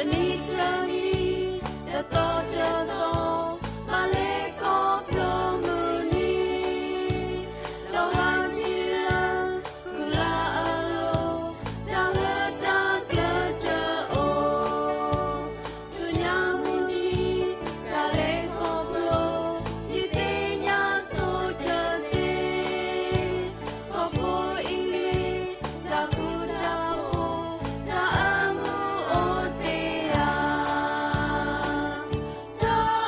တနံၤတနံၤ, တသီတသီ, ဘၣ်လဲၤခီဖျိမုၢ်နံၤ, ဒီးဟးထီၣ်လၢ ကုလၢအလိၤ, တၢ်ဂ့ၢ်တၢ်ကျိၤတအိၣ်, ဆူညါမုၢ်နံၤ, တၢ်လဲၤခီဖျိ, ထံၣ်သ့ၣ်ညါဆိတသ့, ဟီၣ်ခိၣ်အံၤမ့ၢ် တၢ်ဃူတၢ်ဖိး, တၢ်အမုာ်အိၣ်သ့ဧါ. တၢ်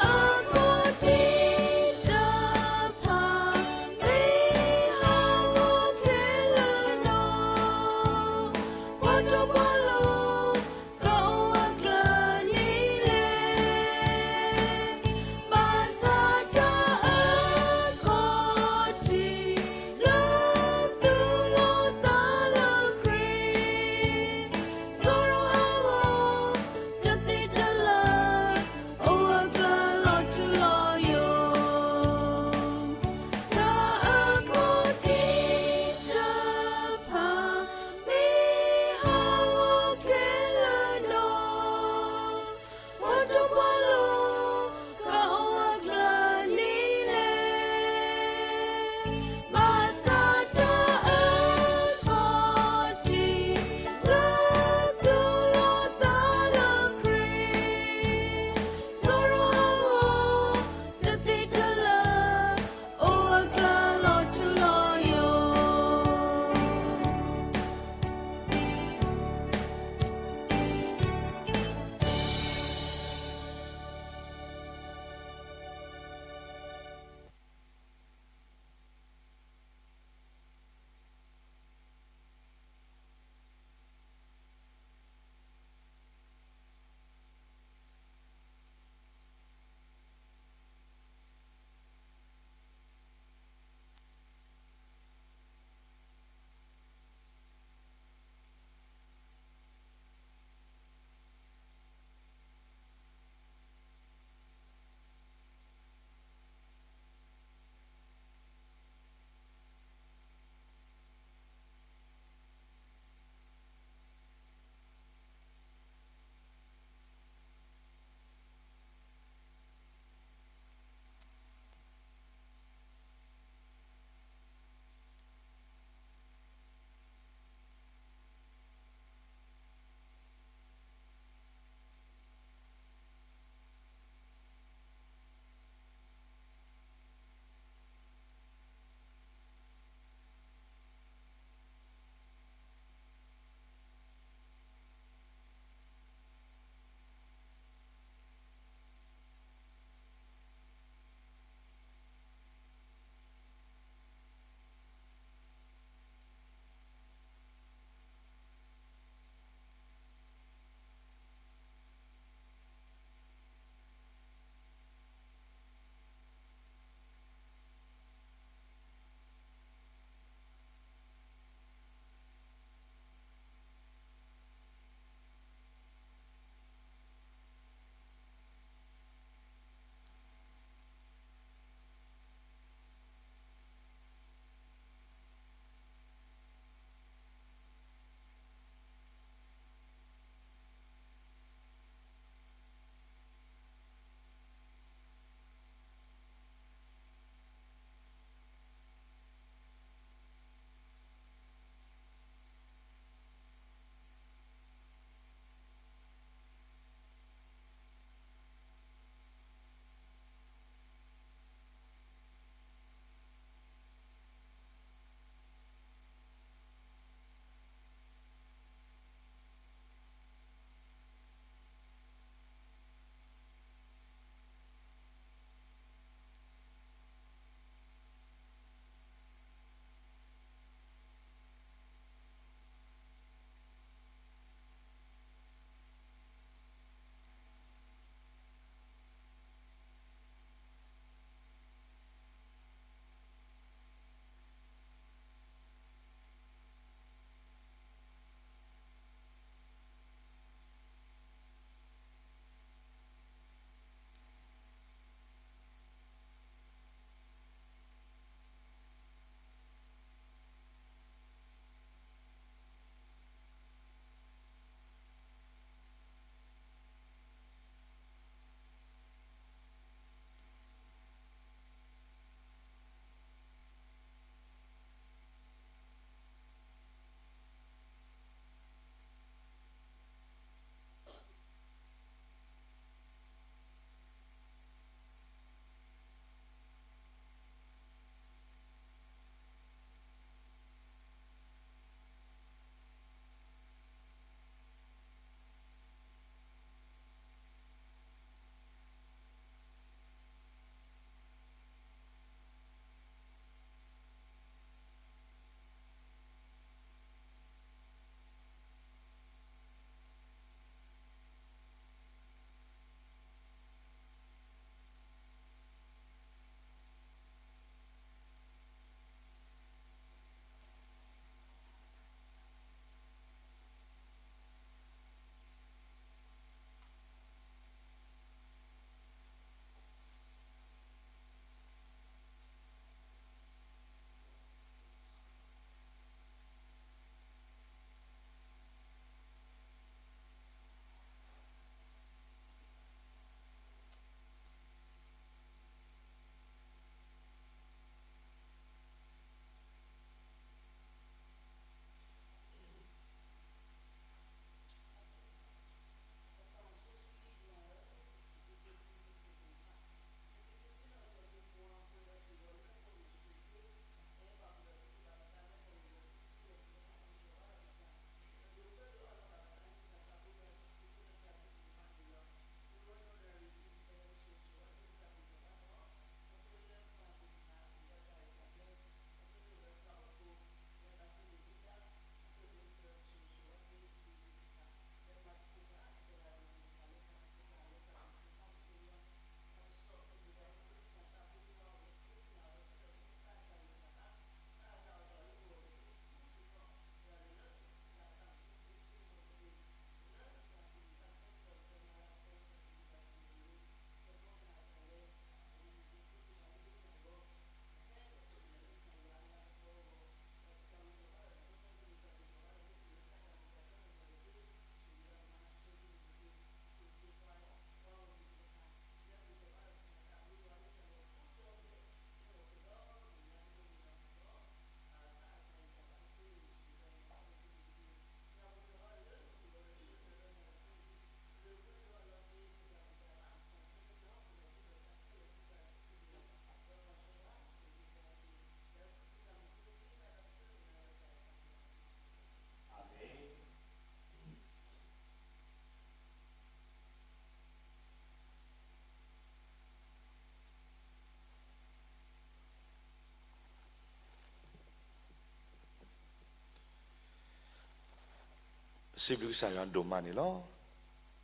စံးဘျုးကစၢ်ယွၤဒိၣ်မးန့ၣ်လီၤ.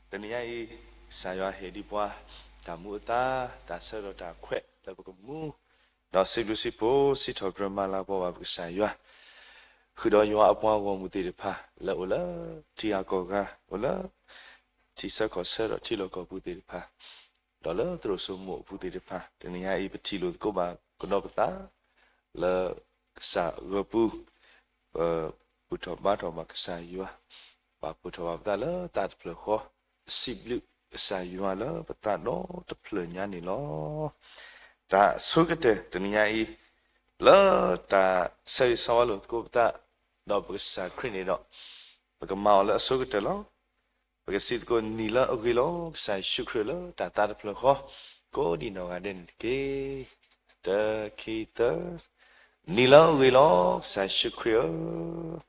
တနံၤညါအံၤ, ကစၢ်ယွၤဟ့ၣ်ဒံးပှၤ တၢ်မူအသါ, တၢ်ဆၢကတီၢ်တၢ်ခွဲးလၢပကမူ, ဒီးစံးဘျုးစံးဖှိၣ် စံးထီၣ်ပတြၢၤမၤလၤကပီၤဘၣ်ပကစၢ်ယွၤ, ဃုာ်ဒီးယွၤအပှၤဂီၢ်မုၢ်သ့ၣ်တဖၣ် လၢအိၣ်လၢထံဂၤကီၢ်ဂၤ, အိၣ်လၢထံဆၢကီၢ်ဆၢဒီးထံလီၢ်ကီၢ်ပူၤသ့ၣ်တဖၣ်, ဒီးလၢသရိာ်စိမိၤအပူၤသ့ၣ်တဖၣ်, တနံၤညါအံၤ ပထံၣ်လိာ်သကိးဘၣ်ကဒီးပသး လၢကစၢ်အဂီၢ်ပူၤ, ပဘူၣ်ထီၣ်ဘါထီၣ်ဘၣ်ကစၢ်ယွၤ, ပာ်ဖှိၣ်ထီၣ်ဘၣ်ပသးလၢသးတဖျၢၣ်ဃီ, ပစံးဘျုးကစၢ်ယွၤလၢပသးဒီတဖျၢၣ်ညါန့ၣ်လီၤ. တၢ်ဆိကတၢၢ်တနံၤညါအံၤ, လၢတၢ်ဆၢဂ့ၤဆၢဝါလိာ်သကိးပသး ဒီးပကစၢ်ခရံာ်န့ၣ်ဒီး, ပကမၤအီၤလၢအဆိကတၢၢ်လီၤ. ပကစံးသကိး နံၤလၢအဂ့ၤလီၤ ကစၢ်ယ့ၣ်ၡူးခရံာ်လၢတၢ်သးတဖျၢၣ်ဃီ, ကိးဒံနီၢ်ဂၤဒဲးန့ၣ်တက့ၢ်. တၢ ခံ သၢ, နံၤလၢအဂ့ၤလီၤ ကစၢ်ယ့ၣ်ၡူးခရံာ်ဧၢ,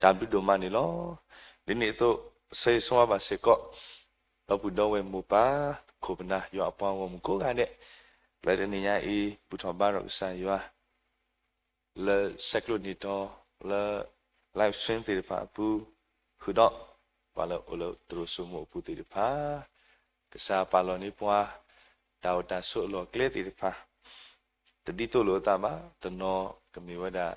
တၢ်ဘျုးဒိၣ်မးန့ၣ်လီၤ. ဒ်န့ၣ်အသိး ဆၢဂ့ၤဆၢဝါဘၣ်စ့ၢ်ကီး ဒီပုၢ်ဒီဝဲၢ်မိၢ်ပၢ် ခိၣ်ပနၢ် ယွၤအပှၤဂီၢ်မုၢ်ကိးဂၤဒဲး, လၢတနံၤညါအံၤ ဘူၣ်ထီၣ်ဘါထီၣ်ကစၢ်ယွၤ လၢဆဲးကျိးန့ၢ်တီၤ လၢ live stream သ့ၣ်တဖၣ်အပူၤ, ဃုာ်ဒီး ပှၤလၢအိၣ်လၢသရိာ်စိမိၤအပူၤသ့ၣ်တဖၣ်, ကစၢ်ပာ်လီၤန့ၢ်ပှၤ တၢ်အိၣ်တၢ်ဆိးအလီၢ်အကျဲသ့ၣ်တဖၣ်, တဒ်သိးလိာ်အသးဘၣ်, တနီၤကမ့ၢ်ဝဲဒၣ်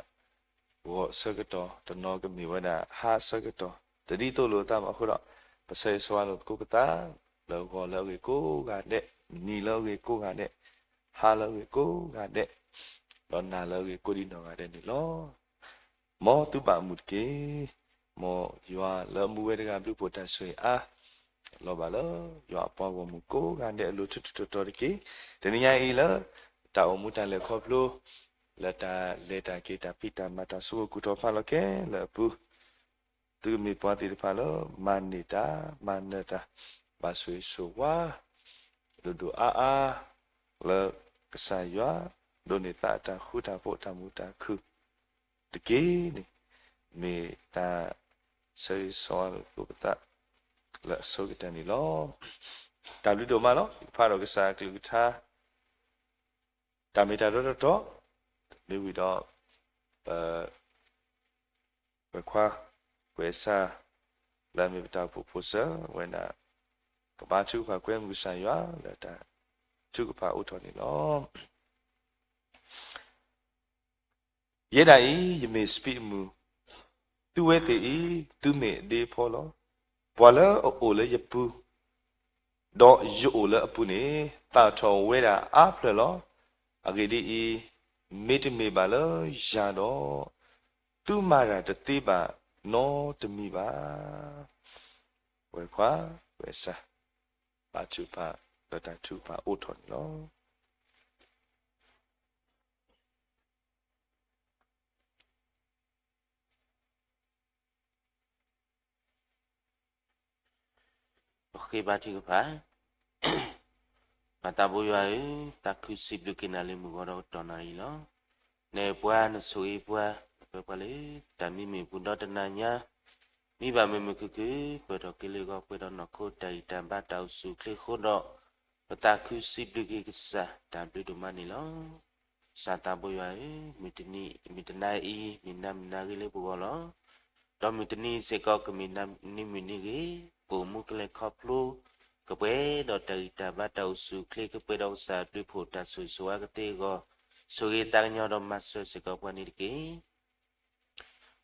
ဂီၤအဆၢကတီၢ်, တနီၤကမ့ၢ်ဝဲဒၣ်ဟါအဆၢကတီၢ်, တဒ်သိးလိာ်အသးဘၣ်အဃိဒီး, ပဆၢဂ့ၤဆၢဝါလိာ်သကိးပသး လၢဂီၤလၢအဂ့ၤကိးဂၤဒဲး, နံၤလၢအဂ့ၤကိးဂၤဒဲး, ဟါလၢအဂ့ၤကိးဂၤဒဲး, ဒီးနၤလၢအဂ့ၤကိးဒံနီၢ်ဂၤဒဲးန့ၣ်လီၤ. မ်သုဘၣ်မုာ်တက့ၢ်. မ်ယွၤလၢအမူဝဲတဂၤ ဘျုးဖှိၣ်တၢ်ဆိၣ်ဂ့ၤအါ လီၤဘၣ်လၢယွၤအပှၤဂီၢ်မုၢ်ကိးဂၤဒဲးအလိၤ ထူးထူးတီၤတီၤတက့ၢ်. တနံၤညါအံၤလၢ တၢ်အိၣ်မူတၢ်လဲၤခီဖျိ လၢတၢ်လဲၤတၢ်က့ၤ တၢ်ဖံးတၢ်မၤ တၢ်ဆိကမိၣ်ကူၣ်ထီၣ်ဖးလီၤခဲလၢာ်အပူၤ, သုမ့ၢ်ပှၤသ့ၣ်တဖၣ်လၢ မၤန့ၢ်တၢ် မၤနၢၤတၢ် ဘၣ်ဆိၣ်ဂ့ၤဆိၣ်ဝါ ဒိၣ်ဒိၣ်အါအါ လၢကစၢ်ယွၤ ဒိးန့ၢ်သးအတၢ်ဃူတၢ်ဖိး တၢ်မုာ်တၢ်ခုၣ်တက့ၢ်န့ၣ်, မ့ၢ်တၢ်ဆၢဂ့ၤဆၢဝါလိာ်သကိးပသး လၢအဆိကတၢၢ်န့ၣ်လီၤ. တၢ်ဘျုးဒိၣ်မးလီၤ. ဖးဒီးကစၢ်အကလုၢ်ကထါ တၢ်မ့ၢ်တၢ်တီတီတီ, မ့ၢ်ဝံၤဒီး ပ ကွဲးခွါ ကွဲးစၢ် လၢအမ့ၢ်ပတၢ်အိၣ်ဖှိၣ်ဖိစၢၤဝဲဒၣ် ကဘါထုကဖၣ်ကွဲမုာ်ကစၢ်ယွၤ လၢတၢ်ထုကဖၣ်အိးထီၣ်န့ၣ်လီၤ. ယဲဒၣ်အံၤ ယမ့ၢ်စပံးအမုၢ်, သုဝဲသ့ၣ်အံၤ သုမ့ၢ်အဒ့အဖီလီၤ. ပှၤလၢအအိၣ်လၢယပူၤ ဒီးယအိၣ်လၢအပူၤန့ၣ် သၣ်ထီၣ်ဝဲဒၣ်အါဖျၢၣ်လီၤ. အဂ့ၢ်ဒ်အံၤ, မ့တမ့ၢ်ဘၣ်လၢယၤဒီး, သုမၤတၢ်တသ့ဘၣ်နီတမံၤဘၣ်. ဝဲခွါ ဝဲစၢ် ဘါထုကဖၣ် လၢတၢ်ထုကဖၣ်အိးထီၣ်န့ၣ်လီၤ. ပဃ့ဘါထုကဖၣ်. ပၢ်သးဘိယွၤဧၢ, သးခုစံးဘျုးက့ၤနၤလၢမုၢ်ဂီၤဒီးကတီၢ်နၣ်ရံၣ်လီၤ. နပှၤနဆိၣ်ဂ့ၤပှၤ, နပှဲၤပှၤလၢ တၢ်မံမ့ၢ်ပူၤဒီတနၤညါ, မံဘၣ်မုာ်မုာ်ခုၣ်ခုၣ် ပၢၢ်ထီၣ်က့ၤလၢဂီၤ ပှဲၤဒီးနီၢ်ခိတၢ်ဂံၢ်တၢ်ဘါတၢ်အိၣ်ဆူၣ်အိၣ်ချ့အဃိဒီး, ပသးခုစံးဘျုးက့ၤကစၢ် တၢ်ဘျုးဒိၣ်မးန့ၣ်လီၤ. ကစၢ်သးဘိယွၤဧၢ, မုၢ်တနံၤ မုၢ်တနၤအံၤ မ့ၢ်နၤမုၢ်နၤဂ့ၤလၢပဂီၢ်လီၤ. ဒီးမုၢ်တနံၤစ့ၢ်ကီး ကမ့ၢ်နၤနံၤမုၢ်နံၤဂ့ၤ, ကအိၣ်မူကလဲၤခီဖျိ ကပှဲၤဒီးတၢ်ဂံၢ်တၢ်ဘါတၢ်အိၣ်ဆူၣ်အိၣ်ချ့ ကပှဲၤဒီးကစၢ်အဘျုးအဖှိၣ်တၢ်ဆိၣ်ဂ့ၤဆိၣ်ဝါကသ့အဂီၢ်, ဆိၣ်ဂ့ၤသးကညီၤဒီးမၤစၢၤစ့ၢ်ကီးပှၤန့ၣ်တက့ၢ်.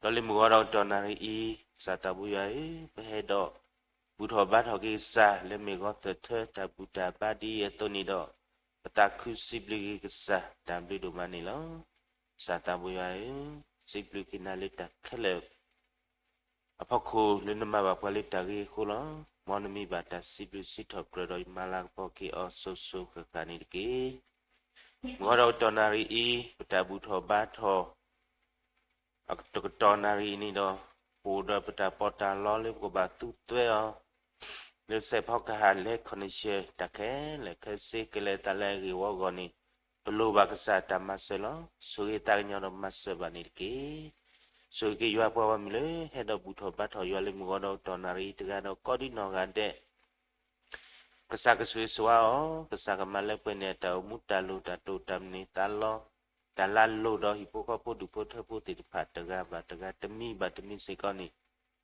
ဒီးလၢမုၢ်ဂီၤဒီးကတီၢ်နၣ်ရံၣ်အံၤ, ကစၢ်သးဘိယွၤဧၢ, ပဟဲဒီး ဘူၣ်ထီၣ်ဘါထီၣ်က့ၤကစၢ် လၢမ့ၢ်ဂီၤသၢၣ်ထၢ တၢ်ဘူၣ်တၢ်ဘါဒ်အံၤအသိးန့ၣ်ဒီး, ပသးခုစံးဘျုးက့ၤကစၢ် တၢ်ဘျုးဒိၣ်မးန့ၣ်လီၤ. ကစၢ်သးဘိယွၤဧၢ, စံးဘျုးက့ၤနၤလၢတၢ်ခဲလၢာ် အဖီခိၣ်လၢနမၤဘၣ်ပှၤလၢတၢ်ဂ့ၤအဃိလီၤ. မ်နမံဘၣ်တၢ်စံးဘျုးစံးထီၣ်ပတြၢၤဒီးယမၤလၤကပီၤက့ၤအီၤစိၤစိၤဃၣ်ဃၣ်န့ၣ်တက့ၢ်. မုၢ်ဂီၤဒီးကတီၢ်နၣ်ရံၣ်အံၤ, ပတၢ်ဘူၣ်ထီၣ်ဘါထီၣ် တကတီၢ်နၣ်ရံၣ်အံၤန့ၣ်ဒီး, ပအိၣ်ဒီးပတၢ်ပီးတၢ်လီလၢပကဘၣ်သူသွဲအီၤ လၢစဲးဖီကဟၣ်လဲၤခီၣ်နံၣ်ဆၢ တၢ်ခဲလၢာ်ခဲဆ့ကလဲၤအသးလၢအဂ့ၢ်ဝီအဂီၢ်န့ၣ်, ပလိၣ်ဘၣ်ကစၢ်တၢ်မၤစၢၤလီၤ. ဆိၣ်ဂ့ၤသးကညီၤဒီးမၤစၢၤဘၣ်န့ၣ်တက့ၢ်. ဆိၣ်ဂ့ၤက့ၤယွၤပှၤဂီၢ်မုၢ်လၢ ဟဲဒီးဘူၣ်ထီၣ်ဘါထီၣ်ယွၤလၢမုၢ်ဂီၤဒီးကတီၢ်နၣ်ရံၣ်အံၤတဂၤဒီးကိးဒံနီၢ်ဂၤဒဲး ကစၢ်ကဆိၣ်ဂ့ၤဆိၣ်ဝါအီၤ, ကစၢ်ကမၤလၢပှဲၤန့ၢ်အတၢ်အိၣ်မူတၢ်လိၣ်တၢ်တိာ်တၢ်မနုၤသးလီ, တၢ်လၢအလိၣ်ဒီးဟံၣ်ဖိဃီဖိဒူၣ်ဖိထၢဖိသ့ၣ်တဖၣ်တဂၤဘၣ်တဂၤတမံၤဘၣ်တမံၤစ့ၢ်ကီးန့ၣ်,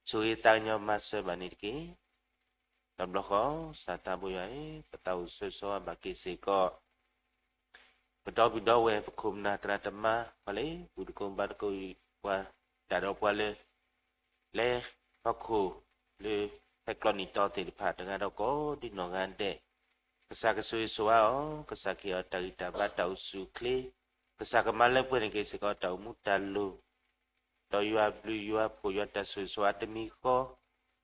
ဆိၣ်ဂ့ၤသးကညီၤမၤစၢၤဘၣ်န့ၣ်တက့ၢ်. တဘျီဃီ စၢ်သးဘိယွၤဧၢ, ပသးအိၣ်ဆၢဂ့ၤဆၢဝါဘၣ်က့ၤစ့ၢ်ကီး ပဒီပုၢ်ဒီဝဲၢ် ပခိၣ်ပနၢ်သရၣ်သမါ ပှၤလၢအပူၤသကိးဘါသကိးပှၤ တၢ်ဒီးပှၤလၢ လဲၤဟီၣ်ခိၣ်လၢ ဟဲကျီနံၣ်တီသ့ၣ်တဖၣ် တဂၤဒီးကိးဒံနီၢ်ဂၤဒဲး, ကစၢ်ကဆိၣ်ဂ့ၤဆိၣ်ဝါအီၤ, ကစၢ်ကဟ့ၣ်အီၤတၢ်ဂံၢ်တၢ်ဘါတၢ်အိၣ်ဆူၣ်အိၣ်ချ့, ကစၢ်ကမၤလၢပှဲၤန့ၢ်က့ၤစ့ၢ်ကီးတၢ်အိၣ်မူတၢ်လိၤ ဒီးယွၤဘျုးယွၤဖှိၣ်ယွၤတၢ်ဆိၣ်ဂ့ၤဆိၣ်ဝါတမံၤဃီ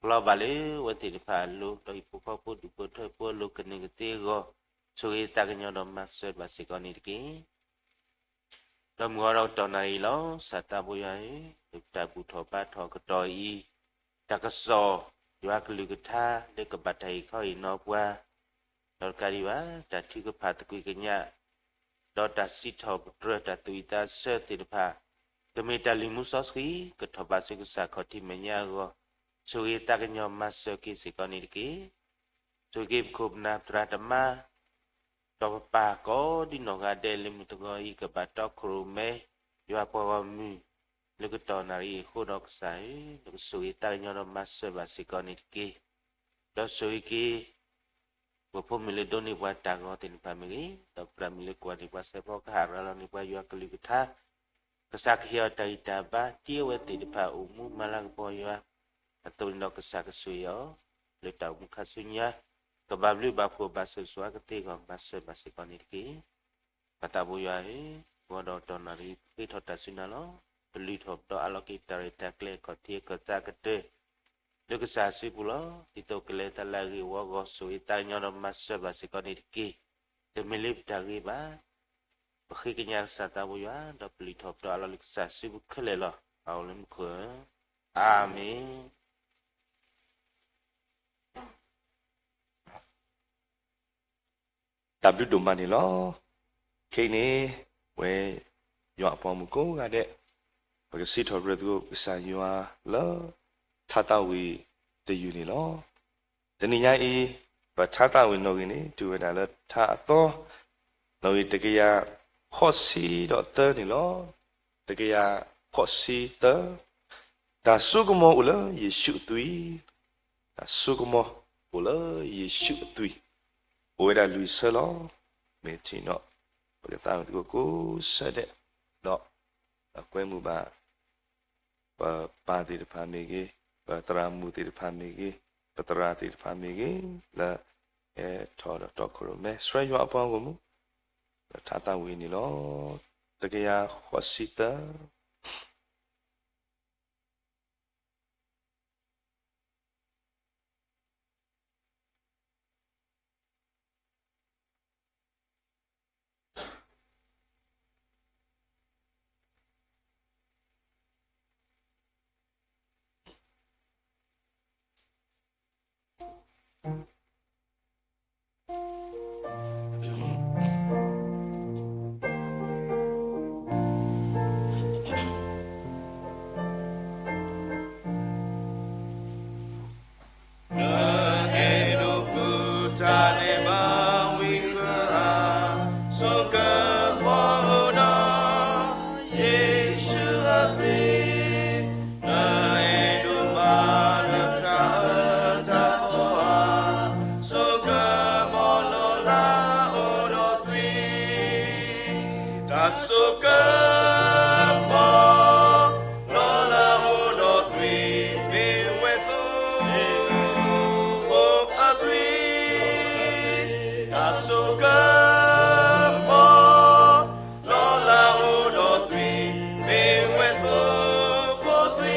လီၤဘၣ်လၢအဝဲသ့ၣ်တဖၣ်အလိၤ, ဒီးဟံၣ်ဖိဃီဖိဒူၣ်ဖိထၢဖိအလိၤကန့ၢ်ကသ့အဂီၢ်, ဆိၣ်ဂ့ၤသးကညီၤဒီးမၤစၢၤဘၣ်စ့ၢ်ကီးန့ၣ်တက့ၢ်. ဒီးမုၢ်ဂီၤဒီးကတီၢ်နၣ်ရံၣ်လီၤ. စၢ်သးဘိယွၤဧၢ, လၢပတၢ်ဘူၣ်ထီၣ်ဘါထီၣ်ကတီၢ်အံၤ, တၢ်ကစီၣ် ယွၤကလုၢ်ကထါ လၢကဘၣ်တၢ်အံၤခီအံၤနီၤပှၤ ဒီးတကးဒံးဘၣ် တၢ်ထုကဖၣ်သကွံာ်ကညး ဒီးတၢ်စံးထီၣ်ပတြၢၤတၢ်သူၣ်ဝံၣ်သးဆၢသ့ၣ်တဖၣ် ကမ့ၢ်တၢ်လုၢ်မူစီဆှံ ကထီၣ်ဘးဆူကစၢ်ခီၣ်ထံးမဲာ်ညါအဂီၢ်, ဆိၣ်ဂ့ၤသးကညီၤမၤစၢၤက့ၤစ့ၢ်ကီးန့ၣ်တက့ၢ်. ဆိၣ်ဂ့ၤက့ၤပခိၣ်ပနၢ်သရၣ်သမါ ဒီးပပၢ်ကိးဒံနီၢ်ဂၤဒဲး လၢမုၢ်တဂီၤအံၤ ကဘၣ်တီခိၣ်ရိၣ်မဲ ယွၤပှၤဂီၢ်မုၢ် လၢကတီၢ်နၣ်ရံၣ်အံၤအဃိဒီးကစၢ်ဧၢ, နကဆိၣ်ဂ့ၤသးကညီၤဒီးမၤစၢၤဘၣ်စ့ၢ်ကီးန့ၣ်တက့ၢ်. ဒီးဆိၣ်ဂ့ၤက့ၤ ပဖိမုၣ်လၢဒိးန့ၢ်ပှၤတၢ်ဂီၤသ့ၣ်တဖၣ်မ့ၢ်ဂ့ၤ, ဒီးသရၣ်မုၣ်လၢကွၢ်န့ၢ်ပှၤစဲးဖီကဟၣ်ရၤလီၤန့ၢ်ပှၤယွၤကလုၢ်ကထါ, ကစၢ်ကဟ့ၣ်အီၤတၢ်ဂံၢ်တၢ်ဘါ ဒ်အဝဲသ့ၣ်တဖၣ်အိၣ်မူမၤလၤကပီၤယွၤအသိးန့ၣ်ဒီး ကစၢ်ကဆိၣ်ဂ့ၤအီၤ လၢတၢ်အိၣ်မူခါဆူညါ, ကဘၣ်ဘျုးဘၣ်ဖှိၣ်ဘၣ်ဆိၣ်ဂ့ၤဆိၣ်ဝါကသ့အဂီၢ် မၤစၢၤဘၣ်စ့ၢ်ကီးန့ၣ်တက့ၢ်. ပၢ်သးဘိယွၤဧၢ, ဂီၤဒီးကတီၢ်နၣ်ရံၣ် ပဃ့ထီၣ်တၢ်စုနၤလီၤ. ပလုၢ်ထီၣ်ပဒီးအးလီၤက့ၤတၢ်ရဲၣ်တၢ်ကျဲၤအခီၣ်ထံးအခီၣ်သးကတၢၢ် လၢကစၢ်အစုပူၤလီၤ. ဒ်သိးကလဲၤတၢ်လၢအဂ့ၤအဝါအဂီၢ် ဆိၣ်ဂ့ၤသးကညီၤဒီးမၤစၢၤဘၣ်စ့ၢ်ကီးန့ၣ်တက့ၢ်. တမ့ၢ်လၢပတၢ်ဂ့ၤဘၣ်. ပဃ့ကညးကစၢ်သးဘိယွၤ ဒီးပလုၢ်ထီၣ်ပဒီးအးလီၤလၢကစၢ်စုပူၤခဲလၢာ်လီၤ. ပၢ်အိၣ်လၢမူခိၣ်ဧၢ, အၤမ့ၣ်. တၢ်ဘျုးဒိၣ်မးန့ၣ်လီၤ. ခဲအံၤန့ၣ် ဝဲ ယွၤအပှၤဂီၢ်မုၢ်ကိးဂၤဒဲး ပကစံးထီၣ်ပတြၢၤသကိးကစၢ်ယွၤလၢ ထါသးဝံၣ်တယုၢ်န့ၣ်လီၤ. တနံၤညါအံၤ ပထါသးဝံၣ်နီၣ်ဂံၢ်န့ၣ် တုၤဝဲဒၣ်လၢထါအသီ နီၣ်ဂံၢ်တကယၤဃိးဆံဒီးသၢန့ၣ်လီၤ. တကယၤဃိးဆံသၢ. တၢ်စိကမီၤအိၣ်လၢယ့ၣ်ၡူးအသွံၣ်, တၢ်စိကမီၤအိၣ်လၢယ့ၣ်ၡူးအသွံၣ်, အိၣ်ဝဲဒၣ်လွံၢ်ဆၢလီၤ. မ့ၢ်ထံၣ်နီၣ် ပကသးဝံၣ်သကိးကိးဆၢဒဲး, ဒီး ကွဲမုာ်ဘၣ် ပပၢ်သ့ၣ်တဖၣ်မ့ၢ်ဂ့ၤ, ပသရၣ်မုၣ်သ့ၣ်တဖၣ်မ့ၢ်ဂ့ၤ, ပသရၣ်သ့ၣ်တဖၣ်မ့ၢ်ဂ့ၤ, လၢ ဟဲထီၣ်ဒီးတီခိၣ်ရိၣ်မဲ ဆှၢယွၤအပှၤဂီၢ်မုၢ် လၢထါသးဝံၣ်န့ၣ်လီၤ. တကယၤဃိးဆံသၢ. နအဲၣ်ဒိးပူၤတၢ်န့ၢ်ဘၣ်ဝံၤကရၢ, ဆိကမိၣ်ဒီး ယ့ၣ်ၡူးအသွံၣ်, နအဲၣ်ဒိးမၤနတၢ်အၢတၢ်သီဧါ, ဆိကမိၣ်လီၤလၢအိၣ်ဒီးသွံၣ်, တၢ်ဆိကမိၣ် လီၤလၢအိၣ်ဒီးသွံၣ် မ့ၢ်ဝဲသိဖိအသွံၣ်, တၢ်ဆိကမိၣ် လီၤလၢအိၣ်ဒီးသွံၣ် မ့ၢ်ဝဲသိဖိသွံၣ်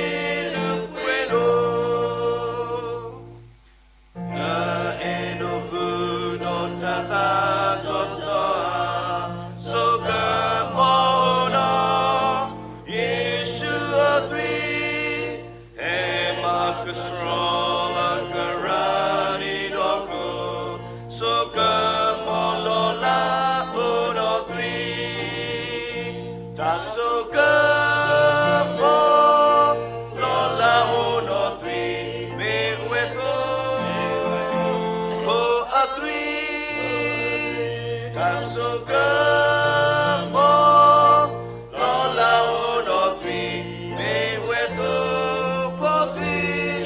လုၢ်ပှဲၤဒိၣ် နအဲၣ်ဒိးပူၤဒီးတၢ်သးထီၣ်ထီဧါ, ဆိကမိၣ်ဒီး ယ့ၣ်ၡူးအသွံၣ်, ဟဲမၤကဆှီလၢကရၢနံၤဒီးခိၣ်, ဆိကမိၣ်လီၤလၢအိၣ်ဒီးသွံၣ် တၢ်ဆိကမိၣ် လီၤလၢအိၣ်ဒီးသွံၣ် မ့ၢ်ဝဲသိဖိအသွံၣ်, တၢ်ဆိကမိၣ် လီၤလၢအိၣ်ဒီးသွံၣ် မ့ၢ်ဝဲသိဖိသွံၣ်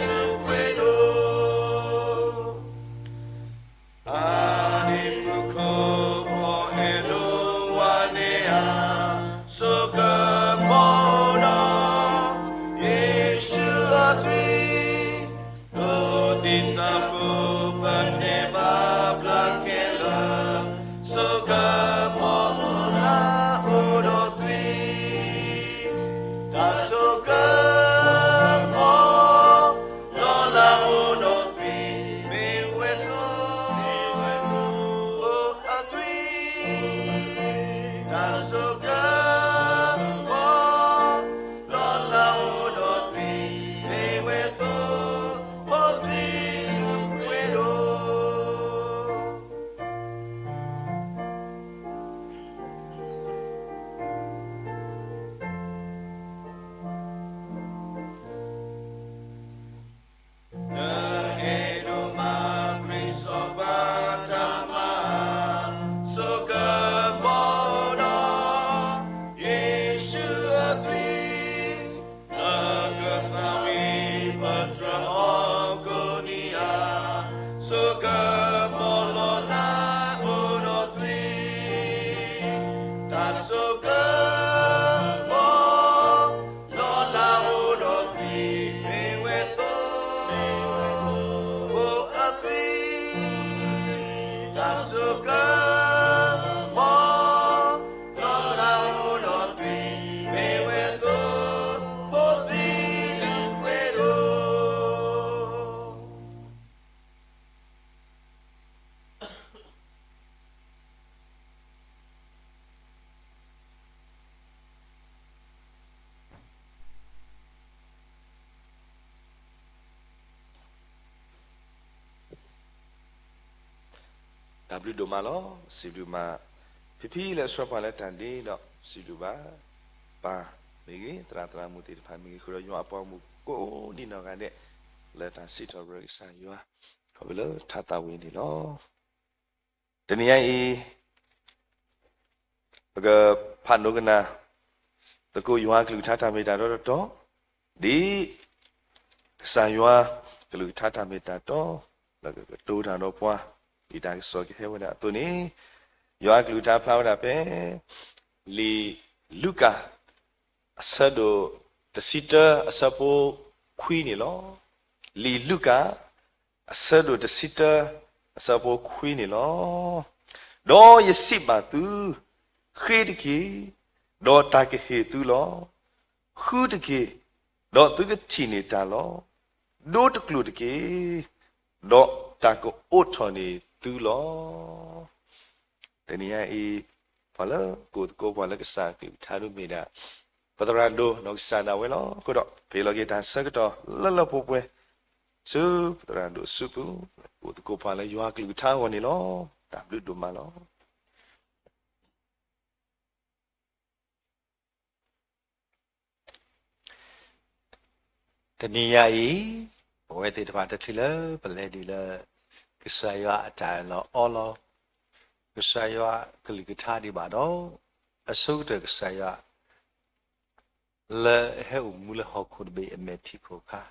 ဆိကမီၤလီၤလးအိၣ်ဒီးသွံၣ်, တၢ်ဆိကမီၤလီၤလးအိၣ်ဒီးသွံၣ်, မ့ၢ်ဝဲသိဖိအသွံၣ်, တၢ်ဆိကမီၤ လီၤလးအိၣ်ဒီးသွံၣ်, မ့ၢ်ဝဲသိဖိသွံၣ်လုၢ်ပှဲၤဒိၣ်. တၢ်ဘျုးဒိၣ်မးလီၤ. စံးဘျုးမး ဖံဖံလၢအဆှၢပှၤလၢတၢ်ဒ့ဒီး စံးဘျုးဘၣ် ပၢ်မ့ၢ်ဂ့ၤ, သရၣ်သရၣ်မုၣ်သ့ၣ်တဖၣ်မ့ၢ်ဂ့ၤ, ဃုာ်ဒီးယွၤအပှၤဂီၢ်မုၢ်ကိးဒံနီၢ်ဂၤဒဲး လၢတၢ်စံးထီၣ်ပတြၢၤကစၢ်ယွၤ ခီဖျိလၢထါသးဝံၣ်န့ၣ်လီၤ. တနံၤညါအံၤ ပကဖးဒိကနၣ်သကိးယွၤအကလုၢ်ကထါတၢ်မ့ၢ်တၢ်တီတတီၤ, ဒ်ကစၢ်ယွၤအကလုၢ်ကထါတၢ်မ့ၢ်တၢ်တီ လၢကကတိၤတၢ်ဒီးပှၤ ဒ်တၢ်ကစီၣ်ကဟဲဝဲဒၣ်အသိးန့ၣ်, ယွၤအကလုၢ်ကထါဖျါဝဲဒၣ်ဖဲ လံာ်လူၤကၣ် အဆၢဒိၣ်တဆံတၢ အဆၢဖိခွံန့ၣ်လီၤ. လံာ်လူၤကၣ် အဆၢဒိၣ်တဆံတၢ အဆၢဖိခွံန့ၣ်လီၤ. ဒီးယစံးဘၣ်သု, ဃ့တက့ၢ်, ဒီးတၢ်ကဟ့ၣ်သုလီၤ. ဃုတက့ၢ်, ဒီးသုကထံၣ်န့ၢ်တၢ်လီၤ. ဒိတကျိာ်တက့ၢ်, ဒီးတၢ်ကအိးထီၣ်န့ၢ်သုလီၤ. တနံၤညါအံၤ ပှၤလၢကိးသကိးပှၤလၢကစၢ်အကလုၢ်ကထါဒ်မ့ၢ်ဒၣ် ပသရၣ်ဒိၣ်နီၢ်ကစၢ်ဒၣ်ဝဲလီၤ. အဃိဒီး ပဟ့ၣ်လီၤက့ၤတၢ်ဆၢကတီၢ်လၢလၢပှဲၤပှဲၤ ဆူပသရၣ်ဒိၣ်အစုပူၤ ကိးသကိးပှၤလၢယွၤအကလုၢ်ကထါအဂီၢ်န့ၣ်လီၤ. တၢ်ဘျုးဒိၣ်မးလီၤ. တနံၤညါအံၤ ပဝဲသ့ၣ်တဖၣ်တချုးလၢပလဲၤဒံးလၢ ကစၢ်ယွၤအတၢ်အၢၣ်လီၤအီလီၤ, ကစၢ်ယွၤအကလုၢ်ကထါဒံးဘၣ်ဒီး အဆိကတၢၢ်ကစၢ်ယွၤ လၢအဟဲအိၣ်မူလၢဟီၣ်ခိၣ်တဘ့ၣ်အမဲာ်ဖံးခိၣ်အခါ,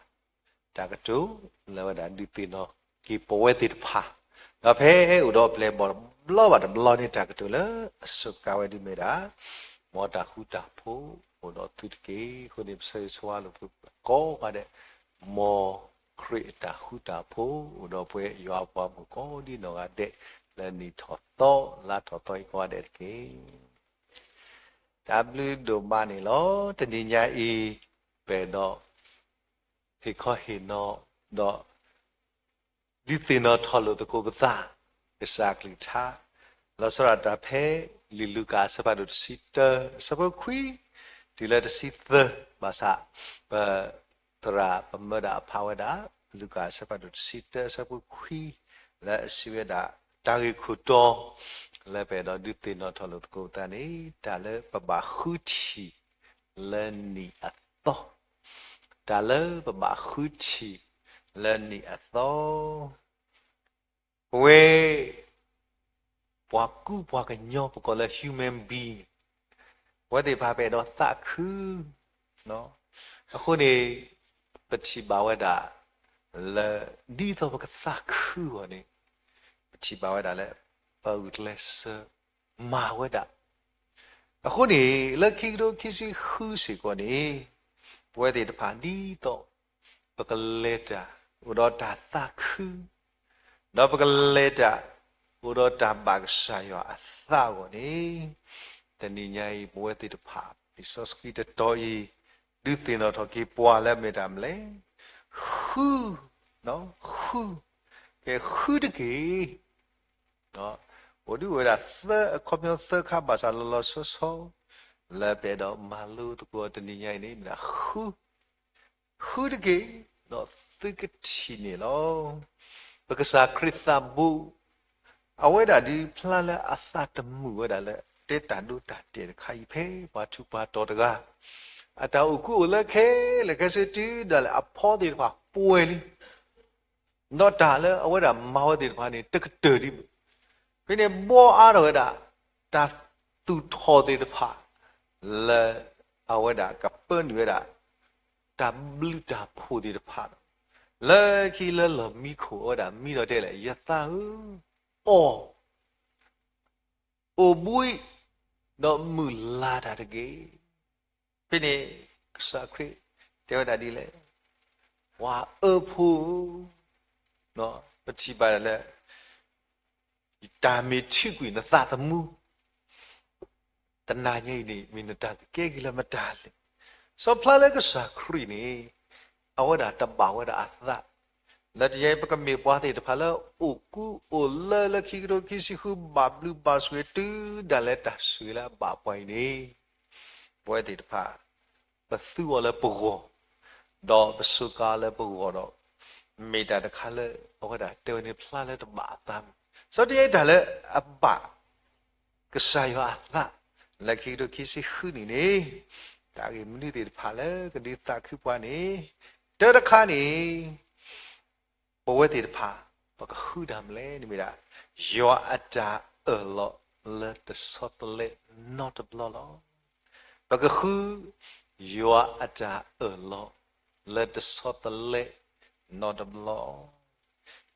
တၢ်ကတိၤလၢဝဲဒၣ်ဒုးသ့ၣ်နီၣ်က့ၤပဝဲသ့ၣ်တဖၣ်, ဒီးဖဲအိၣ်ဒီးပျဲၢ်ဘီၣ်တဘျီဘၣ်တဘျီန့ၣ် တၢ်ကတိၤလၢအစူးကါဝဲဒ်မ့ၢ်ဒၣ် မ်တၢ်ဃူတၢ်ဖိးအိၣ်ဒီးသုတက့ၢ်. အဃိန့ၣ် ပဆၢဂ့ၤဆၢဝါလိာ်ပှၤကိးဂၤဒဲး, မ်ခရံာ်အတၢ်ဃူတၢ်ဖိးအိၣ်ဒီးပဝဲယွၤအပှၤမုၣ်ကိးဒံနီၢ်ဂၤဒဲး လၢနံၣ်ထီၣ်သီလါထီၣ်သီအံၤကိးဂၤဒဲးတက့ၢ်. တၢ်ဘျုးဒိၣ်မးန့ၣ်လီၤ. တနံၤညါအံၤ ပအဲၣ်ဒိး ဟ့ၣ်ခီဟ့ၣ်နီၤ ဒီး ဒုးသ့ၣ်နီၣ်ထီၣ်လိာ်သကိးပသး ကစၢ်အကလုၢ်ကထါ လီၤဆီဒၣ်တၢ်ဖဲ လံာ်လူၤကၣ်အဆၢဖးဒိၣ်တဆံတၢ အဆၢဖိခွံ တုၤလၢတဆံသၢ ဘၣ်ဆၣ် ပသရၣ်ပမၢဒၣ်ဖးဝဲဒၣ် လူၤကၣ်အဆၢဖးဒိၣ်တဆံတၢ အဆၢဖိခွံ လၢအစံးဝဲဒၣ် တၢ်ဂ့ၢ်ခိၣ်တီ လၢပအဲၣ်ဒိးဒုးသ့ၣ်နီၣ်ထီၣ်လိာ်သကိးပသးန့ၣ် တၢ်လၢပဘၣ်ဃုထံၣ် လၢနံၣ်အသီ, တၢ်လၢပဘၣ်ဃုထံၣ်လၢနံၣ်အသီ, ပဝဲ ပှၤကူပှၤကညီ ပကိးလၢ human being န့ၣ် ပဝဲသ့ၣ်တဖၣ်ပအဲၣ်ဒိးသးခု, အဃိန့ၣ် ပထံၣ်ဘၣ်ဝဲဒၣ်လၢ ဒ်သိးပကသးခုအဂီၢ်န့ၣ် ပထံၣ်ဘၣ်ဝဲဒၣ်လၢ ပဂုာ်ကျဲးစၢးမၤဝဲဒၣ် အဃိန့ၣ် လၢခံကထိခံဆံဃုစ့ၢ်ကီးန့ၣ် ပဝဲသ့ၣ်တဖၣ်ဒ်သိး ပကလဲၤတၢ်အိၣ်ဒီးတၢ်သးခု ဒီးပကလဲၤတၢ်အိၣ်ဒီးတၢ်ဘၣ်ကစၢ်ယွၤအသးအဂီၢ်န့ၣ် တနံၤညါအံၤ ပဝဲသ့ၣ်တဖၣ် လံာ်စီဆှံတတီၤအံၤ ဒုးသ့ၣ်နီၣ်ထီၣ်က့ၤပှၤလၢအမ့ၢ်တၢ်မနုၤလဲၣ်, ဃု, ဃု, ကဲဃုတက့ၢ် အိၣ်ဒုးအိၣ်ဝဲဒၣ်သၢ အခီပညီသၢခါဘၣ်ဆၣ်လီၤလီၤဆီဆီ လၢပအဲၣ်ဒိးမၤလိသကိးတနံၤညါအံၤန့ၣ် မ့ၢ်ဒၣ်ဃု, ဃုတက့ၢ် ဒီးသုကထံၣ်န့ၣ်လီၤ. ပကစၢ်ခရံာ်သးဘိ အဝဲဒၣ်ဒုးဖျါလၢအသးတမုာ်ဝဲဒၣ်လၢ တဲတၢ်ဒိတၢ်တဲာ်တခါအံၤဖဲပှၤထူးပှၤတီၤတဂၤ အတၢ်အိၣ်ကူအိၣ်လၢခဲလၢာ်ခဲဆ့တုၤဒၣ်လဲာ်အဖီသ့ၣ်တဖၣ်ပှဲၤလံ ဒီးတၢ်လၢအဝဲဒၣ်မၤဝဲသ့ၣ်တဖၣ်န့ၣ် တကတၢၢ်ဒံးဘၣ်. ဖဲန့ၣ်ဘှီအါထီၣ်ဝဲဒၣ် တၢ်သူၣ်ထီၣ်သ့ၣ်တဖၣ် လၢအဝဲဒၣ်ကပၢနုာ်ဝဲဒၣ် တၢ်ဘျုးတၢ်ဖှိၣ်သ့ၣ်တဖၣ်ဒီး လၢခံလၢလီၢ်မံခိၣ်အဝဲဒၣ်မံဒီးတဲလဲၣ်, ယသးဧၢ, အီၣ်, အိၣ်ဘှံး, ဒီးမုာ်လၤတၢ်တက့ၢ်. ဖဲန့ၣ် ကစၢ်ခရံာ်တဲဝဲဒၣ်ဒ်လဲၣ်, ပှၤအၢဖိဧၢ, ပထံၣ်ဘၣ်ဒၣ်လၢ တၢ်မ့ၢ်ထုးကွံာ်နသးသမူ တနၤညါအံၤန့ၣ် မ့ၢ်နတၢ်ကကဲက့ၤလၢမတၤလဲၣ်. စီၤဖျါလၢကစၢ်ခရံာ်န့ၣ် အဝဲဒၣ်တဘၣ်ဝဲဒၣ်အသး, လၢတနံၤအံၤ ပကမ့ၢ်ပှၤသ့ၣ်တဖၣ်လၢအိၣ်ကူအိၣ်လၢလၢခံကထိခံဆံဃု ဘၣ်ဘျုးဘၣ်ဆိၣ်ဂ့ၤတုၤဒၣ်လဲာ်တၢ်ဆိၣ်ဂ့ၤလၢအဘၣ်ပှၤအံၤန့ၣ်, ပဝဲသ့ၣ်တဖၣ် ပသူအီၤလၢပဂီၢ်, ဒီးပစူးကါအီၤလၢပဂီၢ်ဒီး မ့ၢ်တၢ်တခါလၢအဝဲဒၣ်တဲဝဲန့ၣ်ဖျါလၢတဘၣ်အသးမး. စီၤတယဲတၢ်လၢအဘၣ် ကစၢ်ယွၤအသး လၢခံကထိခံဆံဃုနံၣ်န့ၣ်, တၢ်ဂ့ၢ်မနုၤသ့ၣ်တဖၣ်လၢကဒုးသးခုပှၤန့ၣ်, တၢတခါန့ၣ် ပဝဲသ့ၣ်တဖၣ် ပကဃုတၢ်မနုၤလဲၣ်န့ၣ်မ့ၢ်ဒၣ် ယွၤအတၢ်အၢၣ်လီၤလၢတဆီတလဲနီတဘျီလီၤ. ပကဃု ယွၤအတၢ်အၢၣ်လီၤလၢတဆီတလဲနီတဘျီ.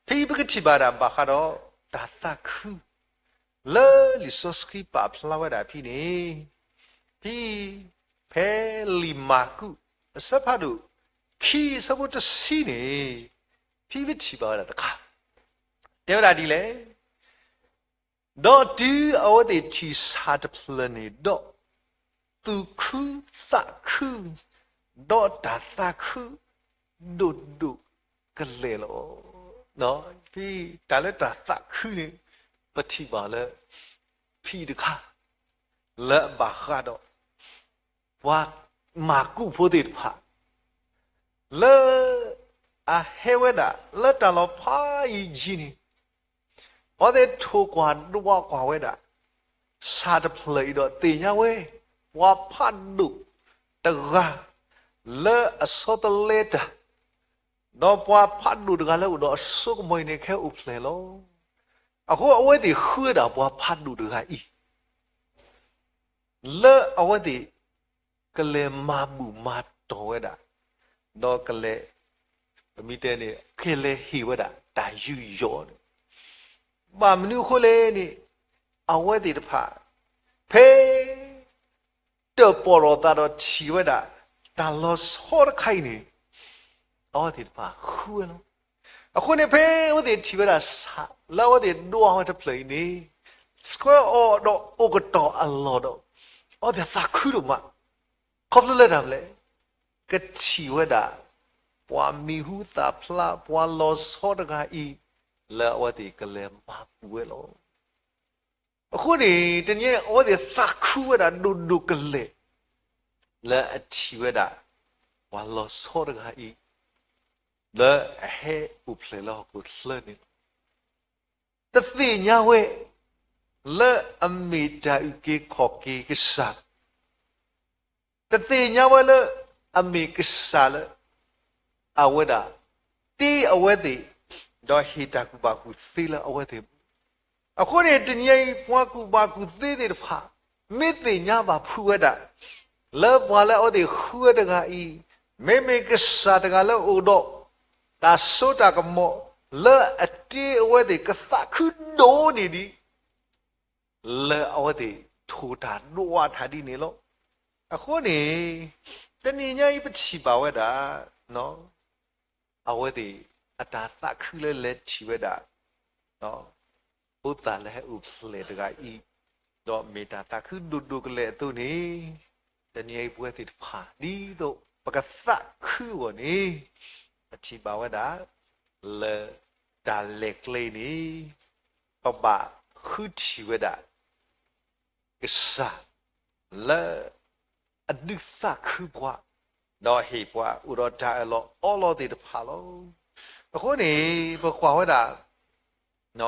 ဖဲအံၤပကထံၣ်ဘၣ်ဒၣ်ဘၣ်ဃးဒီး တၢ်သးခု လၢလံာ်စီဆှံပာ်ဖျါဝဲဒၣ်ဖဲန့ၣ်, ဖဲအံၤ ဖဲလံာ်မၢ်ကူး အဆၢဖးဒိၣ်ခံ အဆၢဖိတဆံန့ၣ်, ဖဲအံၤပထံၣ်ဘၣ်ဝဲဒၣ်တခါ, တဲဝဲဒၣ်ဒ်လဲၣ်, ဒီးတုၤအဝဲသ့ၣ်ထံၣ်ဆၣ်တဖျၢၣ်န့ၣ်ဒီး, သူၣ်ခုသးခု, ဒီးတၢ်သးခု ဒိၣ်ဒိၣ်ကလဲာ်လီၤ. ဖဲတၢ်လၢတၢ်သးခုန့ၣ် ပထံၣ်ဘၣ်လၢ ဖဲအံၤတခါ လၢအဘၣ်ဃးဒီး ပှၤမၢ်ကူးဖိသ့ၣ်တဖၣ် လၢအဟဲဝဲဒၣ်လၢတၢ်လီၤဖးယံၤယံၤန့ၣ်, အဝဲသ့ၣ်ထိၣ်ကွၢ်ဒွးကွၢ်ဝဲဒၣ် ဆၣ်တဖျၢၣ်အံၤဒီးသ့ၣ်ညါဝဲ ပှၤဖးဒိၣ်တဂၤ လၢအဆီတလဲတၢ်, ဒီးပှၤဖးဒိၣ်တဂၤလၢအိၣ်ဒီးအစိကမီၤအံၤန့ၣ် ကဟဲအိၣ်ဖျဲၣ်လီၤ. အဃိအဝဲသ့ၣ်ဃုဝဲဒၣ်ပှၤဖးဒိၣ်တဂၤအံၤ လၢအဝဲသ့ၣ် ကလဲၤမၤဘူၣ်မၤတီၢ်ဝဲဒၣ်, ဒီးကလဲၤ, ပမ့ၢ်တဲန့ၣ် ကလဲၤဟ့ၣ်ဝဲဒၣ်တၢ်ယူးယီၣ်န့ၣ်, ဘၣ်မနုၤအဃိလဲၣ်န့ၣ်, အဝဲသ့ၣ်တဖၣ် ဖဲ တၢၣ်ပီၣ်ထီၣ်သးဒီးထံၣ်ဝဲဒၣ် တၢ်လီၤဆီတခါအံၤန့ၣ်, အဝဲသ့ၣ်တဖၣ်ဃုဝဲလီၤ. အဃိန့ၣ် ဖဲအဝဲသ့ၣ်ထံၣ်ဝဲဒၣ်ဆၣ် လၢအဝဲသ့ၣ်ဒွးဝဲတဖျၢၣ်အံၤန့ၣ်, ဆှၢအီၤဒီးအိၣ်ကတီၢ်အလီၢ်ဒီး, အဝဲသ့ၣ်သးခုဒိၣ်မး, ခီဖျိလၢတၢ်မနုၤလဲၣ်, ကထံၣ်ဝဲဒၣ် ပှၤမံၤဟူသၣ်ဖျါ ပှၤလီၤဆီတဂၤအံၤ လၢအဝဲသ့ၣ်ကလဲၤမၤဘူၣ်ဝဲလီၤ. အဃိန့ၣ် တနံၤအံၤ အဝဲသ့ၣ်သးခုဝဲဒၣ်ဒိၣ်ဒိၣ်ကလဲာ် လၢအထံၣ်ဝဲဒၣ် ပှၤလီၤဆီတဂၤအံၤ လၢအဟဲအိၣ်ဖျဲၣ်လၢဟီၣ်ခိၣ်ချၢန့ၣ်လီၤ. တသ့ၣ်ညါဝဲ လၢအမ့ၢ်တၢ်အုၣ်က့ၤခီၣ်က့ၤကစၢ် တသ့ၣ်ညါဝဲလၢ အမ့ၢ်ကစၢ်လၢ အဝဲဒၣ် တ့အဝဲသ့ၣ်, ဒီးဟ့ၣ်တၢ်ကူၣ်ဘၣ်ကူၣ်သ့လၢအဝဲသ့ၣ်. အဃိန့ၣ် တနံၤအံၤ ပှၤကူၣ်ဘၣ်ကူၣ်သ့သ့ၣ်တဖၣ် မ့ၢ်သ့ၣ်ညါဘၣ်ဖုးဝဲဒၣ် လၢပှၤလၢအဝဲသ့ၣ်ဃုဝဲတဂၤအံၤ မ့မ့ၢ်ကစၢ်တဂၤလၢအိၣ်ဒီး တၢ်စိတၢ်ကမီၤ လၢအတ့အဝဲသ့ၣ်ကသးခုဒိၣ်န့ၢ်ဒံး လၢအဝဲသ့ၣ်ထိၣ်တၢ်ဒွးတၢ်ဒ်န့ၣ်လီၤ. အဃိန့ၣ် တနံၤညါအံၤပထံၣ်ဘၣ်ဝဲဒၣ် အဝဲသ့ၣ်အတၢ်သးခုလၢလဲၤထံၣ်ဝဲဒၣ် ဖိသၣ်လၢဟဲအိၣ်ဖျဲၣ်တဂၤအံၤ, ဒီးမ့ၢ်တၢ်သးခုဒိၣ်ဒိၣ်ကလဲာ်အသိးန့ၣ်, တနံၤအံၤပဝဲသ့ၣ်တဖၣ် ဒ်သိးပကသးခုအဂီၢ်န့ၣ်, ပထံၣ်ဘၣ်ဝဲဒၣ် လၢတၢ်လဲၤကျဲအံၤန့ၣ် ပဘၣ်ဃုထံၣ်ဝဲဒၣ် ကစၢ် လၢအဒုးသးခုပှၤ, ဒီးဟ့ၣ်ပှၤအိၣ်ဒီးတၢ်အၢၣ်လီၤအီလီၤသ့ၣ်တဖၣ်လီၤ. အဃိန့ၣ် ပကွၢ်ဝဲဒၣ်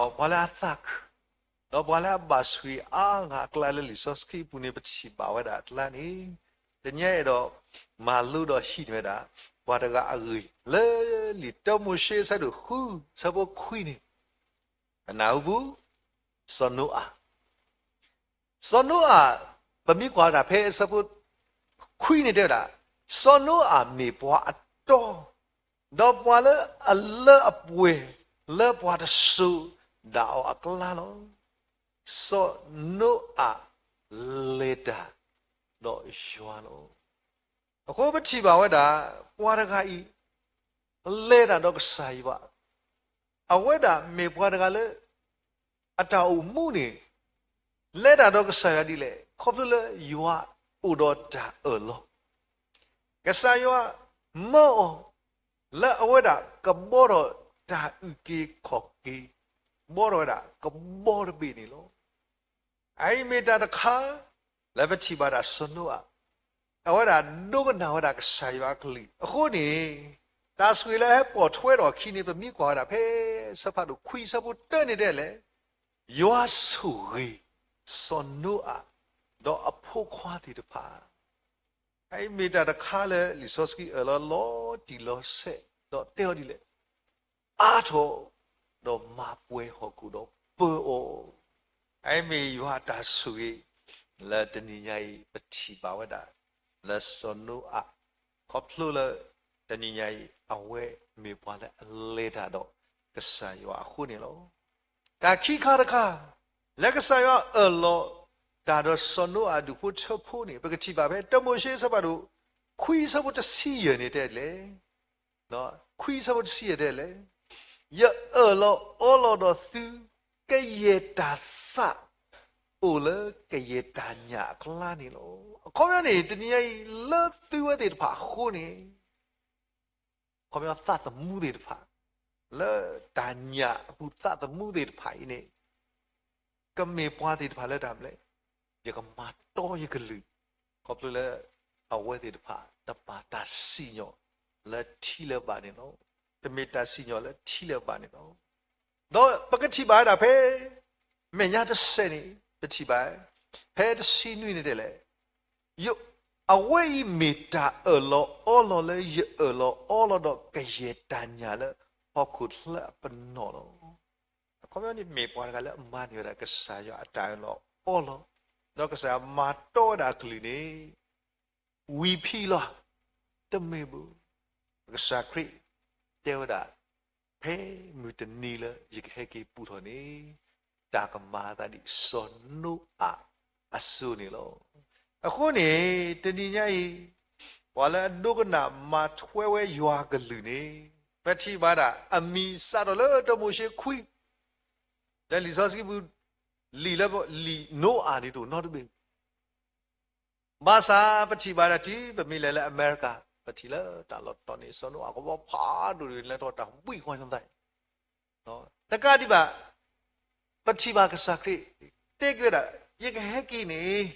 ပှၤလၢအသးခု ဒီးပှၤလၢအဘၣ်ဆိၣ်ဂ့ၤအါဂၤအကျါလၢလံာ်စီဆှံအပူၤန့ၣ် ပထံၣ်ဘၣ်ဝဲဒၣ်အကျါန့ၣ်, တနံၤအံၤအဲၣ်ဒိးမၤလိဒီးဟံးန့ၢ်ဝဲဒၣ် ပှၤတဂၤအဂ့ၢ် လၢလံာ်တၢမိၤၡ့အဆၢဒိၣ်ဃု အဆၢဖိခွံန့ၣ်, အနၢ်ဟူပူၤ စီၤနိအၤ, စီၤနိအၤ ပမ့ၢ်ကွၢ်ဝဲဒၣ်ဖဲအဆၢဖိခွံန့ၣ်တဲဝဲဒၣ်, စီၤနိအၤမ့ၢ်ပှၤအတီ ဒီးပှၤလၢအလၢအပှဲၤလၢပှၤတစိၤဒၣ်အီၤအကျါလီၤ. စီၤနိအၤလဲၤတၢ်ဒီးယွၤလီၤ. အဃိပထံၣ်ဘၣ်ဝဲဒၣ် ပှၤတဂၤအံၤ လဲၤတၢ်ဒီးကစၢ်ယွၤ, အဝဲဒၣ်မ့ၢ်ပှၤတဂၤလၢ အတၢ်အိၣ်မူန့ၣ် လဲၤတၢ်ဒီးကစၢ်ယွၤဒ်လဲၣ်, ခီဖျိလၢယွၤအိၣ်ဒီးတၢ်အၢၣ်လီၤ, ကစၢ်ယွၤမၢအီၤ လၢအဝဲဒၣ်ကဘှီထီၣ်တၢ်အုၣ်က့ၤခီၣ်က့ၤ, ဘှီထီၣ်ဝဲဒၣ်ကဘီတဘ့ၣ်န့ၣ်လီၤ. အအံၤမ့ၢ်တၢ်တခါ လၢပထံၣ်ဘၣ်ဒၣ်စီၤနိအၤ အဝဲဒၣ်ဒိကနၣ်ဝဲဒၣ်ကစၢ်ယွၤအကလုၢ်အဃိန့ၣ်, တၢ်ဆိၣ်ဂ့ၤလၢဟဲပိာ်ထွဲထီၣ်အခံန့ၣ် ပမ့ၢ်ကွၢ်ဝဲဒၣ်ဖဲ ဆၢဖးဒိၣ်ခွံဆၢဖိတၢန့ၣ်တဲလဲၣ်, ယွၤဆိၣ်ဂ့ၤ စီၤနိအၤ ဒီးအဖိခွါသ့ၣ်တဖၣ် အအံၤမ့ၢ်တၢ်တခါလၢ လံာ်စီဆှံအၢၣ်လီၤလီၤတံၢ်လီၤဆဲး ဒီးတဲအီၤဒ်လဲၣ်, အါထီၣ်, ဒီးမၤပှဲၤဟီၣ်ခိၣ်ဒီးပၢအီၤ, အအံၤမ့ၢ်ယွၤအတၢ်ဆိၣ်ဂ့ၤ လၢတနံၤညါအံၤ ပထံၣ်ဘၣ်ဝဲဒၣ် လၢစီၤနိအၤ, ခီဖျိလၢ တနံၤညါအံၤ အဝဲမ့ၢ်ပှၤလၢအလဲၤတၢ်ဒီးကစၢ်ယွၤအဃိန့ၣ်လီၤ. တၢ်ခံခါတခါ လၢကစၢ်ယွၤအၢၣ်လီၤတၢ်ဒီးစီၤနိအၤအဒူၣ်ဖိထၢဖိန့ၣ် ပကထံၣ်ဘၣ်ဖဲတၢမိၤၡ့အဆၢဖးဒိၣ် ခွံဆၢဖိတဆံယဲၢ်န့ၣ်တဲလဲၣ်, ခွံဆၢဖိတဆံယဲၢ်တဲလဲၣ်, ယအၢၣ်လီၤအီလီၤဒီးသု ကယဲၢ်တၢ်သး အိၣ်လၢကယဲၢ်တၢ်ညၣ်အကျါန့ၣ်လီၤ. အခီပညီန့ၣ် တနံၤညါအံၤ လၢသုဝဲသ့ၣ်တဖၣ်အဃိန့ၣ် အခီပညီသးသမူသ့ၣ်တဖၣ် လၢတၢ်ညၣ်အပူၤသးသမူသ့ၣ်တဖၣ်အံၤန့ၣ် ကမ့ၢ်ပှၤသ့ၣ်တဖၣ်လၢတၢ်မနုၤလဲၣ်, ယကမၤတီယကလုၢ်, ခီဖျိလၢ အဝဲသ့ၣ်တဖၣ် တမ့ၢ်တၢ်စံၣ်ညီၣ်လၢထံလၢဘၣ်န့ၣ်လီၤ. တမ့ၢ်တၢ်စံၣ်ညီၣ်လၢထံလၢဘၣ်န့ၣ်လီၤ. ဒီးပကထံၣ်ဘၣ်ဝဲဒၣ်ဖဲ မဲာ်ညါတစဲးန့ၣ် ပထံၣ်ဘၣ် ဖဲတဆံနွံန့ၣ်တဲလဲၣ်, အဝဲအံၤမ့ၢ်တၢ်အၢၣ်လီၤအီလီၤလၢယအၢၣ်လီၤအီလီၤဒီးကယဲၢ်တၢ်ညၣ်လၢဟီၣ်ခိၣ်ချၢအပနီၣ်လီၤ. အခီပညီန့ၣ်မ့ၢ်ပှၤတဂၤလၢအမၤန့ၢ်ဝဲဒၣ်ကစၢ်ယွၤအတၢ်အၢၣ်လီၤအီလီၤ, ဒီးကစၢ်ယွၤမၤတီဝဲဒၣ်အကလုၢ်န့ၣ် ဝံၤဖံးလီၤ, တမ့ၢ်ဘၣ်, ကစၢ်ခရံာ်တဲဝဲဒၣ်, ဖဲမုၢ်တနံၤလၢယကဟဲက့ၤပူၤထီၣ်န့ၣ်, တၢ်ကမၤအသးဒ်စီၤနိအၤအစိၤန့ၣ်လီၤ. အဃိန့ၣ် တနံၤညါအံၤ ပှၤလၢအဒိကနၣ်မၤထွဲဝဲယွၤကလုၢ်န့ၣ်, ပထံၣ်ဘၣ်ဒၣ်အမံၤစးထီၣ်လၢတၢမိၤၡ့ခွံ လၢလံာ်စီဆှံပူၤ လံာ်လၢလံာ်နိအၤန့ၣ်တအိၣ်နီတဘ့ၣ် ဘၣ်ဆၣ်ပထံၣ်ဘၣ်ဒၣ်တုၤပမ့ၢ်လဲၤလၢအမဲရကၤ ပထံၣ်လၢတၢ်လီၢ်တတီၤန့ၣ် စီၤနိအၤကဘီဖးဒိၣ်န့ၣ် လဲၤထီၣ်တၢ်ဘှံးဃီညါသး, တကးဒံးဘၣ် ပထံၣ်ဘၣ်ကစၢ်ခရံာ် တဲက့ၤဝဲဒၣ် ယကဟဲက့ၤန့ၣ်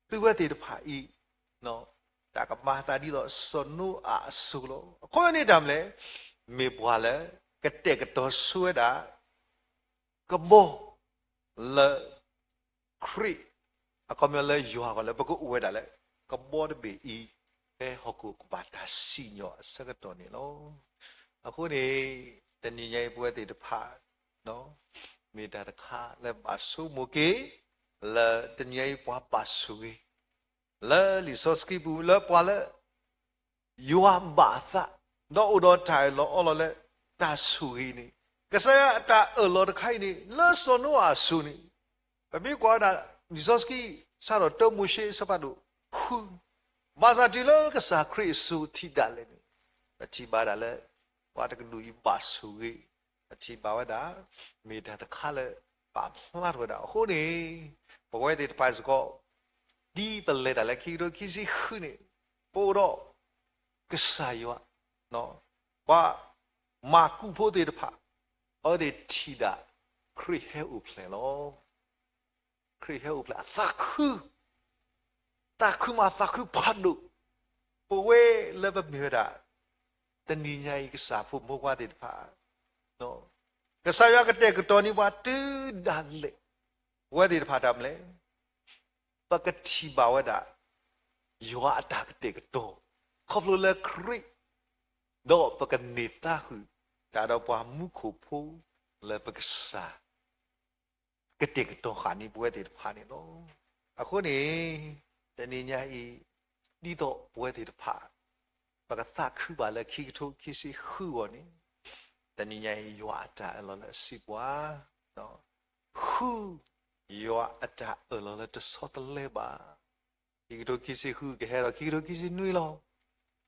သုဝဲသ့ၣ်တဖၣ်အံၤ တၢ်ကမၤသးဒ်သိးစီၤနိအၤအစိၤလီၤ. အခီပညီန့ၣ်တၢ်မနုၤလဲၣ်, မ့ၢ်ပှၤလၢ ကတဲာ်ကတီၤဆိဝဲဒၣ် ကဘီ လၢ ခရံာ် အခီပညီလၢယွၤဂီၢ်လၢပကအိၣ်ဝဲဒၣ်လၢ ကဘီတဘ့ၣ်အံၤ ဖဲဟီၣ်ခိၣ်ကဘၣ်တၢ်စံၣ်ညီၣ်အဆၢကတီၢ်န့ၣ်လီၤ. အဃိန့ၣ် တနံၤညါအံၤပဝဲသ့ၣ်တဖၣ် မ့ၢ်တၢ်တခါလၢဘၣ်ဆိကမိၣ်က့ၤ လၢတနံၤညါအံၤပှၤဘၣ်ဆိၣ်ဂ့ၤ လၢလံာ်စီဆှံပူၤလၢပှၤလၢ ယွၤဘၣ်အသး ဒီးအိၣ်ဒီးတၢ်အၢၣ်လီၤအီလီၤလၢ တၢ်ဆိၣ်ဂ့ၤန့ၣ်, ကစၢ်ယွၤအတၢ်အၢၣ်လီၤတခါအံၤန့ၣ် လၢစီၤနိအၤအစိၤန့ၣ်, ပမ့ၢ်ကွၢ်ဝဲဒၣ် လံာ်စီဆှံ စးထီၣ်တၢမိၤၡ့အဆၢဖးဒိၣ်ဃု, ဘၣ်ဆၣ်တုၤလၢကစၢ်ခရံာ်အစိၤထံးဒၣ်လဲာ်န့ၣ်, ပထံၣ်ဘၣ်ဒၣ်လၢ ပှၤတကဒူၣ်အံၤဘၣ်ဆိၣ်ဂ့ၤ, ပထံၣ်ဘၣ်ဝဲဒၣ် မ့ၢ်တၢ်တခါလၢ ပာ်ဖျါထီၣ်ဝဲဒၣ်အဃိန့ၣ်, ပဝဲသ့ၣ်တဖၣ်စ့ၢ်ကီး ဒ်ပလဲၤတၢ်လၢခံကထိခံဆံဃုန့ၣ်, ပအိၣ်ဒီး ကစၢ်ယွၤ, ပှၤမၤကူဖိသ့ၣ်တဖၣ်, အဝဲသ့ၣ်ထံၣ်ဒၣ် ခရံာ်ဟဲအိၣ်ဖျဲၣ်လီၤ. ခရံာ်ဟဲအိၣ်ဖျဲၣ်အသးခု, သးခုမးသးခုဖးဒိၣ်, ပဝဲလၢပမ့ၢ်ဝဲဒၣ် တနံၤညါအံၤကစၢ်ဖိမုၣ်ဖိခွါသ့ၣ်တဖၣ်, ကစၢ်ယွၤကတဲာ်ကတီၤန့ၢ်ပှၤတုၤဒၣ်လဲာ်, ပဝဲသ့ၣ်တဖၣ်တၢ်မနုၤလဲၣ် ပကထံၣ်ဘၣ်ဝဲဒၣ် ယွၤအတၢ်ကတဲာ်ကတီၤ ခီဖျိလၢခရံာ်, ဒီးပကန့ၢ်သးဃုာ်တၢ်ဒီးပှၤမူခိၣ်ဖိလၢပကစၢ် ကတဲာ်ကတီၤဃာ်န့ၢ်ပဝဲသ့ၣ်တဖၣ်န့ၣ်လီၤ. အဃိန့ၣ် တနံၤညါအံၤ ဒ်သိးပဝဲသ့ၣ်တဖၣ် ပကသးခုဘၣ်လၢခံကထိခံဆံဃုအဂီၢ်န့ၣ်, တနံၤညါအံၤ ယွၤအတၢ်အၢၣ်လီၤလၢအစံးပှၤ, ဃုယွၤအတၢ်အၢၣ်လီၤလၢတဆီတလဲဘၣ်. ခံကထိခံဆံဃုကဟဲဒီး ခံကထိခံဆံနွံလီၤ.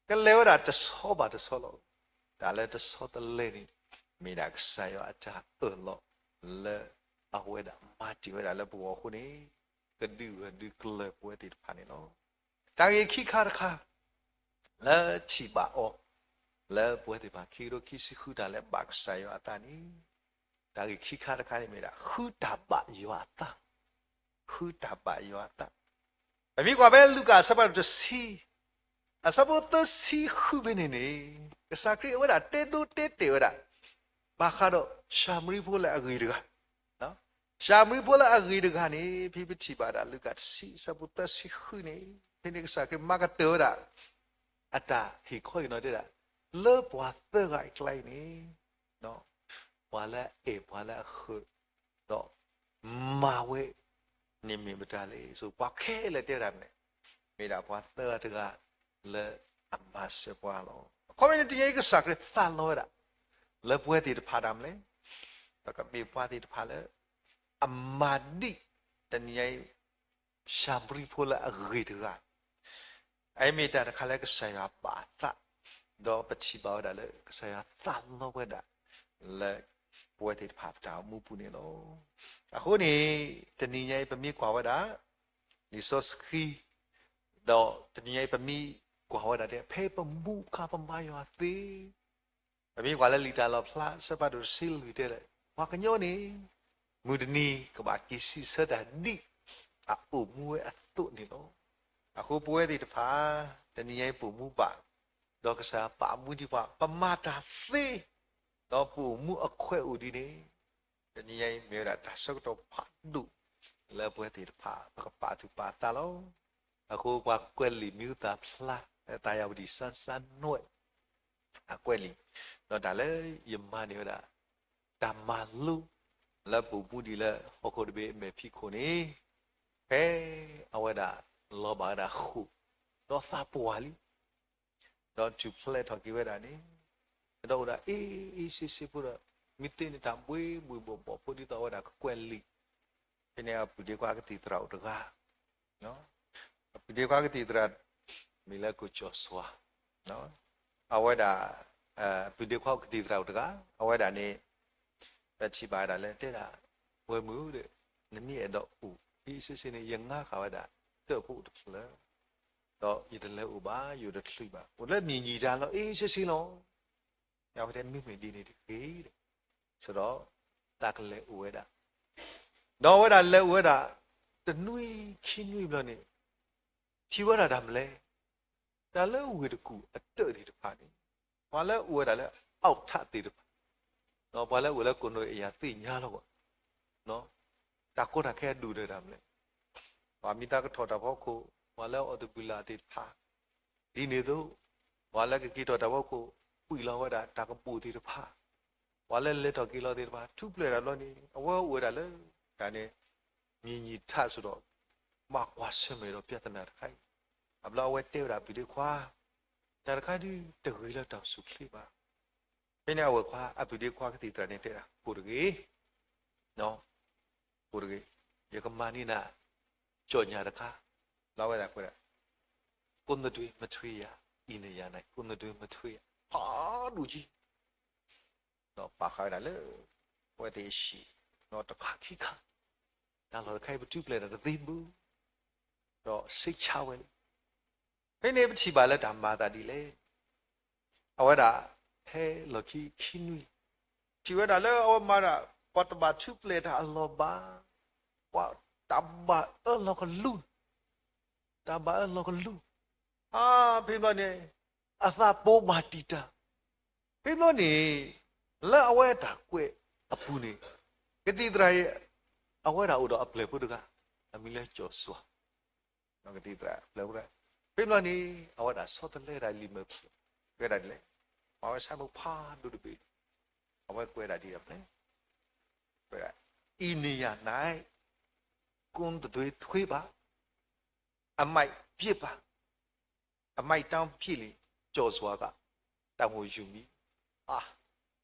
ကလဲၤဝဲဒၣ်တဆီဘၣ်တဆီလီၤ. တၢ်လၢတဆီတလဲန့ၣ် မ့ၢ်ဒၣ်ကစၢ်ယွၤအတၢ်အၢၣ်လီၤလၢအဝဲဒၣ်မၤတ့ၢ်ဝဲဒၣ်လၢပဂီၢ်အဃိန့ၣ်, ကဒုးဂၢၢ်ဒုးကျၢၤပဝဲသ့ၣ်တဖၣ်န့ၣ်လီၤ. တၢ်ဂ့ၢ်ခံခါတခါ လၢထံၣ်ဘၣ်အီၤ လၢပဝဲသ့ၣ်တဖၣ်ခံကထိခံဆံဃုတၢ်လၢဘၣ်ကစၢ်ယွၤအသးန့ၣ်, တၢ်ဂ့ၢ်ခံခါတခါန့ၣ်မ့ၢ်ဒၣ် ဃုတၢ်ဘၣ်ယွၤအသး, ဃုတၢ်ဘၣ်ယွၤအသး. ပမ့ၢ်ကွၢ်ဖဲလူၤကၣ်အဆၢဖးဒိၣ်တဆံ, အဆၢဖိသၢဆံဃုဖဲန့ၣ်န့ၣ်, ကစၢ်ခရံာ်အဝဲဒၣ်တဲဒိတဲတဲာ်ဝဲဒၣ် ဘၣ်ဃးဒီးၡၤမရံဖိလၢအဂ့ၤတဂၤ, ၡၤမရံဖိလၢအဂ့ၤတဂၤန့ၣ် ဖဲပထံၣ်ဘၣ်ဒၣ်လူၤကၣ်တဆံ အဆၢဖိသၢဆံဃုန့ၣ်, ဖဲန့ၣ်ကစၢ်ခရံာ်မၤကတၢၢ်ဝဲဒၣ် အတၢ်ဟ့ၣ်ခီဟ့ၣ်နီၤတဲဒၣ်, လၢပှၤသၢဂၤအကျါအံၤန့ၣ် ပှၤလၢအအဲၣ်ပှၤလၢအဃၢၤ, ဒီးမၤဝဲ န့ၣ်မ့ၢ်မတၤလဲၣ်. ဆိပှၤခဲလၢာ်တဲဝဲဒၣ်မနုၤလဲၣ်, မ့ၢ်ဒၣ်ပှၤသၢဂၤတဂၤလၢအမၤစၢၤပှၤလီၤ. အခီပညီန့ၣ် တနံၤညါအံၤကစၢ်ခရံာ်သးလီဝဲဒၣ် လၢပဝဲသ့ၣ်တဖၣ်ဒၣ်မနုၤလဲၣ်, ပကမ့ၢ်ပှၤသ့ၣ်တဖၣ်လၢ အမၤဒံး တနံၤညါအံၤ ၡၤမရံဖိလၢအဂ့ၤတဂၤ အအံၤမ့ၢ်တၢ်တခါလၢကစၢ်ယွၤပာ်အသး, ဒီးပထံၣ်ဘၣ်ဝဲဒၣ်လၢကစၢ်ယွၤသးလီဝဲဒၣ် လၢပဝဲသ့ၣ်တဖၣ်ပတၢ်အိၣ်မူပူၤန့ၣ်လီၤ. အဃိန့ၣ် တနံၤညါအံၤပမ့ၢ်ကွၢ်ဝဲဒၣ် လံာ်စီဆှံ ဒီးတနံၤညါအံၤပမ့ၢ်ကွၢ်ဝဲဒၣ်တဲ ဖဲပမူခါပမၤယွၤသ့ ပမ့ၢ်ကွၢ်လၢလံာ်တၢ်လီၣ်ဖျါ အဆၢဖးဒိၣ်တဆံလွံၢ်တဲလၢ ပှၤကညီန့ၣ် မုၢ်တနံၤကဘၣ်က့ၤစံးဆၢတၢ်ဒ်အအိၣ်မူဝဲအသိးန့ၣ်လီၤ. အဃိပဝဲသ့ၣ်တဖၣ် တနံၤညါအံၤပအိၣ်မူဘၣ်, ဒီးကစၢ်ယွၤပာ်မူဒံးပှၤ ပမၤတၢ်သ့, ဒီးပအိၣ်မူအခွဲးအိၣ်ဒ်န့ၣ်, တနံၤညါအံၤမ့ၢ်ဝဲဒၣ်တၢ်ဆၢကတီၢ်ဖးဒိၣ် လၢပဝဲသ့ၣ်တဖၣ် ပကပာ်သူၣ်ပာ်သးလီၤ. အဃိပှၤကွဲးလံာ်မံၤဟူသၣ်ဖျါ သးယၤဝတံၣ်စါစါနွဲၣ် အကွဲးလံာ်, ဒီးတၢ်လၢယမၤန့ၢ်ဝဲဒၣ် တၢ်မၤလိ လၢပအိၣ်မူဒံးလၢဟီၣ်ခိၣ်တဘ့ၣ်အမဲာ်ဖံးခိၣ်န့ၣ်, ဖဲအဝဲဒၣ်လီၤဘၣ်ဝဲဒၣ်ဃိာ်, ဒီးသးပှၢ်လံ, ဒီးထူၣ်ဖျဲးထီၣ်က့ၤဝဲဒၣ်န့ၣ်, ဒီးအိၣ်ဒၣ်အ့ၣ်အ့ၣ်ဆ့ဆ့ဖိဒီး မ့ၢ်သ့န့ၣ်တၢ်ဘှ့ဘှ့ဘှီၣ်ဘှီၣ်ဖိဒ်သိးအဝဲဒၣ်ကကွဲးလံာ်, ဖဲန့ၣ်အပုၢ်ဒ့ခွါကသံၣ်သရၣ်အိၣ်တဂၤ အပုၢ်ဒ့ခွါကသံၣ်သရၣ် မံၤလၢကိၣ်ကၠီၣ်စွါ, အဝဲဒၣ် ပုၢ်ဒ့ခွါကသံၣ်သရၣ်အိၣ်တဂၤ အဝဲဒၣ်န့ၣ် ပထံၣ်ဘၣ်ဝဲဒၣ်လၢတဲဒၣ် ဝဲမုၣ်ဒီး နမ့ၢ်အဲၣ်ဒိးအိၣ်အ့ၣ်အ့ၣ်ဆ့ဆ့န့ၣ် ယငါဃာ်ဝဲဒၣ် တၢၣ်ဖိအိၣ်တဖျၢၣ်, ဒီးယတလဲၤအိၣ်ဘၣ် ယအိၣ်တချုးဘၣ် အိၣ်လၢမံၤယံာ်တၢ်လီၤ အ့ၣ်အ့ၣ်ဆ့ဆ့လီၤ. အဝဲတဲမ့မ့ၢ်ဒ်န့ၣ်တဂ့ၤ, ဒီး သးကလဲၤအိၣ်ဝဲဒၣ်, ဒီးအဝဲဒၣ်လဲၤအိၣ်ဝဲဒၣ် တနွံခံနွံဘျီန့ၣ် ထံၣ်ဝဲဒၣ်တၢ်မနုၤလဲၣ်, တၢ်လၢဝ့ၢ်တကူၣ်အတၢၣ်သ့ၣ်တဖၣ်န့ၣ် ပှၤလၢအိၣ်ဝဲဒၣ်လၢအအိၣ်ထၣ်သ့ၣ်တဖၣ်, ဒီးပှၤလၢအိၣ်လၢကိၣ်နိၣ်အံၤယသ့ၣ်ညါလီၤဘၣ်, တၢ်ကီတၢ်ခဲအဒိၣ်ဒီးတၢ်မနုၤလဲၣ်, ပှၤမံသးကထီၣ်တၢ်ဖီခိၣ်, ပှၤလၢအီၣ်သဘံၣ်လၢ်သ့ၣ်တဖၣ်, ဒ်န့ၣ်အသိး ပှၤလၢကက့ၤထီၣ်တၢ်ဖီခိၣ် ကွံာ်လီၤဝဲဒၣ်တၢ်ကပိာ်သ့ၣ်တဖၣ်, ပှၤလၢလဲၤထီၣ်က့ၤလီၤသ့ၣ်တဖၣ် ထူးပှဲၤဒၣ်ဘျီန့ၣ် အဝဲအိၣ်ဝဲဒၣ်လၢ တၢ်န့ၣ် မံၤယံာ်ထးစ့ၢ်ဒီး ဘၣ်ကွၢ်ဆၢၣ်မဲာ်ဒီးပြဿနာတခါအံၤ, အဘျီအဝဲတဲဝဲဒၣ်အပုၢ်ဒ့ခွါ, တၢ်တခါဒုးတဂ့ၤလၢတၢ်အိၣ်ဆူၣ်အိၣ်ချ့ဘၣ်. ဖဲန့ၣ်အဝဲခွါ အပုၢ်ဒ့ခွါကသံၣ်သရၣ်န့ၣ်တဲဒၣ် ကိၣ်တဂ့ၤ, ကိၣ်တဂ့ၤ, ယကမၤန့ၢ်နၤ ကၠီၣ်ညၣ်တခါ, လၢအဝဲဒၣ်ကွဲးဒၣ် ကိုယ်တတွေ့မထွေးရာ အံၤနယၤန့ၣ် ကိုယ်တတွေ့မထွေးရာ ဖးဒိၣ်ကံ ဒီးပာ်ဃာ်ဝဲဒၣ်လၢ အဝဲသ့ၣ်အဟံၣ်, ဒီးတခါခံခါ တၢ်လီၢ်တခါအံၤပထူးပှဲၤဒၣ်တသ့ဘၣ်, ဒီးစိတ်ချဝဲလံ. ဖဲန့ၣ်ပထံၣ်ဘၣ်လၢတၢ်မၤအသးဒ်လဲၣ်. အဝဲဒၣ် ဖဲလီၢ်ခံခံနွံ ထံၣ်ဝဲဒၣ်လၢအဝဲမၤဒၣ် ပှၤတဘၣ်ထူးပှဲၤတၢ်အလီၢ်ဘၣ်, ပှၤတၢ်ဘၣ်အၢလီၤကလူး, တၢ်ဘၣ်အၢလီၤကလူး, ဖဲဘျီန့ၣ် အသးပိာ်မၤတံာ်တာ်, ဖဲဘျီန့ၣ် လၢအဝဲတၢ်ကွဲးအပူၤန့ၣ် ကသံၣ်သရၣ်အံၤ အဝဲဒၣ်အိၣ်ဒီးအပျဲၢ်ဖိတဂၤ အမံၤလၢကၠီၣ်စွါ, ကသံၣ်သရၣ်အပျဲၢ်ဖိတဂၤ, ဖဲဘျီန့ၣ် အဝဲဒၣ်ဆီတလဲဒၣ်လံာ်မဲာ်ဖျၢၣ် ဝဲဒၣ်ဒ်လဲၣ်, ပာ်ဝဲဆၢမုၢ်ဖးဒိၣ်တဘ့ၣ်, အဝဲကွဲးဒၣ်ဒ်လဲၣ်, အံၤနယၤန့ၣ် ကိုယ်တတွေ့ထွေးပါ, အမိုက်ပစ်ပါ, အမိုက်တောင်ပစ်လံ, ကျ ကၠီၣ်စွၤက တၢ်မိၣ်ယူၤမံၤ, အါ,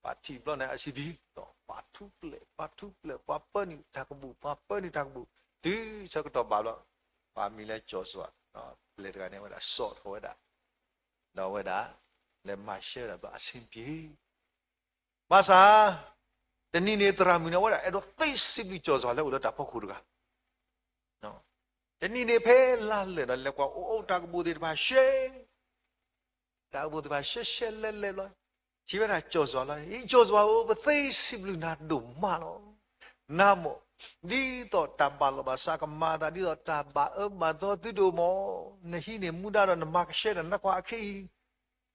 ပှၤထံၣ်ဘျီန့ၣ် အဆံးဘံၣ်ဒီး ပှၤထူးပျဲၢ် ပှၤထူးပျဲၢ် ပှၤပၢနုာ်တၢ်ကဘူၣ် ပှၤပၢနုာ်တၢ်ကဘူၣ် တုၤဆၢကတီၢ်ဘၣ်ဘျီ, ပှၤမံၤလၢကၠီၣ်စွၤ, ပျဲၢ်တဂၤန့ၣ် အဝဲဒၣ်စိာ်ထီၣ်ဝဲဒၣ်, ဒီးအဝဲဒၣ် လဲၤမၤရှဲဒၣ်ဘျီအဆံးဘံၣ် ဘၣ်ဆၣ်, တနံၤန့ၣ်သရၣ်မုၣ်န့ၣ် အဝဲဒၣ်အဲၣ်ဒိးသ့စံးဘျုးကၠီၣ်စွၤလၢအိၣ်လၢတၢ်ဖီခိၣ်တဂၤ, တနံၤန့ၣ်ဖဲလါလၢာ်ဒီး လဲၤကွၢ်အိၣ်အိၣ်တၢ်ကဘူၣ်သ့ၣ်တဖၣ်ရှဲ, တၢ်ကဘူၣ်သ့ၣ်တဖၣ်ရှဲရှဲလဲၣ်လဲၣ်ဘျီ, ထံၣ်ဝဲဒၣ်ကၠီၣ်စွၤလီၤ, ကၠီၣ်စွၤဧၢ ပသ့စံးဘျုးနၤဒိၣ်မးလီၤ. နၤမ့ၢ် ဒ်သိးတၢ်ဘၣ်လီၤဘၣ်စးကမၤအသး ဒ်သိးတၢ်ဘၣ်အၢဘၣ်သီသုဒိၣ်မး, နဟံးန့ၢ်မူဒါဒီးနမၤကဆှဲဒီးနကွၢ်အခံအံၤ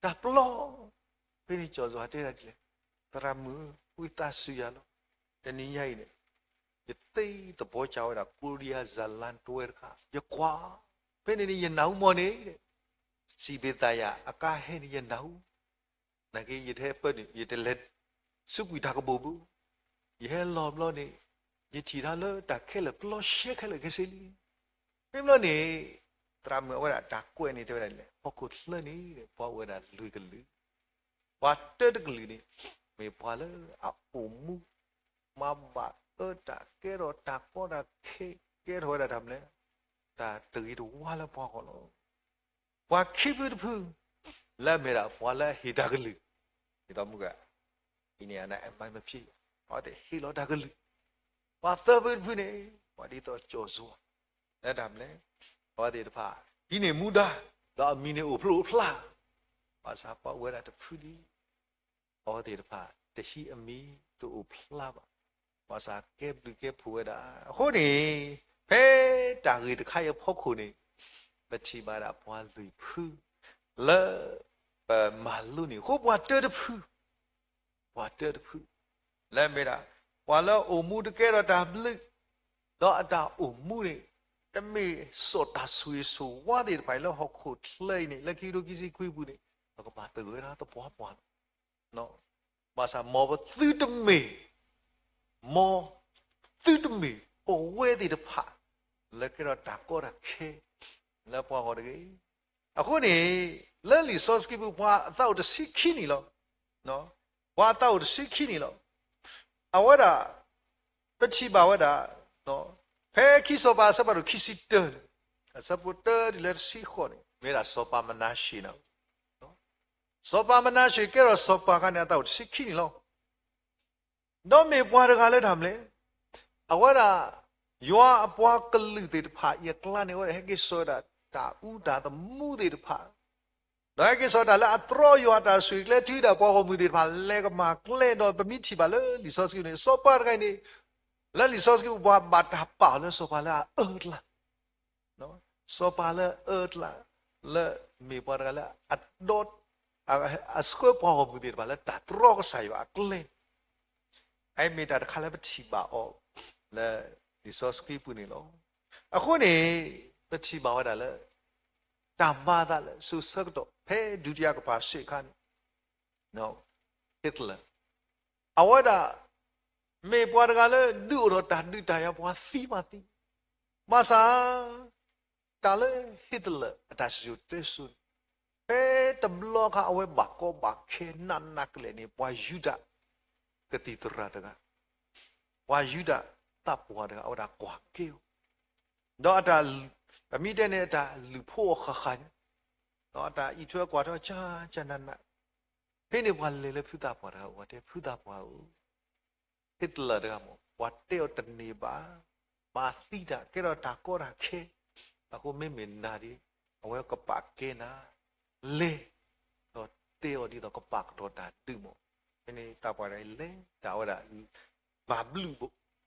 တၢ်ပျီ, ဖဲန့ၣ်ကၠီၣ်စွၤတဲဒၣ်ဒ်လဲၣ်, သရၣ်မုၣ်ဧၢ ဝံသးစူၤယၤလီၤ. တနံၤညါအံၤန့ၣ် ယသ့သဘီကၢဝဲဒၣ် ကိရံယါစၤလါတဝဲတခါ ယကွၢ်, ဖဲန့ၣ်န့ၣ် ယနၢ်ဟူမ့ၢ်န့ၣ် စံးဘ့းသးယၤအကါဟဲန့ၣ် ယနၢ်ဟူ, နာ်က့ ယတဟဲပၢနုာ် ယတလဲၤ စူးကွံာ်တၢ်ကဘူၣ်ဘၣ်, ယဟဲလီၤဘျီန့ၣ် ယထံၣ်တၢ်လၢတၢ်ခဲလၢာ်ပျီရှဲခဲလၢာ်ခဲဆ့လံ. ဖဲဘျီန့ၣ် သရၣ်မုၣ်အဝဲဒၣ်တၢ်ကွဲးန့ၣ်တဲဝဲဒၣ်ဒ်လဲၣ်, ဟီၣ်ခိၣ်ချၢန့ၣ် ပှၤအိၣ်ဝဲဒၣ်လွံၢ်ကလုာ်, ပှၤတၢတကလုာ်န့ၣ် မ့ၢ်ပှၤလၢအအိၣ်မူ မၤဘၣ်အၢတၢ် ကဲထီၣ်တၢ်ကီတၢ်ခဲ ကဲထီၣ်ဝဲဒၣ်တၢ်မနုၤလဲၣ်, တၢ်တဂ့ၤတဝါလၢပှၤဂီၢ်လီၤ. ပှၤခံဖုတဖု လၢအမ့ၢ်ဒၣ်ပှၤလၢအဟ့ၣ်တၢ်ကလုၢ်, ဒ်သိးမုၢ်ဂၤ အံၤန့ၣ် အနမ့ၢ်ဖံး အဝဲသ့ၣ်ဟ့ၣ်လီၤတၢ်ကလုၢ်, ပှၤသၢဖုတဖုန့ၣ် ပှၤဒ်သိးကၠီၣ်စွၤ လၢတၢ်မနုၤလဲၣ်, အဝဲသ့ၣ်တဖၣ် ဟံးန့ၢ်မူဒါ ဒီးအမံၤန့ၣ်အိၣ်ဖျိအိၣ်ဖျါ, ဘၣ်ဆၣ်ပှၤအိၣ်ဝဲဒၣ်တဖုဒံး အဝဲသ့ၣ်တဖၣ် တဟံးအမံၤတအိၣ်ဖျါဘၣ်, ဘၣ်ဆၣ်ကဲဘျုးကဲဖှိၣ်ဝဲဒၣ်. အဃိန့ၣ် ဖဲတၢ်ဂ့ၢ်တခါအံၤအဖီခိၣ်န့ၣ် ပထံၣ်ဘၣ်ဒၣ်ပှၤလွံၢ်ဖု လၢ ပမၤလိန့ၣ် အဃိပှၤတၢတဖု ပှၤတၢတဖု လၢအမ့ၢ်ဒၣ် ပှၤလၢအအိၣ်မူတကဲထီၣ်တၢ်ဘျုး, ဒီးအတၢ်အိၣ်မူန့ၣ် တမ့ၢ်စိာ်တၢ်ဆိၣ်ဂ့ၤဆိၣ်ဝါသ့ၣ်တဖၣ်အံၤ လၢဟီၣ်ခိၣ်ချၢအံၤန့ၣ် လၢခံကထိခံဆံခွံအပူၤန့ၣ် ပကဘၣ်သဂၢၢ်ဝဲဒၣ်သပှၢ်ပှၢ်လီၤ. ဘၣ်ဆၣ်မ်ပသုတမ့ၢ် မ်သုတမ့ၢ်ပဝဲသ့ၣ်တဖၣ် လၢကဲထီၣ်တၢ်ကီတၢ်ခဲ လၢပှၤဂီၢ်တဂ့ၤ. အဃိန့ၣ် လၢလံာ်စီဆှံပူၤ ပှၤအသးအိၣ်တဆံခံနံၣ်လီၤ. ပှၤအသးအိၣ်တဆံခံနံၣ်လီၤ. အဝဲဒၣ် ပထံၣ်ဘၣ်ဝဲဒၣ် ဖဲခံစီၤပၤအဆၢဖးဒိၣ်ခံဆံတၢန့ၣ် အဆၢဖိတၢတုၤလၢတဆံဃိးန့ၣ် မ့ၢ်ဒၣ်စီၤပၤမနၤၡ့န့ၣ် စီၤပၤမနၤၡ့ကဲထီၣ်စီၤပၤအခါန့ၣ် အသးအိၣ်တဆံခံနံၣ်လီၤ. ဒီးမ့ၢ်ပှၤတဂၤလၢတၢ်မနုၤလဲၣ်, အဝဲဒၣ် ယွၤအပှၤကလုာ်သ့ၣ်တဖၣ်အံၤအကျါန့ၣ် အဝဲဒၣ်ဟဲက့ၤစိာ်ဝဲဒၣ်တၢ်အူတၢ်သမူသ့ၣ်တဖၣ်, ဒီးဟဲက့ၤစိာ်တၢ်လၢအတြီယွၤအတၢ်ဆိၣ်ဂ့ၤကျဲ တုၤဒၣ်ပှၤဂီၢ်မုၢ်သ့ၣ်တဖၣ်လဲၤကမၤကျဲ ဒီးပမ့ၢ်ထံၣ်ဘၣ်လၢလံာ်စီဆှံန့ၣ် စီၤပၤတဂၤအံၤန့ၣ် လၢလံာ်စီဆှံပူၤ ပှၤဘၣ်တၢ်ပာ်အီၤလၢစီၤပၤလၢအအၢအကျါ စီၤပၤလၢအအၢအကျါ လၢမ့ၢ်ပှၤတဂၤလၢအဒီ အဆှၢပှၤဂီၢ်မုၢ်သ့ၣ်တဖၣ်လၢတၢ်တြီကစၢ်ယွၤအကျဲ, အအံၤမ့ၢ်တၢ်တခါလၢပထံၣ်ဘၣ်အီၤ လၢလံာ်စီဆှံပူၤန့ၣ်လီၤ. အဃိန့ၣ် ပထံၣ်ဘၣ်ဝဲဒၣ်လၢ တၢ်မၤအသးလၢစိၤဆၢကတီၢ် ဖဲဒုတိယကမ္ဘာစစ်အခါန့ၣ် Hitler အဝဲဒၣ် မ့ၢ်ပှၤတဂၤလၢဒုးအိၣ်ထီၣ်တၢ်ဒုးတၢ်ယၤ ပှၤသံပှၤသံ, ဘၣ်ဆၣ် တၢ်လၢ Hitler အတၢ်စံၣ်စိၤတဲစိၤန့ၣ် ဖဲတဘျီခါအဝဲဘၣ်ကီဘၣ်ခဲနးနးကလဲာ်န့ၣ် ပှၤယူဒၤ ကသံၣ်သရၣ်တဂၤ, ပှၤယူဒၤသးပှၢ်တဂၤ အဝဲဒၣ်ကွၢ်က့ၤအီၤ, ဒီးအတၢ် ပမ့ၢ်တဲန့ၣ် အတၢ်လုၢ်ဖိအီၤဃၣ်ဃၣ်န့ၣ်, ဒီးအတၢ်အံးထွဲကွၢ်ထွဲကၠၢ်ကၠၢ်နးနး, ဖဲန့ၣ်ပှၤလဲၤလၢဖုသးပှၢ်တဂၤအအိၣ် တဲဖုသးပှၢ်ဧၢ Hitler တဂၤမ့ၢ် ပှၤတဲအီၤတန့ၢ်ဘၣ်, မၤသံတၢ် ကဲထီၣ်တၢ်ကီတၢ်ခဲ, အဃိမ့မ့ၢ်နၤဒီး အဝဲကပာ်ကဲနၤ, လဲၤ, ဒီးတဲအီၤဒ်သိးကပာ်ကတီၤတၢ်ဒုးမ့ၢ်, ဖဲန့ၣ်သးပှၢ်တဂၤအံၤလဲၤတၢ်ဝဲဒၣ်, မၤဘျုး,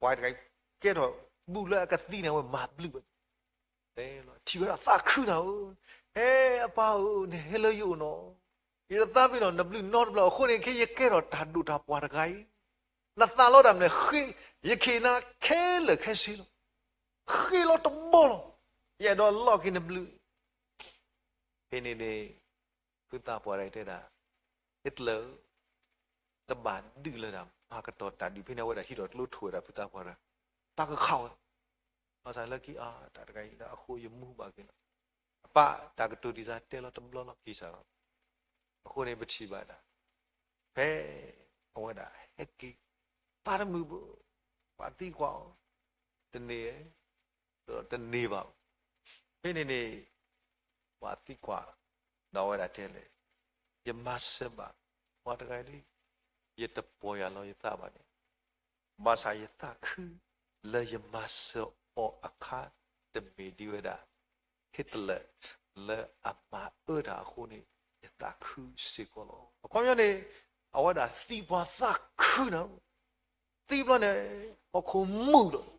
ပှၤတဂၤအံၤ ကဲထီၣ်ဘူၣ်လၢအကသံန့ၣ် အဝဲမၤဘျုးဝဲ ထံၣ်ဝဲဒၣ်သးခုနၤဧၢ, ဟဲအပၢ်ဧၢ နဟဲလၢယအိၣ်နီၤ, ယတသးပ့ၤနီၣ်နဘျုးနီတဘျီ အဃိန့ၣ် ခဲယကဲထီၣ်တၢ်ဒိၣ်တၢ်ပှၢ်တဂၤအံၤ, နသးလီတၢ်မနုၤလဲၣ်, ယကဟ့ၣ်နၤခဲလၢာ်ခဲဆ့လီၤ, ဃ့လီၤတဘီလီၤ, ယအဲၣ်ဒိးလီက့ၤနဘျုး ဖဲန့ၣ်န့ၣ် ဖုသးပှၢ်တဂၤအံၤတဲဒၣ်, Hitler တဘၣ်ဒုးလၢတၢ်မၤကတီၤတၢ်ဒုး ဖဲန့ၣ်အဝဲဒၣ်ဟံးထီၣ်ကျိထိၣ်ဝဲဒၣ်ဖုသးပှၢ်တဂၤ, သးကခးဝဲ, ဘၣ်ဆၣ်လၢခံအါ တၢ်တဂၤအံၤလၢအဃိယမူဘၣ်က့ၤလီၤ, အပၢ်တၢ်ကတိၤဒ်စၢ်တဲလီၤတဘျီလီၤက့ၤစၢ်လီၤ, အဃိန့ၣ်ပထံၣ်ဘၣ်ဒၣ် ဖဲအဝဲဒၣ်ဟဲက့ၤ သးတမုာ်ဘၣ်, ပှၤသံကွၢ်အီၤ တန့ၢ်, ဒီးတန့ၢ်ဘၣ်. ဖဲန့ၣ်န့ၣ် ပှၤသံကွၢ် ဒီးအဝဲဒၣ်တဲလဲၣ်, ယမၤစၢၤဘၣ်ပှၤတဂၤလံ, ယတပီၢ်ယၤလီၤယသးဘၣ်န့ၣ်, ဘၣ်ဆၣ်ယသးခု လၢယမၤစၢၤအီၤအခါ တမ့ၢ်ဒ်ဝဲဒၣ် Hitler လၢအမၤအၢတၢ်အဃိန့ၣ် ယသးခုစ့ၢ်ကီးလီၤ. အခီပညီန့ၣ် အဝဲဒၣ်သံပှၤသးခုနၤ, သံဘျီန့ၣ် ဟီၣ်ခိၣ်မုာ်လီၤ.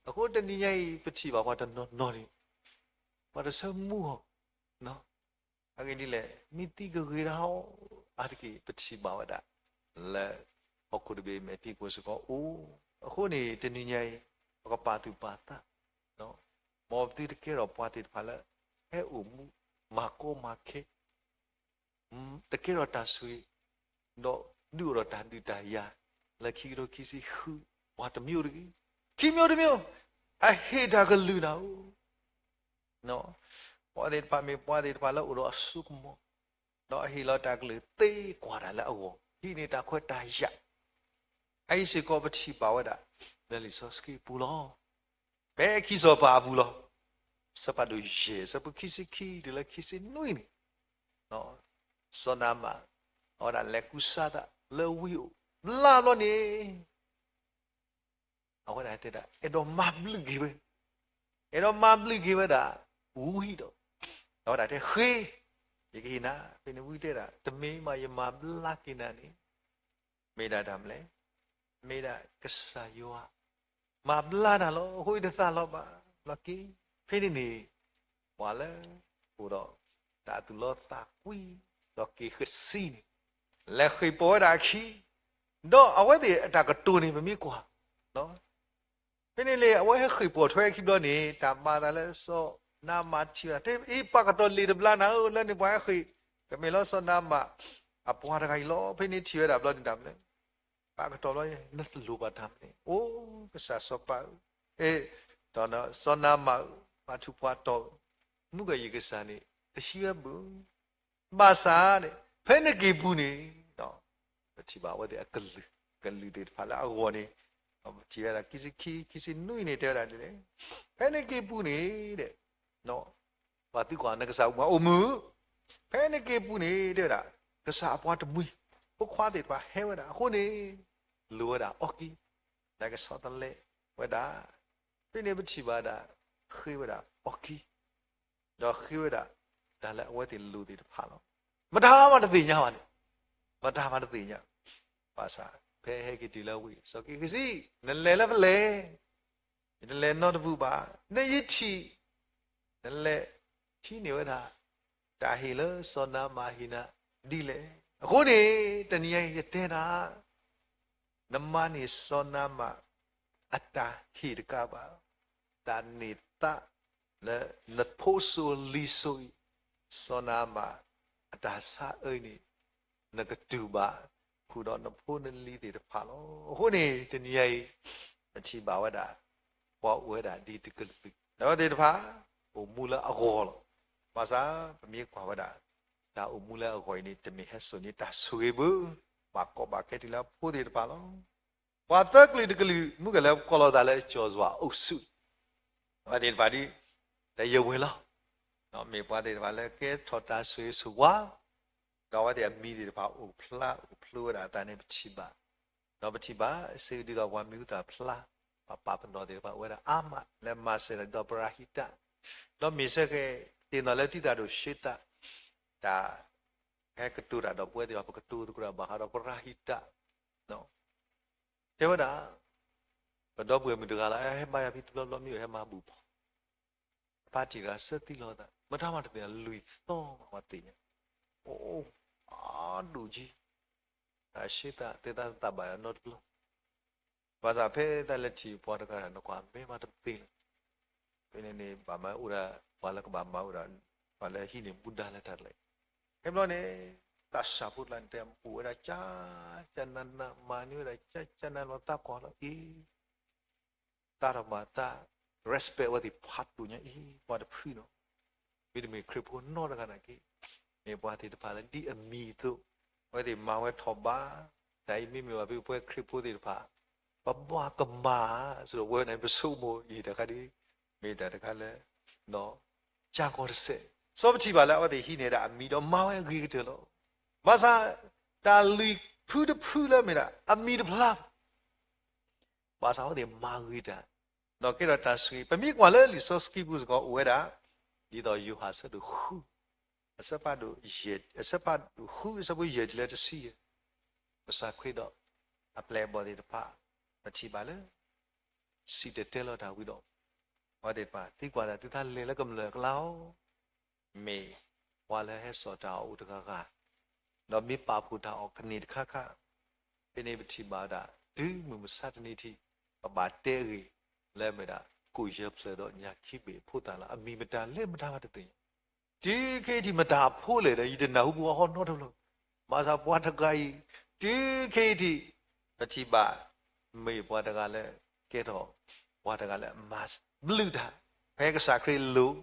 အဃိတနံၤညါအံၤ ပထံၣ်ဘၣ်ပှၤတနီၤနီၤန့ၣ် ပှၤတဆၢမူအီၤ အဂ့ၢ်ဒ်လဲၣ်, မ့ၢ်သံကဂ့ၤတၢ်အီၤ အါတက့ၢ် ပထံၣ်ဘၣ်ဝဲဒၣ် လၢဟီၣ်ခိၣ်တဘ့ၣ်မဲာ်ဖံးခိၣ်စ့ၢ်ကီးအိၣ်. အဃိန့ၣ် တနံၤညါအံၤ ပကပာ်သူၣ်ပာ်သး, မ်ပသုတကဲထီၣ်ပှၤသ့ၣ်တဖၣ်လၢ ဟဲအိၣ်မူ မၤကီမၤခဲ, တကဲထီၣ်တၢ်ဆိၣ်ဂ့ၤ, ဒီးဒုးအိၣ်ဒီးတၢ်ဒုးတၢ်ယၤ လၢခံကထိခံဆံဃု ပှၤတမံၤတဂ့ၤ, ခံမံၤတမံၤ, အဟ့ၣ်တၢ်ကလုၢ်နၤဧိၤ ပှၤသ့ၣ်တဖၣ်မ့ၢ်ပှၤသ့ၣ်တဖၣ်လၢအိၣ်ဒီးအစိကမီၤ, ဒီးအဟ့ၣ်လီၤတၢ်ကလုၢ်သ့ကွၢ်တၢ်လၢအဂီၢ်, ဟံးန့ၢ်တၢ်ခွဲးတၢ်ယာ်, အအံၤစ့ၢ်ကီးပထံၣ်ဘၣ်ဝဲဒၣ် လၢလံာ်စီဆှံအပူၤလီၤ. ဖဲခံစီၤပၤအပူၤလီၤ. အဆၢဖးဒိၣ်ယဲၢ် အဆၢဖိခံဆံခံတုၤလၢခံဆံနွံန့ၣ်, စီၤနၤမၣ် အဝဲဒၣ်လဲၤကူစါသးလၢဝံဧိၤ, ဘျါဘျီန့ၣ် အဝဲဒၣ်တဲဒၣ် အဲၣ်ဒိးမၤဘျုးက့ၤဝဲ, အဲၣ်ဒိးမၤဘျုးက့ၤဝဲဒၣ်ဝံဒီး, အဝဲဒၣ်တဲဃ့, ယကဟ့ၣ်နၤ. ဖဲန့ၣ်ဝံတဲဒၣ် တမ့ၢ်မး ယမၤဘျါက့ၤနၤန့ၣ် မ့ၢ်ဒၣ်တၢ်မနုၤလဲၣ်, မ့ၢ်ဒၣ်ကစၢ်ယွၤ မၤဘျါနၤလီၤ. အဃိယတသးလီၤဘၣ်, လီၤက့ၤ. ဖဲန့ၣ်န့ၣ် ပှၤလၢအိၣ်ဒီးတၢ်သူၣ်လီသးကွံ ဒီးက့ၤဃစံန့ၣ် လဲၤဃ့ၢ်ပိာ်ဝဲဒၣ်အခံ, ဒီးအဝဲသ့ၣ်အတၢ်ကတိၤန့ၣ် ပမ့ၢ်ကွၢ် ဖဲန့ၣ်လံ အဝဲဟဲဃ့ၢ်ပိာ်ထွဲခံဘျီန့ၣ် တၢ်မၤအသးလၢစီၤနၤမၣ်ထံၣ်ဝဲဒၣ် တဲအံၤ ပာ်ကတီၢ်လံာ်တဘျါနၤဧၢ, လၢန့ၣ်ပှၤဟဲဃ့ၢ် ကမ့ၢ်လၢစီၤနၤမၣ်အပှၤတဂၤအံၤလီၤ. ဖဲန့ၣ်ထံၣ်ဝဲဒၣ်ဘျီန့ၣ်တၢ်မနုၤလဲၣ်, ပာ်ကတီၢ်ဘျီ နသလိၣ်ဘၣ်တၢ်မနုၤလဲၣ်. အိ ကစၢ်စီၤပၤဧၢ, ဒီးစီၤနၤမၣ်ဧၢ, ပှၤထူးပှၤတီၤဧၢ, မုၢ်ဂီၤယကစၢ်န့ၣ် တဟံးဝဲဘၣ် ဘၣ်ဆၣ်န့ၣ် ဖဲန့ၣ်က့ၤပူၤန့ၣ် ပထံၣ်ဘၣ်အဝဲသ့ၣ်အကလုၢ်, ကလုၢ်သ့ၣ်တဖၣ်လၢအဂီၢ်န့ၣ် ပထံၣ်ဝဲဒၣ်ခံဆံခံ ခံဆံနွံန့ၣ် တဲဝဲဒၣ်ဒ်လဲၣ်, ဖဲန့ၣ်က့ၤပူၤန့ၣ် ပှၤသံကွၢ်နကစၢ်မၤအိၣ်မုာ်, ဖဲန့ၣ်က့ၤပူၤန့ၣ် တဲဝဲဒၣ် ကစၢ်အပှၤတမှံၤ ဖိခွါသ့ၣ်တဖၣ်ဟဲဝဲဒၣ်အဃိန့ၣ် လိၣ်ဝဲဒၣ်အီၣ်ကံ, တၢ်ကဆီတလဲဝဲဒၣ်, ဖဲန့ၣ်ပထံၣ်ဘၣ်ဒၣ် ဃ့ဝဲဒၣ်အီၣ်ကံ ဒီးဃ့ဝဲဒၣ် တၢ်လၢအဝဲသ့ၣ်လိၣ်သ့ၣ်တဖၣ်လီၤ. မတၤမးတသ့ၣ်ညါဘၣ်န့ၣ်, မတၤမးတသ့ၣ်ညါ, ဘၣ်ဆၣ် ဖဲဟဲက့ၤတုၤလၢဝံၤ စီၤက့ၤဃစံ နလဲၤလၢဖဲလဲၣ်, ယတလဲၤနီတပူၤဘၣ်, နယထံၣ် နလဲၤဟံးန့ၢ်ဝဲဒၣ် တၢ်ဟ့ၣ်လၢစီၤနၤမၣ်ဟ့ၣ်နၤဒ်လဲၣ်. အဃိန့ၣ် တနံၤအံၤယတဲနၤ နမၤန့ၢ်စီၤနၤမၣ်အတၢ်ဟ့ၣ်တကးဘၣ်, တၢ်န့ၢ်သါလၢနဖိစိၤလံၤစိၤအံၤ, စီၤနၤမၣ်အတၢ်ဆါအၢန့ၣ် နကတူၢ်ဘၣ်ဃုာ်ဒီးနဖိနလံၤသ့ၣ်တဖၣ်လီၤ. အဃိန့ၣ် တနံၤအံၤ ပထံၣ်ဘၣ်ဝဲဒၣ် ပှၤအိၣ်ဝဲဒၣ်ဒ်တကလုာ် ဒီးအဝဲသ့ၣ်တဖၣ် အိၣ်မူလၢအဂီၢ်လီၤ. ဘၣ်ဆၣ် ပမ့ၢ်ကွၢ်ဝဲဒၣ် တၢ်အိၣ်မူလၢအဂီၢ်အံၤန့ၣ် တမ့ၢ်ဟဲစိာ်န့ၢ်တၢ်ဆိၣ်ဂ့ၤဘၣ်, ဘၣ်ကီဘၣ်ခဲတုၤလၢအဖိသ့ၣ်တဖၣ်လီၤ. ပှၤသၢကလုာ်တကလုာ် မုၢ်ကလၢပကိးလီၤသးလၢ ကၠီၤစွၤအုပ်စု, အဝဲသ့ၣ်တဖၣ်ဒ် တယဲၢ်ဝဲလီၤ. မ့ၢ်ပှၤသ့ၣ်တဖၣ်လၢကဲထီၣ်တၢ်ဆိၣ်ဂ့ၤဆိၣ်ဝါ, ဒီးအဝဲသ့ၣ်အမံၤသ့ၣ်တဖၣ်အိၣ်ဖျါအိၣ်ဖျိဝဲဒၣ်အသးန့ၣ် ပထံၣ်ဘၣ်, ဒီးပထံၣ်ဘၣ်စ့ၢ်ကီးဒ်သိးပှၤမံၤဟူသၣ်ဖျါ, ပှၤပာ်ပနီၣ်သ့ၣ်တဖၣ်အိၣ်ဝဲဒၣ်အါမး လၢမၤစၢၤတၢ်ဒ်သိးပရၤဟံးတၢ်, ဒီးမ့ၢ်စ့ၢ်ကီး သ့ၣ်နီၣ်လၢတံၤသၣ်ဒိၣ်ဆှံသၣ်, တၢ်ဟဲကတိၤတၢ်ဒီးပဝဲသ့ၣ်တဖၣ် ပကတိၤသကိးတၢ်ဘၣ်ဃးဒီးပရၤဟံးတၢ် တဲဝဲဒၣ် ပဒီပုၢ်ဝဲၢ်မုၣ်တဂၤလီၤ ဟဲဘါယွၤဖံတဘျီဘျီမ့ၢ်အိၣ် ဟဲမၤဘူၣ်ဖီၣ်, အပၢ်တံၢ်တဂၤဆၢသံလီၤအသး မတၤမးတသ့ၣ်ညါ လွံၢ်သီမးပှၤသ့ၣ်ညါ, အိၣ် အါဒိၣ်ကံ, တၢ်ဆှံသၣ်သ့ၣ်သၣ်သ့ၣ်သၣ်ဘၣ်နီတဘျီ, ဘၣ်ဆၣ်ဖဲသးလဲၤထံၣ်ပှၤတဂၤ နကွၢ်မ့ၢ်မးတသ့လၢၤ, ဖဲန့ၣ်န့ၣ် ဘၣ်မၤအိၣ်ဒၣ် ပှၤလၢကဘၣ်မၤအိၣ်ဒၣ် ပှၤလၢဟံးန့ၢ်မူဒါလၢတၢ်တလဲၤ, ဖဲဘျီန့ၣ် သးစၢ်ဖိတဂၤန့ၣ် တဲအိၣ်ဝဲဒၣ်ကၠၢ်ကၠၢ်နးနး မၤန့ၢ်ဝဲဒၣ်ကၠၢ်ကၠၢ်နးနး သးကွၢ်လီၤအံၤ သးတမၤသး respect ဝဲသ့ၣ်ဖးဒိၣ်ညါအံၤ ပှၤတဖုနီၤ, မ့တမ့ၢ်ခရံာ်ဖိနီတဂၤနာ်က့, မ့ၢ်ပှၤသ့ၣ်တဖၣ်လၢဒ်အမံၤအသိး, အဝဲသ့ၣ်မၤဝဲထီၣ်ဘး, တၢ်အံၤမ့မ့ၢ်ဘၣ်ဖဲပဝဲခရံာ်ဖိသ့ၣ်တဖၣ်, ပဘၣ်ကမၣ်, ဆိမိၣ်ယံာ်တခါဒ်, မ့ၢ်တၢ်တခါလၢ ကၢ်ကီတစဲး, စီၤပထံၣ်ဘၣ်လၢအဝဲသ့ၣ်ဟံးန့ၢ်ဒၣ်အမံၤဒီးမၤဝဲအဂ့ၤကတၢၢ်လီၤ. ဘၣ်ဆၣ်, တၢ်လုၢ်ဖုတဖုလၢမ့ၢ်ဒၣ်အမံၤတဖျါ ဘၣ်ဆၣ်အဝဲသ့ၣ်မၤဂ့ၤတၢ်, ဒီးကဲထီၣ်တၢ်ဆိၣ်ဂ့ၤ, ပမ့ၢ်ကွၢ်လၢလံာ်စီဆှံပူၤစ့ၢ်ကီးအိၣ်ဝဲဒၣ်, ဒ်သိးယိၤဟၣ်အဆၢဒိၣ်ဃု, အဆၢဖးဒိၣ်ယဲၢ်, အဆၢဖးဒိၣ်ဃု အဆၢဖိယဲၢ်တုၤလၢတဆံယဲၢ်, ကစၢ်ခရံာ်ဒီးအပျဲၢ်အဘီၣ်သ့ၣ်တဖၣ်, ပထံၣ်ဘၣ်လၢ စံၣ်တဲၤတဲလီၤတၢ်ဝံၤဒီး, အဝဲသ့ၣ်တဖၣ်သံကွၢ်ဒၣ် သုသးလဲၤလၢကမျၢၢ်အကျါဧါ, မ့ၢ်ပှၤလၢဟဲစိာ်တၢ်အီၣ်အိၣ်တဂၤဂၤ, ဒီးမ့ၢ်ပာ်ဖှိၣ်တၢ်အီၣ်ကန့ၢ်တခါခါ, ဖဲန့ၣ်ပထံၣ်ဘၣ်ဝဲဒၣ် တုၤမုၢ်မဆါတနံၤထံး, ပဘၣ်တဲအဂ့ၢ်လၢမ့ၢ်ဒၣ် ကိၣ်ယဲၢ်ဖျၢၣ်ဒီးညၣ်ခံဘ့ၣ်အဖိသၣ်လၢအမံၤမတၤလဲၣ်မတၤဘၣ်တသ့ၣ်ညါ တုၤခဲအံၤထံးမတၤအဖိလဲၣ်ဒီး ယတနၢ်ဟူပှၤဟီနီတဘျီ, ဘၣ်ဆၣ်ပှၤတဂၤအံၤ, တုၤခဲအံၤထံး, ပထံၣ်ဘၣ်, မ့ၢ်ပှၤတဂၤလၢ, ကဲထီၣ်, ပှၤတဂၤလၢအမၤဘျုးတၢ်, ဖဲကစၢ်ခရံာ်အလိၤ,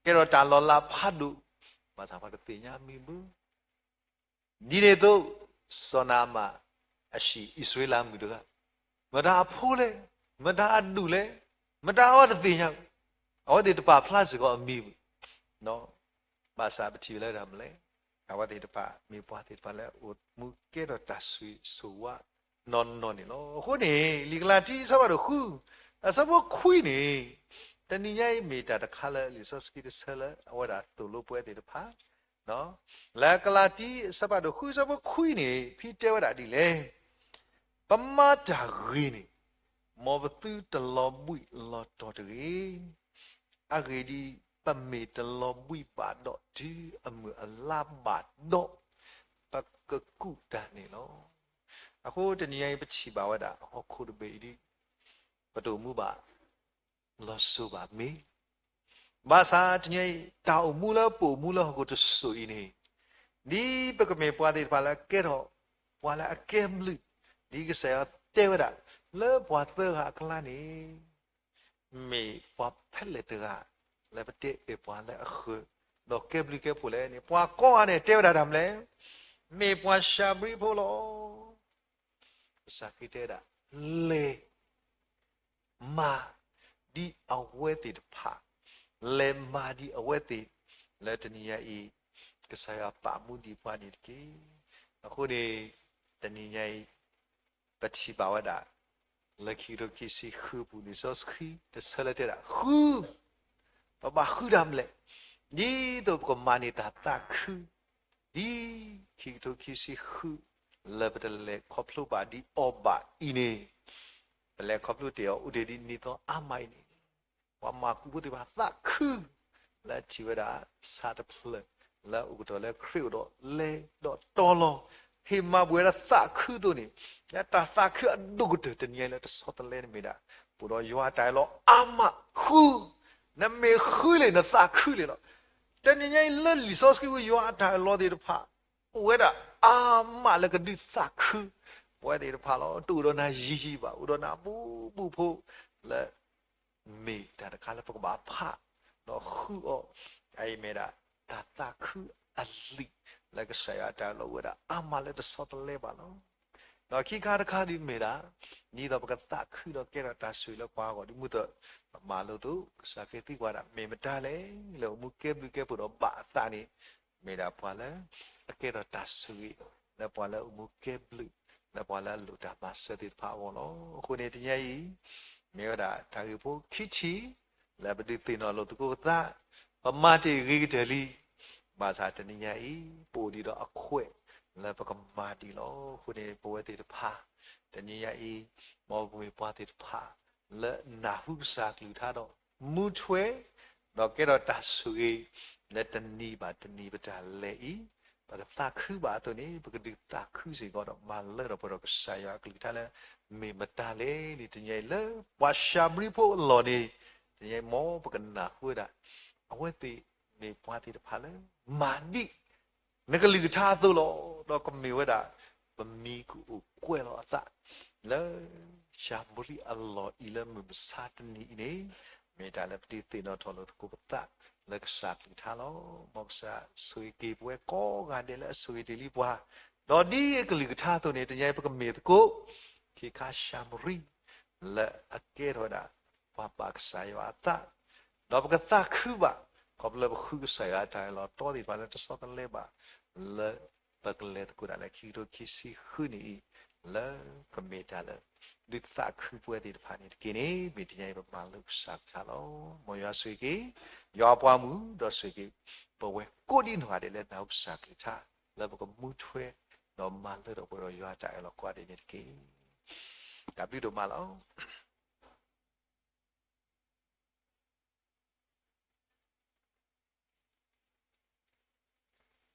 ကဲထီၣ်တၢ်လီၤလးဖးဒိၣ်, ဘၣ်ဆၣ်ပှၤတသ့ၣ်ညါအမံၤဘၣ် ဒ်န့ၣ်အသိး, စီၤနၤအမၣ်, အဟံၣ်အံၣ်စရ့လးမုၣ်တဂၤ, မတၤအဖိလဲၣ်, မတၤအဒူၣ်လဲၣ်, မတၤအဝဲတသ့ၣ်ညါ, အဝဲသ့ၣ်တပာ်ဖျါစ့ၢ်ကီးအမံၤဘၣ်, ဘၣ်ဆၣ်ပထံၣ်လၢတၢ်မနုၤလဲၣ်, အဝဲသ့ၣ်တဖၣ်မ့ၢ်ပှၤသ့ၣ်တဖၣ်လၢအိၣ်မူကဲထီၣ်တၢ်ဆိၣ်ဂ့ၤဆိၣ်ဝါနီၢ်နီၢ်န့ၣ်လီၤ. အဃိန့ၣ် လံာ်ကလၤတံ အဆၢဖးဒိၣ်ဃု, အဆၢဖိခွံန့ၣ်, တနံၤညါအံၤမ့ၢ်တၢ်တခါလၢလံာ်စီဆှံတဆၢလၢအဝဲဒၣ်သိၣ်လိပဝဲသ့ၣ်တဖၣ် လၢကလၤတံ အဆၢဖးဒိၣ်ဃု အဆၢဖိခွံန့ၣ် ဖဲတဲဝဲဒၣ်ဒ်လဲၣ်, ပမၤတၢ်ဂ့ၤန့ၣ်, မ်ပသုတလီၤဘှံးလီၤတီၤတဂ့ၤ, အဂ့ၢ်ဒ်အံၤ, ပမ့ၢ်တလီၤဘှံးဘၣ်ဒီးတုၤအမုၢ်အလါဘၣ်ဒီး, ပကကူးတၢ်န့ၣ်လီၤ. အဃိတနံၤညါအံၤပထံၣ်ဘၣ်ဝဲဒၣ်ဟီၣ်ခိၣ်တဘ့ၣ်အံၤဒ်, ပတအိၣ်မူဘၣ် လီၤစိၤဘၣ်မ့ၢ်, ဘၣ်ဆၣ်တနံၤအံၤ တၢ်အိၣ်မူလၢပအိၣ်မူလၢဟီၣ်ခိၣ်တစိၤအံၤန့ၣ်, ဒ်ပကမ့ၢ်ပှၤသ့ၣ်တဖၣ်လၢအကဲထီၣ်, ပှၤလၢအကဲဘျုး, ဒ်ကစၢ်ယွၤတဲဝဲဒၣ်, လၢပှၤသၢဂၤအကျါန့ၣ်, မ့ၢ်ပှၤဖဲလဲၣ်တဂၤ, လၢပတဲအဲၣ်ပှၤလၢအဃၢၤ, ဒီးကဲဘျုးကဲဖှိၣ်လဲၣ်န့ၣ် ပှၤကိးဂၤန့ၣ်တဲဝဲဒၣ်တၢ်မနုၤလဲၣ်, မ့ၢ်ပှၤၡၤဘြံဖိလီၤ. ကစၢ်ခရံာ်တဲဝဲဒၣ်, လဲၤ မၤဒ်အဝဲသ့ၣ်တဖၣ်, လဲၤမၤဒ်အဝဲသ့ၣ်, လၢတနံၤညါအံၤ, ကစၢ်ယွၤပာ်မူဒံးပှၤန့ၣ်တက့ၢ်. အဃိန့ၣ်, တနံၤညါအံၤ, ပထံၣ်ဘၣ်ဝဲဒၣ်, လၢခံကထိခံဆံဃုအပူၤန့ၣ် လံာ်စီဆှံတဆၢလၢတဲဒၣ် ဃု ပဘၣ်ဃုတၢ်မနုၤလဲၣ်, ဒ်သိးပကမၤန့ၢ်တၢ်သးခု, ဒ်ခံကထိခံဆံဃု, လၢပတလဲၤခီဖျိဘၣ်ဒံးအီၤဘၣ်အံၤန့ၣ်, ပလဲၤခီဖျိတ့ၢ်အီၤအိၣ်တ့ၢ်ဒ်နံၣ်သီအါမးအံၤန့ၣ်, ပှၤမၤကူးဖိသ့ၣ်တဖၣ်သးခု, လၢထံၣ်ဝဲဒၣ်ဆၣ်တဖျၢၣ်, လၢအိၣ်ကတီၢ်လၢခရံာ်အအိၣ်ဒီးလဲၤဒီးတီလီၤ, ဟ့ၣ်မၤပှဲၤဝဲဒၣ်သးခုအသိးန့ၣ်, တၢ်သးခုအဒိၣ်ကတၢၢ်တနံၤညါအံၤလၢတဆီတလဲန့ၣ်မ့ၢ်ဒၣ်, ပအိၣ်ဒီးယွၤအတၢ်အၢၣ်လီၤအါမးဃု, နမ့ၢ်ဃုလံာ်နသးခုလံာ်လီၤ. တနံၤညါအံၤလၢလံာ်စီဆှံပူၤ ယွၤအတၢ်အၢၣ်လီၤသ့ၣ်တဖၣ်, အိၣ်ဝဲဒၣ်အါမးလၢကဒုးသးခု, ပဝဲသ့ၣ်တဖၣ်လီၤ. တအိၣ်ဒီးနၤယံာ်ယံာ်ဘၣ်, အိၣ်ဒီးနၤဘူးဘူးဖိ, လၢ မ့ၢ်တၢ်တခါလၢပကဘၣ်ဖး, ဒီးဃုအီၤ, အအံၤမ့ၢ်ဒၣ်, တၢ်သးခုအလံာ်, လၢကစၢ်ယွၤအတၢ်အၢၣ်လီၤအိၣ်ဝဲဒၣ်အါမးလၢတဆီတလဲဘၣ်လီၤ. ဒီးခံခါတခါဒ်မ့ၢ်ဒၣ်, ဒ်သိးပကသးခုဒီးကဲထီၣ်တၢ်ဆိၣ်ဂ့ၤလၢပှၤအဂီၢ်ဒ်မုၢ်သၢ, ပမၤလိာ်သး ကစၢ်ခရံာ်သံကွၢ်ဒၣ် မ့ၢ်မတၤလဲၣ်, လၢအိၣ်မူကဲဘျုးကဲဖှိၣ်ဒီးဘၣ်အသးန့ၣ်, မ့ၢ်ဒၣ်ပှၤလၢ, အကဲထီၣ်တၢ်ဆိၣ်ဂ့ၤ, လၢပှၤလၢအိၣ်မူကဲဘျုး, လၢပှၤလၢအလိၣ်တၢ်မၤစၢၤသ့ၣ်တဖၣ်အဂီၢ်လီၤ. အဃိန့ၣ်တနံၤညါအံၤ, မ့ၢ်ဝဲဒၣ်တၢ်ဂ့ၢ်ဖိခံထံၣ်, လၢပဒုးသ့ၣ်နီၣ်လိာ်သကိးပသး, ပမၤတ့ၢ်ဂ့ၤကတၢၢ်လံ, ဘၣ်ဆၣ်တနံၤညါအံၤ, ပအိၣ်ဒံးဒီးအခွဲး, လၢပကမၤဒံးလီၤ. အဃိန့ၣ် ပဝဲသ့ၣ်တဖၣ်, တနံၤညါအံၤ, မ်ပမ့ၢ်ပှၤသ့ၣ်တဖၣ်, လၢနၢ်ဟူကစၢ်ကလုၢ်ကထါဒီး, မူထွဲ, ဒီးကဲထီၣ်တၢ်ဆိၣ်ဂ့ၤ, လၢတနံၤဘၣ်တနံၤပတၢ်လဲၤအံၤ, ပကသးခုဘၣ်အသိးန့ၣ် ပကဒုးသးခုစ့ၢ်ကီးဒီး မၤလၢထီၣ်ပှဲၤထီၣ်ကစၢ်ယွၤအကလုၢ်ကထါလၢ, မ့ၢ်မတၤလဲၣ်န့ၣ် တနံၤညါအံၤလၢပှၤၡၤဘြံဖိအလီၢ်န့ၣ်, တနံၤညါအံၤမ်ပကနၢ်ဟူဝဲဒၣ်, အဝဲသ့ၣ်မ့ၢ်ပှၤသ့ၣ်တဖၣ်လၢ, မၤဒ်, နကလုၢ်ကထါအသိးလီၤ. ဒီးကမ့ၢ်ဝဲဒၣ်, ပမံၤကအိၣ်ကွဲးလီၤအသး, လၢ, ၡၤဘြံအလီၢ်အံၤလၢမုၢ်မဆါတနံၤအံၤန့ၣ်, မ့ၢ်တၢ်လၢပဒုးသ့ၣ်နီၣ်ထီၣ်လိာ်သကိးပသးလၢကစၢ်အကလုၢ်ကထါလီၤ. မ်ကစၢ်ဆိၣ်ဂ့ၤက့ၤပဝဲကိးဂၤဒဲးလၢအဆိၣ်ဂ့ၤတ့ၢ်လံပှၤ, ဒီးဒ်အကလုၢ်ကထါအသိးန့ၣ် တနံၤအံၤ ပကမ့ၢ်သကိး ခ့ခါၡၤမရံ လၢအကဲထီၣ်ဝဲဒၣ် ပှၤဘၣ်ကစၢ်ယွၤအသး, ဒီးပကသးခုဘၣ် ခီဖျိလၢပဃုကစၢ်ယွၤအတၢ်အၢၣ်လီၤ တီသ့ၣ်တဖၣ်လၢတဆီတလဲဘၣ် လၢပကလဲၤသကိးတၢ်လၢခံကထိခံဆံဃုနံၣ်အံၤ လၢကမ့ၢ်တၢ်လၢ ဒုးသးခုပဝဲသ့ၣ်တဖၣ်န့ၣ်တက့ၢ်န့ၣ် မ့ၢ်တနံၤအံၤပမၤလိကစၢ်ကထါလီၤ. မ်ယွၤဆိၣ်ဂ့ၤက့ၤ ယွၤအပှၤမုၣ် ဒီးဆိၣ်ဂ့ၤက့ၤ ပဝဲကိးဒံနီၢ်ဂၤဒဲးလၢနၢ်ဟူကစၢ်ကလုၢ်ကထါ လၢပကမူထွဲ ဒီးမၤလၢထီၣ်ပှဲၤဒီးယွၤအတၢ်အၢၣ်လီၤကိးဂၤဒဲးန့ၣ်တက့ၢ်. တၢ်ဘျုးဒိၣ်မးလီၤ.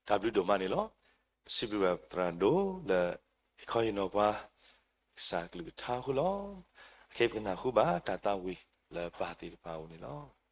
တၢ်ဘျုးဒိၣ်မးန့ၣ်လီၤ. ပစံးဘျုးဘၣ်ပသရၣ်ဒိၣ်လၢ ဟ့ၣ်ခီဟ့ၣ်နီၤပှၤ ကစၢ်ကလုၢ်ကထါအဃိလီၤ. အခဲအံၤပကနၢ်ဟူဘၣ်တၢ်သးဝံၣ်လၢပၢ်သ့ၣ်တဖၣ်အအိၣ်န့ၣ်လီၤ.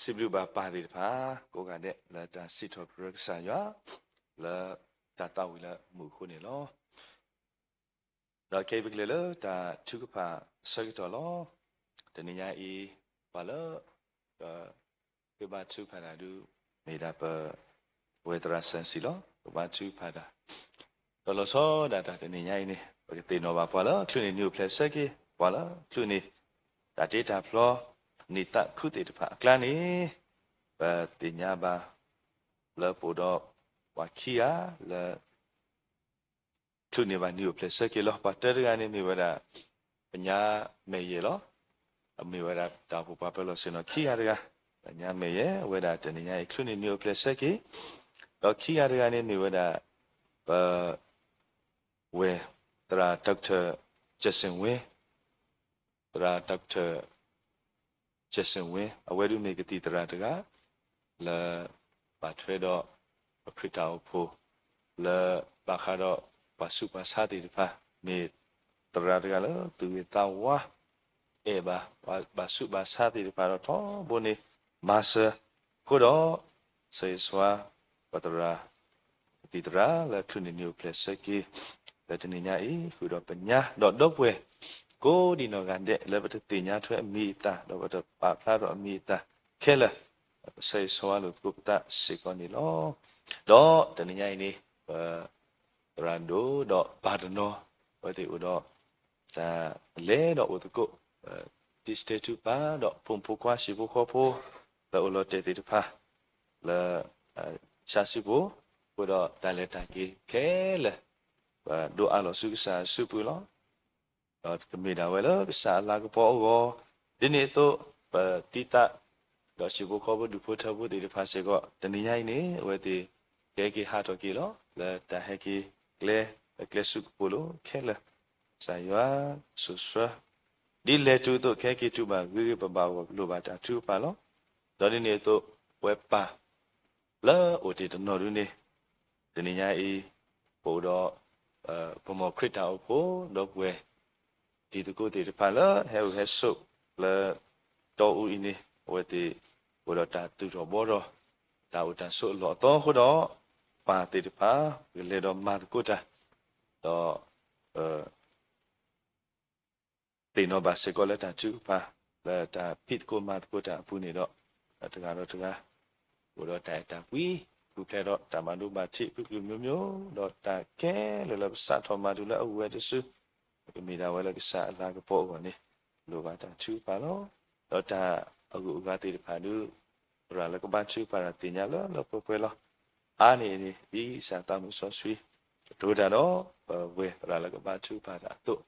စံးဘျုးဘၣ်ပၢ်သ့ၣ်တဖၣ် ကိးဂၤဒဲးလၢတၢ်စံးထီၣ်ပတြၢၤကစၢ်ယွၤ လၢတၢ်သးဝံၣ်လၢမူးအဃိန့ၣ်လီၤ. ဒီးခဲအံၤပကလဲၤလၢတၢ်ထုကဖၣ်အဆၢကတီၢ်လီၤ. တနံၤညါအံၤ ပှၤလၢ ပ ပဘါထုကဖၣ်တၢ်ဒုး မ့ၢ်ဒၣ်ပ ဝဲသရၣ်စၢၣ်စံၣ်လီၤ. ပဘါထုကဖၣ်တၢ် ဒီးလီၤဆီဒၣ်တၢ်တနံၤညါအံၤန့ၣ် ပကသ့ၣ်နီၣ်ဘၣ်ပှၤလၢအချုးန့ၢ်နံၤအိၣ်ဖျဲၣ်ဆၢက့ၤ ပှၤလၢအချုးန့ၢ် တၢ်တ့တၢ်ဖျီ နံၣ်သးခုသ့ၣ်တဖၣ်အကျါန့ၣ် ပသ့ၣ်ညါဘၣ် လၢပအိၣ်ဒီး ပှၤခံဂၤလၢ ချုးန့ၢ်ဘၣ်နံၤအိၣ်ဖျဲၣ်ဆၢက့ၤလီၤ. ပှၤတၢတဂၤန့ၣ်မ့ၢ်ဝဲဒၣ် ပညါမဲာ်ယဲၢ်လီၤ. အမ့ၢ်ဝဲဒၣ်တၢ်အိၣ်ဖှိၣ်ပှၤပၢၤလီၢ်ဆ့ၣ်နီၤခံဂၤတဂၤ ပညါမဲာ်ယဲၢ် အဝဲဒၣ်တနံၤညါအံၤ ချုးန့ၢ်နံၤအိၣ်ဖျဲၣ်ဆၢက့ၤ, ဒီးခံဂၤတဂၤန့ၣ်မ့ၢ်ဝဲဒၣ် ပ ဝဲၢ် သရၣ် Doctor Jackson Win, သရၣ် Doctor Jackson Win အဝဲဒၣ်မ့ၢ်ကသံၣ်သရၣ်တဂၤ လၢ ဘၣ်ထွဲဒီး ပခရံာ်တၢ်အိၣ်ဖှိၣ် လၢဘၣ်ဃးဒီး ပှၤဆူးပှၤဆါသ့ၣ်တဖၣ် မ့ၢ်သရၣ်တဂၤလၢသူၣ်ဂ့ၤသးဝါ အဲၣ်ဘၣ် ဘၣ်ဆူးဘၣ်ဆါသ့ၣ်တဖၣ်ဒီးထီဘိန့ၣ် မၤစၢၤ အဃိဒီး ဆၢဂ့ၤဆၢဝါ ပသရၣ် ကသံၣ်သရၣ်လၢချုးန့ၢ်နံၤအိၣ်ဖျဲၣ်ဆၢက့ၤ လၢတနံၤညါအံၤ ဃုာ်ဒီးပညါ ဒီးဒီပုၢ်ဝဲၢ် ကိးဒံးနီၢ်ဂၤဒဲး လၢပတသ့ၣ်ညါထွဲအမံၤအသၣ် ဒီးပတပာ်ဖျါထီၣ်အမံၤအသၣ်ခဲလၢာ် ပဆၢဂ့ၤဆၢဝါလိာ်သကိးပသးစ့ၢ်ကီးန့ၣ်လီၤ. ဒီးတနံၤညါအံၤန့ၣ် ပ သရၣ်ဒိၣ်ဒီးပၢ်တနီၤ အဝဲသ့ၣ်အိၣ်ဒီး တၢ်လဲၤဒီးအိၣ်သကိး တံၤသကိးပၢ်ဒီးဖိမုၣ်ဖိခွါဟံၣ်ဖိဃီဖိ လၢအိၣ်လီၤတဲာ်သ့ၣ်တဖၣ် လၢ ဆါစုပူၤ အဃိဒီးတၢ်လဲၤတၢ်က့ၤခဲလၢာ် ပဒိးအးလီၤဆူကစၢ်အစုပူၤလီၤ. ဒီးကမ့ၢ်ဒၣ်ဝဲလၢကစၢ်အလၤကပီၤအဂီၢ် ဒ်န့ၣ်အသိး ပတံၤသကိး ဒီးဟံၣ်ဖိဃီဖိဒူၣ်ဖိထၢဖိသ့ၣ်တဖၣ်စ့ၢ်ကီး တနံၤညါအံၤန့ၣ် အဝဲသ့ၣ် ကဟဲက့ၤဟးထီၣ်က့ၤလီၤ လၢတၢ်ဟဲက့ၤကျဲ လၢကျဲဆူကပိာ်လိၤခဲလၢာ် ကစၢ်ယွၤစိာ်ဆှၢ ဒ်လဲၤတုၤအသိး ကဟဲက့ၤတုၤဘၣ်ဂ့ၤဂ့ၤဘၣ်ဘၣ်အဂီၢ် လိၣ်ဘၣ်တၢ်ထုကဖၣ်လီၤ. ဒီးဒ်န့ၣ်အသိး ပဝဲပၢ် လၢအိၣ်တ့ၢ်တနီၤဒုန့ၣ် တနံၤညါအံၤ ပအိၣ်ဒီး ပမ်ခရံာ်တၢ်အိၣ်ဖှိၣ် ဒီပုၢ်ဝဲၢ် တံၤသကိးသ့ၣ်တဖၣ်လၢဟဲအိၣ်ဟဲဆိးလၢ တီအူအံၤန့ၣ် အဝဲသ့ၣ် အိၣ်ဒီးတၢ်သူၣ်ထီၣ်ဘှီထီၣ် တၢ်အိၣ်တၢ်ဆိးအလီၢ်အသီအဃိဒီး ပၢ်သ့ၣ်တဖၣ် ကလဲၤဒီးမၤသကိးတၢ် ဒီး သ့ၣ်နီၣ်ဘၣ်စ့ၢ်ကီးလၢတၢ်ထုကဖၣ် လၢတၢ်ဖံးသကိးမၤသကိးတၢ်အပူၤန့ၣ်ဒီး တဂၤဒီးတဂၤ အိၣ်ဒီးတၢ်အဲၣ်တၢ်ကွံ ပူၤဖျဲးဒီးတၢ်မၤဒိဘၣ်ထံး ဖုၣ်ဖုၣ်မိမိ ဒီးတၢ်ခဲလၢာ်လၢပစးထီၣ်မၤတုၤလၢအဝဲတစု ကမ့ၢ်ဒၣ်ဝဲလၢကစၢ်အလၤကပီၤအဂီၢ်န့ၣ် လိၣ်ဘၣ်တၢ်ထုကဖၣ်လီၤ. ဒီးတၢ်အဂုၤအဂၤသ့ၣ်တဖၣ်ဒုး သရၣ်လၢကဘါထုကဖၣ်တၢ်သ့ၣ်ညါလၢလၢပှဲၤပှဲၤလီၤ. အါန့ၢ်အန့ၣ် ဒ်ကစၢ်သးမုၢ်စီဆှံ ကတိၤတၢ်ဒီး ပဝဲၢ်သရၣ်လၢကဘါထုကဖၣ်တၢ်အသိး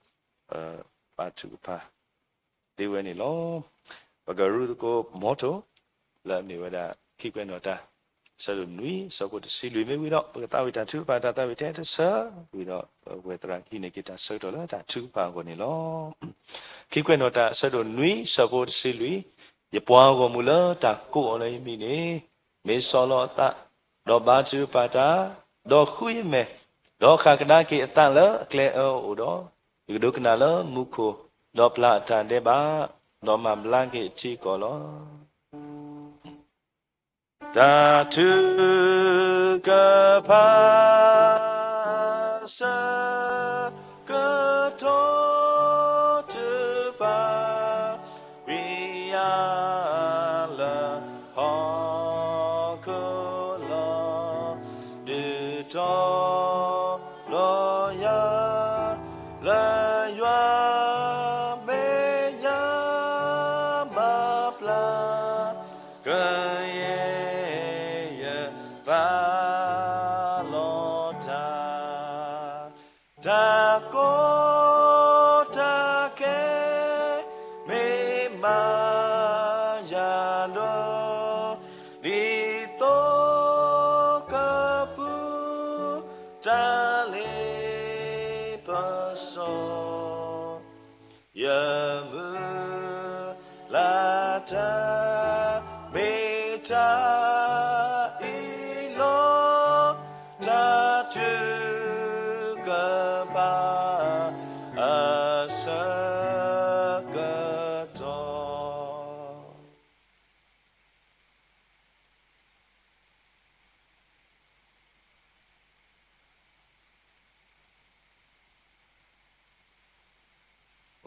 ပဘါထုကဖၣ် သ့ဝဲန့ၣ်လီၤ. ပကရူၢ်သကိး motto လၢအမ့ၢ်ဝဲဒၣ် ခံကွဲးနီၣ်တၢ် အဆၢဒိၣ်နွံ အဆၢဖိတဆံလွံၢ်မ့ၢ်ဝံၤဒီး ပကသးဝံၣ်တၢ်ထုကဖၣ် တၢ်သးဝံၣ်ထဲတဆၢ ဝံၤဒီး ပဝဲၢ်သရၣ်ကဟံးန့ၢ်က့ၤတၢ်ဆၢကတီၢ်လၢတၢ်ထုကဖၣ်အဂီၢ်န့ၣ်လီၤ. ခံကွဲးနီၣ်တၢ် အဆၢဒိၣ်နွံ အဆၢဖိတဆံလွံၢ်, ယပှၤဂီၢ်မုၢ်လၢတၢ်ကိးအီၤလၢယမံၤန့ၣ် မ့ၢ်ဆီၣ်လီၤအသး, ဒီးဘါထုကဖၣ်တၢ်, ဒီးဃုယမဲာ်, ဒီးဃၣ်ကဒါက့ၤအသးလၢအကျဲအၢအအိၣ်ဒီး, ယကဒိကနၣ်လၢမူခိၣ်, ဒီးပျၢ်အတၢ်ဒဲးဘး, ဒီးမၤဘျါက့ၤအထံအကီၢ်လီၤ. တၢ်ထုကဖၣ် ဆၢကတီၢ်ထုကဖၣ် ဝံယၤလၢဟီၣ်ခိၣ်လီၤ. ဒုးတီၤလီၤယၤ လၢယွၤမဲာ်ညါမၤပျၢ် ကယဲၢ်ယသးလီၤတၢ် တၢ်ကီတၢ်ခဲ မ့ၢ်မၤယၤဒီး ဒ်သိးကပူၤ တၢ်လ့ပစီ ယမုၢ်လၢ်တၢ် မ့ၢ်တၢ်အံၤလီၤ. တၢ်ထုကဖၣ် အဆၢကတီၢ်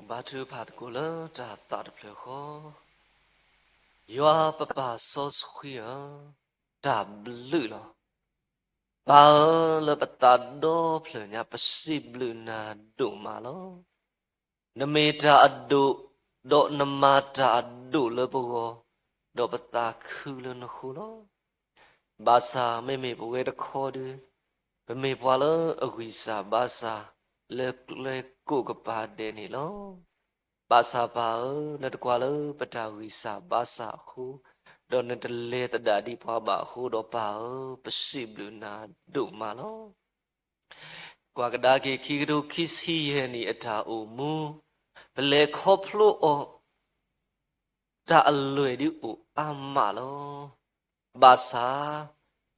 ဘါထုကဖၣ်သကိးလၢတၢ်သးတဖျၢၣ်ဃီ, ယွၤပပၢ်စီဆှံဧၢ, တၢ်ဘျုးလီၤ. ပၢ်ဧၢ, လၢပသးဒီဖျၢၣ်ညါ ပစံးဘျုးနၤဒိၣ်မးလီၤ. နမ့ၢ်တၢ်အဒိၣ်, ဒီးနမၤတၢ်အဒိၣ်လၢပဂီၢ်, ဒီးပသးခုလၢနဃိလီၤ. ဘၣ်ဆၣ်မ့မ့ၢ်ပဝဲတခီဒု, ပမ့ၢ်ပှၤလၢအဂံၢ်စၢ်ဘါစၢ် လၢကျဲကိးကပၤဒဲးန့ၣ်လီၤ. ဘၣ်ဆၣ်ပၢ်ဧၢ, နတကွၢ်လၢပတၢ်ဂံၢ်စၢ်ဘါစၢ်အဃိ, ဒီးနတလဲၤသဒၣ်ဒံးပှၤဘၣ်အဃိဒီးပၢ်ဧၢ, ပစံးဘျုးနၤဒိၣ်မးလီၤ. ကွၢ်ကဒါက့ၤ ခံကထိခံဆံယဲၢ်နံၣ်အတၢ်အိၣ်မူ, ပလဲၤခီဖျိအီၤ တၢ်အလွဲၢ်ဒုးအိၣ်အါမးလီၤ. ဘၣ်ဆၣ်,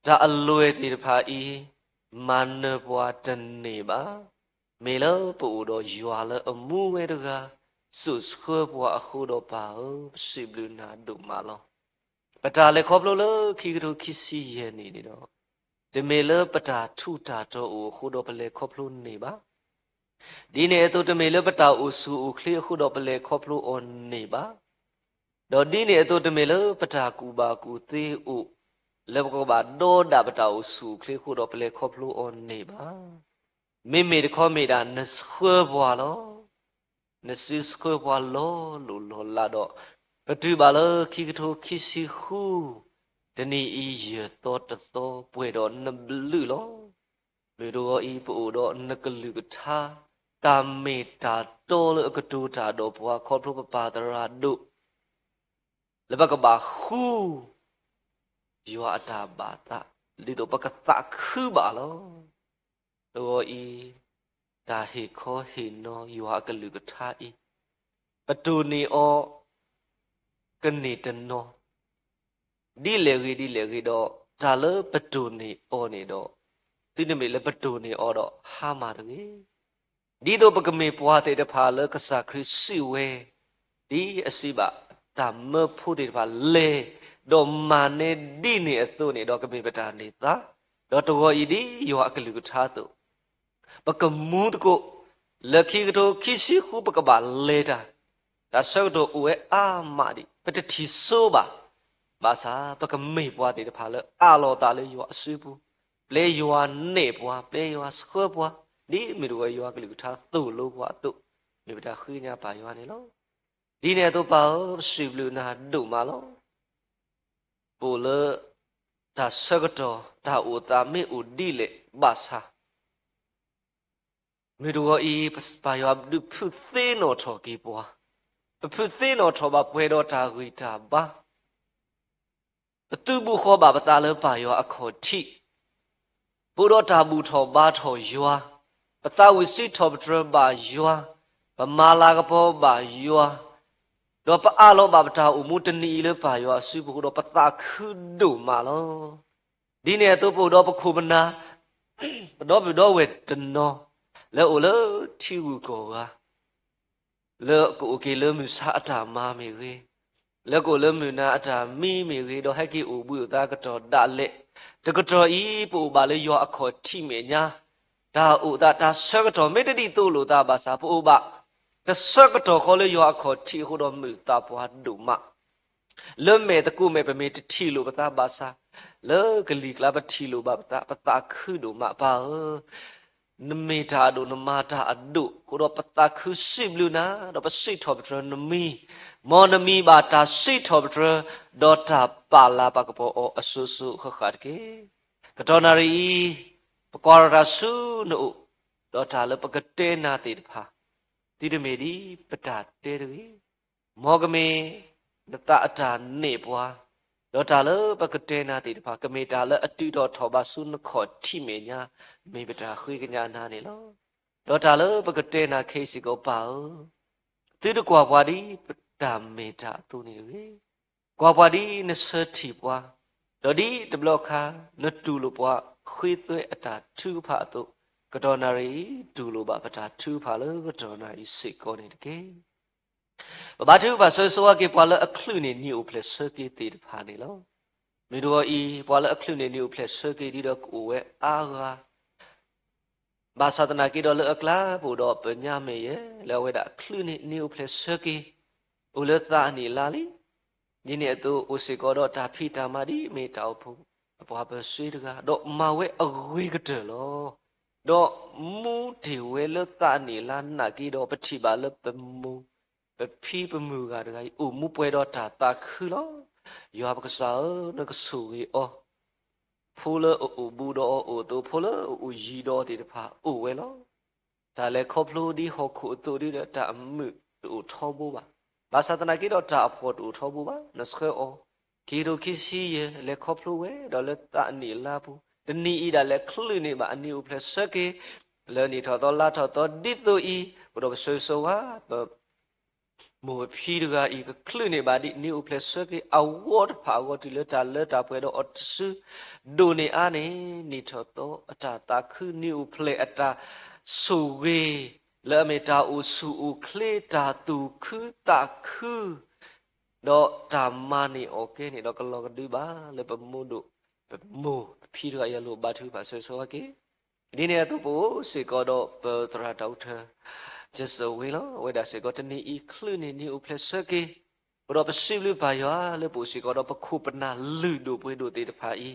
တၢ်အလွဲၢ်သ့ၣ်တဖၣ်အံၤ မၤနၢၤပှၤတန့ၢ်ဘၣ်. မ့ၢ်လၢပအိၣ်ဒီးယွၤလၢအမူဝဲတဂၤ စိာ်ဆှၢပှၤအဃိဒီးပၢ်ဧၢ, ပစံးဘျုးနၤဒိၣ်မးလီၤ. ပတၢ်လဲၤခီဖျိလၢခံကထိခံဆံယဲၢ်နံၣ်န့ၣ်ဒီး, တမ့ၢ်လၢပတၢ်ထူးတၢ်တီၤအိၣ်အဃိဒီးပလဲၤခီဖျိန့ၢ်ဘၣ်. ဒ်န့ၣ်အသိးတမ့ၢ်လၢပတၢ်အိၣ်ဆူၣ်အိၣ်ချ့အဃိဒီးပလဲၤခီဖျိအီၤန့ၢ်ဘၣ်. ဒီးဒ်န့ၣ်အသိးတမ့ၢ်လၢပတၢ်ကူၣ်ဘၣ်ကူၣ်သ့အိၣ် လၢပကဘၣ်ဒီဒၣ်ပတၢ်အိၣ်ဆူၣ်အိၣ်ချ့အဃိဒီးပလဲၤခီဖျိအီၤန့ၢ်ဘၣ်. မ့မ့ၢ်တခီမ့ၢ်ဒၣ်နဆှၢပှၤလီၤ. နစုဆှၢပှၤလီၤလိၢ်လီၤလးဒီး, ပတုၤဘၣ်လၢခံကထိခံဆံဃု တနံၤအံၤယဲၢ်သီတသီ ပှဲၤဒီးနဘျုးလီၤ. မုၢ်တဂီၤအံၤ ပအိၣ်ဒီးနကလုၢ်ကထါ တၢ်မ့ၢ်တၢ်တီလၢအကတိၤတၢ်ဒီးပှၤခီဖျိပပၢ်သရၣ်ဒိၣ် လၢပကဘၣ်ဃု ယွၤအတၢ်ဘၣ်သး ဒ်သိးပကသးခုဘၣ်လီၤ. တဂီၤအံၤ တၢ်ဟ့ၣ်ခီဟ့ၣ်နီၤယွၤအကလုၢ်ကထါအံၤ ပတိၢ်န့ၢ်အီၤ ကန့ၢ်တနီၤ ဒ်လဲၣ်ဂ့ၤဒ်လဲၣ်ဂ့ၤဒီး တၢ်လၢပတိၢ်န့ၢ်အီၤန့ၣ်ဒီး သုတမ့ၢ်လၢပတိၢ်န့ၢ်အီၤဒီးဟါမၢ်တဂ့ၤ. ဒ်သိးပကမ့ၢ်ပှၤသ့ၣ်တဖၣ်လၢကစၢ်ခရံာ်စံးဝဲ, ဒ်အစံးဘၣ်တၢ်မၢဖိသ့ၣ်တဖၣ်လဲၤ, ဒီးမၤန့ၢ်ဒ်န့ၣ်အသိးန့ၣ်ဒီး ကမ့ၢ်ပတၢ်န့ၢ်သါ, ဒီးတဂီၤအံၤဒ်ယွၤအကလုၢ်ကထါအသိး ပကမူသကိး လၢခံကထိခံဆံဃုပကဘၣ်လဲၤတၢ်, တၢ်ဆၢကတီၢ်အိၣ်ဝဲအါမးဒံး ပတထံၣ်စိဘၣ်. ဘၣ်ဆၣ်ပကမ့ၢ်ပှၤသ့ၣ်တဖၣ်လၢအးလီၤသးလၢယွၤအစုပူၤ, ပျဲယွၤနဲၣ်ပှၤ, ပျဲယွၤဆှၢပှၤ, ဒ်မုၢ်တဂီၤယွၤကလုၢ်ကထါသိၣ်လိပှၤအသိး, မ့ၢ်ပတၢ်ဃ့ကညးပၢ်ယွၤန့ၣ်လီၤ. ဒ်န့ၣ်အသိးပၢ်ဧၢ, ပစံးဘျုးနၤဒိၣ်မးလီၤ. ပအိၣ်လၢတၢ်ဆၢကတီၢ် တၢ်အိၣ်သးမ့ၢ်အိၣ်ဒ်လဲၣ်ဘၣ်ဆၣ် မုၢ်တဂီၤအံၤ ပပၢ်ယွၤဒုးဖုသ့နီၣ်ထီၣ်က့ၤပှၤ, ပဖုသ့နီၣ်ထီၣ်ဘၣ်ပှဲၤဒီးတၢ်ဂံၢ်တၢ်ဘါ, ပသုးဘူးဃီဘၣ်ပသးလၢပၢ်ယွၤအခီၣ်ထံး, ပအိၣ်ဒီးတၢ်ဘူၣ်ထီၣ်ဘါထီၣ်ယွၤ, ပသးဝံၣ်စံးထီၣ်ပတြၢၤဘၣ်ယွၤ, ပမၤလၤကပီၤဘၣ်ယွၤ, ဒီးပအးလီၤဘၣ်ပတၢ်အိၣ်မူတနံၤအံၤလၢပၢ်ယွၤအစုပူၤအဃိဒီး ပသးခုဒိၣ်မးလီၤ. ဒ်န့ၣ်အသိးပအိၣ်ဒီးပခိၣ်ပနၢ်, ပဒီပုၢ်ဒီဝဲၢ်တနီၤ, လၢအိၣ်လၢထံဂုၤကီၢ်ဂၤ လၢကအိၣ်က့ၤလၢမုၢ်ဆါအတၢ်မၤမ့ၢ်ဂ့ၤ, လၢကအိၣ်လၢမုၢ်နၤအတၢ်မံမ့ၢ်ဂ့ၤ, ဒီးဟဲက့ၤအိၣ်ဘှံးအိၣ်သါကတီၢ်ဒၣ်လဲာ်, တကတီၢ်အံၤ ပအိၣ်ဘၣ်လၢယွၤအခီၣ်ထံးမဲာ်ညါ, တၢ်အိၣ်သးတၢ်ဆၢကတီၢ်မ့ၢ်တဒ်သိးလိာ်သးဘၣ်ဆၣ် ပအိၣ်ဘၣ်တဆၢကတီၢ်ဃီလၢယွၤအခီၣ်ထံးအဃိဒီးမုာ်သးပှၤဒိၣ်မး လၢမဲာ်သကိးမဲာ်ပမ့ၢ်တထံၣ်လိာ်ပသးဘၣ်ဆၣ်, လၢကလံၤကျါပထံၣ်လိာ်ဘၣ်ပသး, ပသးခုဒိၣ်မးပၢ်ဧၢ, နမ့ၢ်တၢ်အဒိၣ်နမၤတၢ်အဒိၣ်အဃိဒီး ပသးခုစံးဘျုးနၤ, ဒီးပစံးထီၣ်ပတြၢၤနမံၤ, မ်နမံၤဘၣ်တၢ်စံးထီၣ်ပတြၢၤ, ဒီးတၢ်ပာ်လၤပာ်ကပီၤအီၤအစိၤစိၤဃၣ်ဃၣ်တက့ၢ်. ကတီၢ်နၣ်ရံၣ်အံၤ, ပကွၢ်ထီၣ်တၢ်ဆူနအိၣ်, ဒီးတၢ်လၢပကတဲနၤသ့ၣ်တဖၣ်, သုတမ့ၢ်ဒ်ပတၢ်တဲတဂ့ၤ မ်ကမ့ၢ်နသးအတၢ်နဲၣ်ပှၤ, ဒီးတၢ်လၢပကတဲနၤသ့ၣ်တဖၣ် ကမ့ၢ်တၢ်လၢအတုၤထီၣ်ထီၣ်ဘးဆူနခီၣ်ထံးမဲာ်ညါ, မ့ၢ်ပတၢ်ဃ့ကညးနၤန့ၣ်လီၤ. ဒီးတၢ်လၢပကတဲနၤခဲအံၤစ့ၢ်ကီးပၢ်ဧၢ, သုတကွၢ်ပှၤဒ်ပတၢ်မ့ၢ်တၢ်အသိးန့ၣ်တဂ့ၤ, ကွၢ်ပှၤဒ်နဆၢထံၣ်ပှၤ, ဒီးဒ်တဘျီခါ နတူၢ်လိာ်ပှၤ ဃ့သွဲအတၢ်ထုကဖၣ်အသိး, ကတီၢ်နၣ်ရံၣ်အံၤ တူၢ်လိာ်ဘၣ်ပတၢ်ထုကဖၣ်လၢကတီၢ်နၣ်ရံၣ်စ့ၢ်ကီးန့ၣ်တက့ၢ်. ပဘါထုကဖၣ်ဆိၣ်ဂ့ၤဆိၣ်ဝါက့ၤ ပှၤလၢအချုးန့ၢ်နံၤအိၣ်ဖျဲၣ်ဆၢက့ၤသ့ၣ်တဖၣ်န့ၣ်လီၤ. မုၢ်တဂီၤအံၤ ပှၤလၢအချုးန့ၢ်နံၤအိၣ်ဖျဲၣ်ဆၢက့ၤဒ်ဒီးကအိၣ်ဝဲအါဂၤ ဘၣ်ဆၣ်သနာ်က့ဒီးလၢအကျါ ပအိၣ်ဒီးပညါမဲာ်ယဲ လၢအဝဲဒၣ်အချုးန့ၣ် န့ၢ်အိၣ်ဖျဲၣ်ဆၢက့ၤ အိၣ်လၢသးအနံၣ်အလါလံ. ဒ်န့ၣ်အသိး အိၣ်စ့ၢ်ကီးဒီးတၢ်ဖံးတၢ်မၤဒ်အမ့ၢ်တၢ်အိၣ်ဖှိၣ် အပှၤပၢၤစ့တဂၤ ဒီးမၤဝဲအဂ့ၤကတၢၢ်လီၤ. ဒီးမူတ့ၢ်ဝဲလၢသးအနံၣ်အလါနာ်က့ဒီး ပထံၣ်ဘၣ်လၢပမိၢ် ပဖံပမုၢ်ဂၤတဂၤအံၤ အိၣ်မူပှဲၤဒီးတၢ်သးခုလီၤ. ယွၤပကစၢ်ဧၢ, နကဆိၣ်ဂ့ၤအီၤ, ဖိလၢအအိၣ်ဘူးဒီးအီၤအိၣ်အသိး ဖိလၢအအိၣ်ယံၤဒီးအီၤသ့ၣ်တဖၣ်အိၣ်ဝဲလီၤ. တၢ်လဲၤခီဖျိဒ်ဟီၣ်ခိၣ်အသိးဒီး တၢ်အမုာ်တအိၣ်ထီဘိဘၣ်. ဘၣ်ဆၣ်သနာ်က့ဒီး တၢ်အဖှီၣ်တအိၣ်ထီဘိဘၣ်. နဆှၢအီၤ ခံကထိခံဆံယဲၢ် လဲၤခီဖျိဝဲဒီးလၢသးအနံၣ်အလါပူၤ, တနံၤအံၤဒၣ်လဲာ်ချုးန့ၢ်ဘၣ်အန့ၢ်အိၣ်ဖျဲၣ်ဆၢက့ၤ လၢနံၣ်ထီၣ်သီလါထီၣ်သီ ဒ်သိးအံၤ, ပဒီးပဆၢဂ့ၤဆၢဝါ ပ မိၢ်ဖံတဂၤအံၤ ကချုးန့ၢ်ဘၣ်ဒ်န့ၢ်အိၣ်ဖျဲၣ်ဆၢက့ၤအဂီၢ်တဖၣ်အဂီၢ် တုၤလၢတၢ်လၢတၢ်ပှဲၤဒီးအီၤတစု, ဒိၣ်န့ၢ်အါန့ၣ် နံၣ်ထီၣ်သီအတၢ်သးခု န့ၢ်အိၣ်ဖျဲၣ်အတၢ်ဆိၣ်ဂ့ၤ လၢအမ့ၢ်တၢ်အိၣ်ဆူၣ်အိၣ်ချ့ တၢ်သူၣ်ခုသးခု ဒီးတၢ်မၤန့ၢ်အီၣ်ကဲန့ၣ်ဒီး ကလီၤကဒုဘၣ်လၢပမိၢ်ဒိၣ် ပမိၢ်ဖံတဂၤအံၤအလိၤ ဘါထုကဖၣ်ဆၢဂ့ၤဆၢဝါက့ၤ ဒ်န့ၣ်အသိး ပအိၣ်စ့ၢ်ကီးဒီးပသရၣ်တၢ်အိၣ်ထၢ ကစၢၢ်ဝ့လီၤ. အဝဲဒၣ်စ့ၢ်ကီး တနံၤအံၤချုးန့ၢ်န့ၢ်အိၣ်ဖျဲၣ်ဆၢက့ၤ, ပဒီးပစံးဘျုးပၢ်ယွၤလၢပအိၣ်စ့ၢ်ကီးဒီးပခိၣ်ပနၢ်လုၢ်ဒိၣ်ပှ့ၤဒိၣ်သ့ၣ်တဖၣ်အံၤ,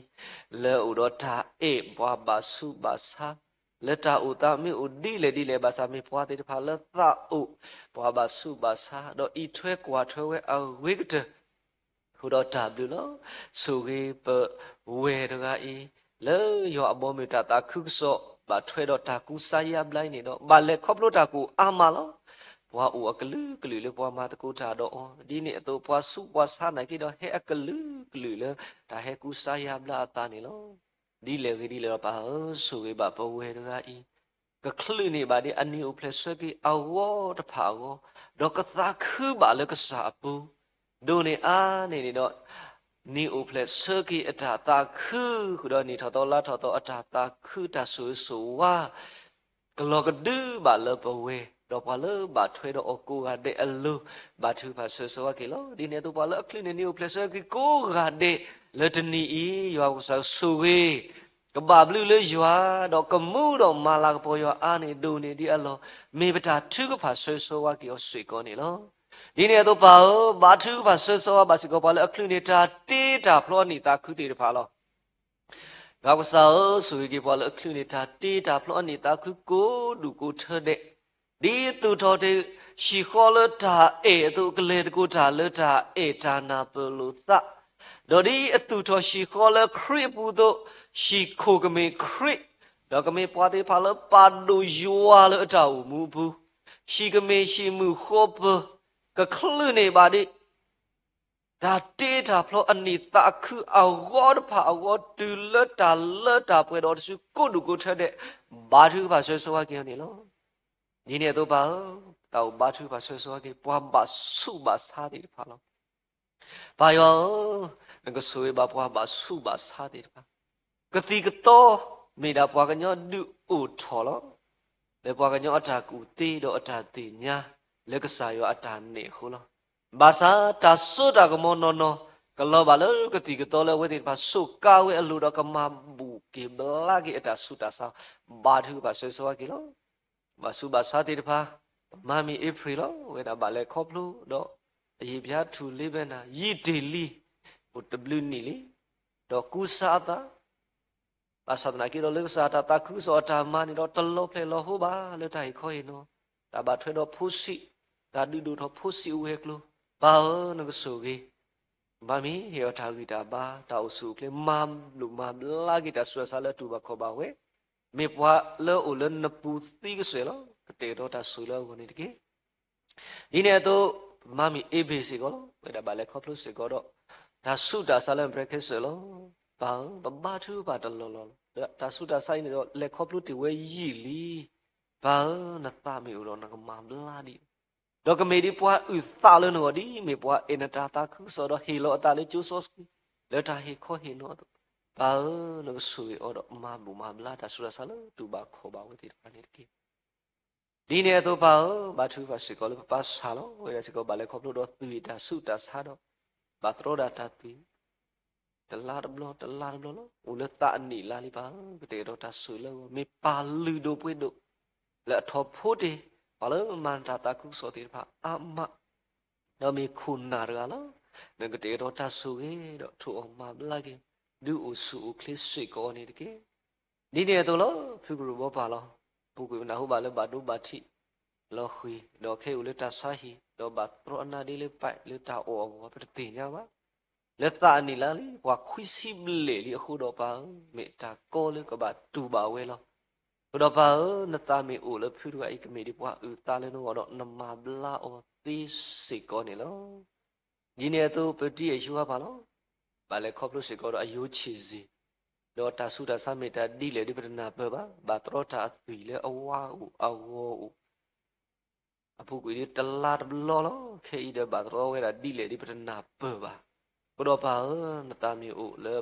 လၢအအိၣ်ဒီးတၢ်အဲၣ်ပှၤဘၣ်ဆူးဘၣ်ဆါ, လၢတၢ်အိၣ်သးမ့ၢ်အိၣ်ဒ်လဲၣ်ဒ်လဲၣ်ဘၣ်ဆၣ် မ့ၢ်ပှၤသ့ၣ်တဖၣ်လၢသးအိၣ်ပှၤဘၣ်ဆူးဘၣ်ဆါ, ဒီးအံးထွဲကွၢ်ထွဲဝဲအဂ့ၤကတၢၢ် အဃိဒီးတၢ်ဘျုးလီၤ. ဆိၣ်ဂ့ၤပဝဲၢ်တဂၤအံၤ, လၢယွၤအဘီအမုၢ်တၢ်သးခုကစီၣ် ဘၣ်ထွဲဒီးတၢ်ကူစါယါဘျါအံၤန့ၣ်ဒီး ဘၣ်လဲၤခီဖျိတၢ်ကအိၣ်အါမးလီၤ. ပှၤအိၣ်အကလုာ်ကလုာ်လၢပှၤမၤသကိးတၢ်ဒီးအီၤ, ဒ်န့ၣ်အသိး ပှၤဆူးပှၤဆါနာ်က့ဒီး ဟဲအကလုာ်ကလုာ်လၢတၢ်ဟဲကူစါယါဘျါအသးန့ၣ်လီၤ. ဒ်လဲၣ်ဂ့ၤဒ်လဲၣ်ဒီးပၢ်ဧၢ, ဆိၣ်ဂ့ၤဘၣ်ပဝဲၢ်တဂၤအံၤ ကချုးန့ၢ်ဘၣ်ဒ်အန့ၢ်အိၣ်ဖျဲၣ်ဆၢက့ၤအဂီၢ်တဖၣ်အဂီၢ်, ဒီးကသးခုဘၣ်လၢကစၢ်အပူၤ, ဒိၣ်န့ၢ်အါန့ၣ်န့ၣ်ဒီး န့ၢ်အိၣ်ဖျဲၣ်ဆၢက့ၤအတၢ်သးခု, ဃုာ်ဒီးနံၣ်ထီၣ်သီလါထီၣ်သီအတၢ်သးခုတၢ်ဆိၣ်ဂ့ၤဆိၣ်ဝါ ကလီၤကဒုဘၣ်လၢပဝဲၢ်, ဒီးပှၤလၢဘၣ်ထွဲဒီးအီၤကိးဂၤဒဲးအလိၤ ဘါထုကဖၣ်ဆၢဂ့ၤဆၢဝါက့ၤလီၤ. ဒ်န့ၣ်အသိး ပှၤလၢအချုးန့ၢ်န့ၢ်အိၣ်ဖျဲၣ်ဆၢက့ၤကိးဂၤဒဲး လၢတနံၤအံၤ ယွၤကစၢ်ဆိၣ်ဂ့ၤ ကဘၣ်ဘျုးလၢယွၤ, ဒီးကမူဒီးမၤလၤကပီၤယွၤအါန့ၢ်ဒိၣ်န့ၢ်ဒ်အလီၢ်, မ့ၢ်ပတၢ်ထုကဖၣ်ဆၢဂ့ၤဆၢဝါက့ၤအီၤစ့ၢ်ကီးန့ၣ်လီၤ. ဒ်န့ၣ်အသိးပၢ်ဧၢ, ဘါထုကဖၣ်ဆၢဂ့ၤဆၢဝါဘၣ်စ့ၢ်ကီး ပှၤလၢအချုးန့ၢ်တၢ်တ့တၢ်ဖျီအနံၣ်သးခုသ့ၣ်တဖၣ်လီၤ. ယွၤကစၢ်ဧၢ, ဆိၣ်ဂ့ၤက့ၤပှၤလၢအချုးန့ၢ်တၢ်တ့တၢ်ဖျီအနံၣ်သးခုကိးဒူၣ်ကိးထၢဒဲး, ဒ်အသူၣ်ထီၣ်တ့ၢ်ဟံၣ်ဃီလၢတၢ်အဲၣ်အသိး ကလဲၤသကိးတၢ်လၢတၢ်အဲၣ်တၢ်နၢ်ပၢၢ်လိာ်သး, ဒီးဒ်အသူၣ်ထီၣ်ဟံၣ်ဃီလၢခရံာ်အပူၤအသိး, ဟံၣ်ခိၣ်ကမ့ၢ်ခရံာ်, ဒီးကမ့ၢ်ပှၤသ့ၣ်တဖၣ်လၢပာ်ဒိၣ်ယွၤလၢအတၢ်အိၣ်မူအပူၤ, ဟံၣ်ကမ့ၢ်ဟံၣ်မုာ်ဃီပၢၤ, ကချုးန့ၢ်ဘၣ်ဒ် တၢ်တ့တၢ်ဖျီအနံၣ်သးခုအဂီၢ်တဖၣ်အဂီၢ် တုၤလၢတၢ်လၢတၢ်ပှဲၤဒီးတစုကိးဒူၣ်ကိးထၢဒဲး, ဘါထုကဖၣ်ဆၢဂ့ၤဆၢဝါက့ၤအီၤန့ၣ်လီၤ. ဒ်န့ၣ်အသိးပၢ်ဧၢ, တၢ်အိၣ်ဘါထုကဖၣ်ဆၢဂ့ၤဆၢဝါက့ၤ ပှၤဘၣ်ဆူးဘၣ်ဆါသ့ၣ်တဖၣ်လီၤ. ပၢ်ယွၤဧၢ, နကဆိၣ်ဂ့ၤဘၣ်ပှၤဘၣ်ဆူးဘၣ်ဆါသ့ၣ်တဖၣ်, ကသံၣ်ကသီ မ့ၢ်ဒၣ်ပှၤကညီဒုးအိၣ်ထီၣ်လီၤ. လၢပှၤကညီအတၢ်ကူၣ်သ့ဒီးအတၢ်သ့ၣ်ညါ လၢကစၢ်ယွၤအတၢ်နဲၣ်အဃိလီၤ. ဘၣ်ဆၣ်တၢ်စိတၢ်ကမီၤနီၢ်နီၢ် ကလီၤဘၣ်လၢကသံၣ်ကသီလၢအဝဲသ့ၣ်တဖၣ်ဆိးကါဝဲအလိၤဒီး ကမၤဘူၣ်က့ၤဘျါက့ၤအတၢ်ဆူးတၢ်ဆါ, ဘါထုကဖၣ်ဆၢဂ့ၤဆၢဝါက့ၤလီၤ. ဘၣ်ဆူးဘၣ်ဆါသ့ၣ်တဖၣ်, ပမါမံၤအ့ဖြ့ၣ်လီၤ. အဝဲဒၣ်ဘၣ်လဲၤခီဖျိဒီး အယံာ်ဘျါထူၣ်လ့ဘဲနၤ ယံာ်တ့ၢ်လံ, အိၣ်တဘျုးနံၣ်လံ, ဒီးကူစါအသး ဘၣ်ဆၣ်သနာ်က့ဒီး လၢကစၢ်တၢ်သးခုကစီၣ်အတၢ်မၤန့ၣ်ဒီး တလီၤဖျဲၣ်လီၤဟိဘၣ်လၢတၢ်ဟ့ၣ်ခီဟ့ၣ်နီၤ, တၢ်ဘၣ်ထွဲဒီးဖိဆံး, တၢ်ဒုးဒိၣ်ထီၣ်ဖိဆံးအဝဲၤကျိၤ, ပၢ်ဧၢ, နကဆိၣ်ဂ့ၤ, မါမံၤဟ့ၣ်အီၤတၢ်ဂံၢ်တၢ်ဘါ, တၢ်အိၣ်ဆူၣ်အိၣ်ချ့ မၤဘျုးမၤဘျါက့ၤတၢ်ဆူးတၢ်ဆါလၢတူၢ်ဘၣ်ခီၣ်ဘၣ်ဝဲ, မ့ၢ်ပှၤလၢအအိၣ်လၢနပူၤသံကစဲာ်လီၤ. ကတဲာ်ကတီၤတၢ်ဆိၣ်ဂ့ၤလၢအဂီၢ်န့ၣ်တက့ၢ်. ဒ်န့ၣ်အသိး, မါမံၤအ့ဘ့ၣ်စ့ၢ်ကီးလီၤ. ဝဲဒၣ်ဘၣ်လဲၤခီဖျိစ့ၢ်ကီးဒီး တၢ်ဆူးတၢ်ဆါလၢအပြဲခဲစၢၣ်လီၤ. ပၢ်ဧၢ, ပဘါထုကဖၣ်တလီၢ်လီၢ်လီၤ. ဒီးတၢ်ဆူးတၢ်ဆါအံၤန့ၣ်ဒီး လဲၤခီဖျိတ့ၢ်ဝဲယံာ်လံ. ပၢ်ဧၢ, နသးမ့ၢ်အိၣ်ဒီးနကမၤဘျါဒံး, ဒီးကမ့ၢ်ဒ်ပှၤအုၣ်သးလၢနဂီၢ်ဒ်အမ့ၢ်ပှၤအဲၣ်နတၢ်သးခုကစီၣ်ဒီးဟ့ၣ်လီၤအသးလၢကၠိစီဆှံ, လၢတၢ်ဟ့ၣ်ခီဟ့ၣ်နီၤအသိး, ပၢ်ဧၢ, နကဆိၣ်ဂ့ၤအီၤဒီးမၤဘူၣ်မၤဘျါတၢ်ဆူးတၢ်ဆါလၢတူၢ်ဘၣ်ခီၣ်ဘၣ်ဝဲသ့ၣ်တဖၣ်န့ၣ်တက့ၢ်. ဒ်န့ၣ်အသိးပၢ်ဧၢ, ဘါထုကဖၣ်စ့ၢ်ကီးလၢပပၢ်ဆၣ်လီၤ. ဝဲဒၣ်စ့ၢ်ကီးဘၣ်လဲၤခီဖျိဒီးသွံၣ်တၢ်ဆူးတၢ်ဆါဒီး ဘၣ်တြီဒၣ်တၢ်သွံၣ် တလါတဘျီ တလါတဘျီလီၤ. အိၣ်လၢသးအနံၣ်လါလံပၢ်ဧၢ, ကတဲာ်ကတီၤတၢ်ဆိၣ်ဂ့ၤလၢအဂီၢ် မ့ၢ်ပၢ်လုၢ်ဒိၣ်ပှ့ၤဒိၣ် လၢအထီၣ်ဖိတ့ၢ် ပှၤလၢမၤတၢ်သးခုကစီၣ်သ့ၣ်တဖၣ်အါမး, ဒီးမ့ၢ်ခိၣ်နၢ်တဂၤလီၤ. နကတဲာ်ကတီၤတၢ်ဆိၣ်ဂ့ၤ ဒီးထိးအီၤမၤဘျါက့ၤ ဒုးအိၣ်ဆူၣ်အိၣ်ချ့စ့ၢ်ကီးန့ၣ်တက့ၢ်. ဒ်န့ၣ်အသိးလီၤ. ဖုကရူၢ်ဘီပၢ်လီၤ. ပူၤကွံာ်ပနၢ်ဟူဘၣ်လၢဘၣ်ဒိဘၣ်ထံးလီၤဃံၤ, ဒီးခဲအံၤအိၣ်လၢတၢ်ဆါဟံၣ် ဒီးဘၣ်တြီအနါဒ့လၢပလၢတၢ်အီၣ်အဂီၢ် ပတသ့ၣ်ညါဘၣ်. လၢသးအနံၣ်လါလံ ပှၤခွံဆံဘျဲၣ်လံအဃိဒီးပၢ်ဧၢ, မ့ၢ်တၢ်ကီလၢကဘၣ်တူၢ်ဘၣ်ဝဲလီၤ. အဃိဒီးပၢ်ဧၢ, နသးမ့ၢ်အိၣ်လၢဖုတဂၤအံၤ ကမ့ၢ်ဒ်ပှၤအုၣ်သးလၢနဂီၢ်ဒီး နမၤဘျါအီၤသ့စ့ၢ်ကီးန့ၣ်လီၤ. ဒ်န့ၣ်အသိး ပတံၤအယိၤဟၣ်ပၢ်လီၤ. ဘၣ်လဲၤခီဖျိစ့ၢ်ကီးဒီးအယိၤဆံးစ့ၢ်, ဒီးတၢ်ဆူးတၢ်ဆါမ့ၢ်တၢ်ဒ်လဲၣ်ဒ်ပတနၢ်ပၢၢ်ဘၣ်, ဘၣ်တြီတၢ်အသွံၣ်လၢအဝါအိၣ်အဂီၤအိၣ် အပူၤကွံာ်ဒ်တလါတဘျီလီၤ. ခဲအံၤဒီးဘၣ်တြီဝဲဒၣ်ဒ်လဲၣ်ဒ်ပတနၢ်ပၢၢ်ဘၣ်. အဃိဒီးပၢ်ဧၢ, နသးမ့ၢ်အိၣ်လၢ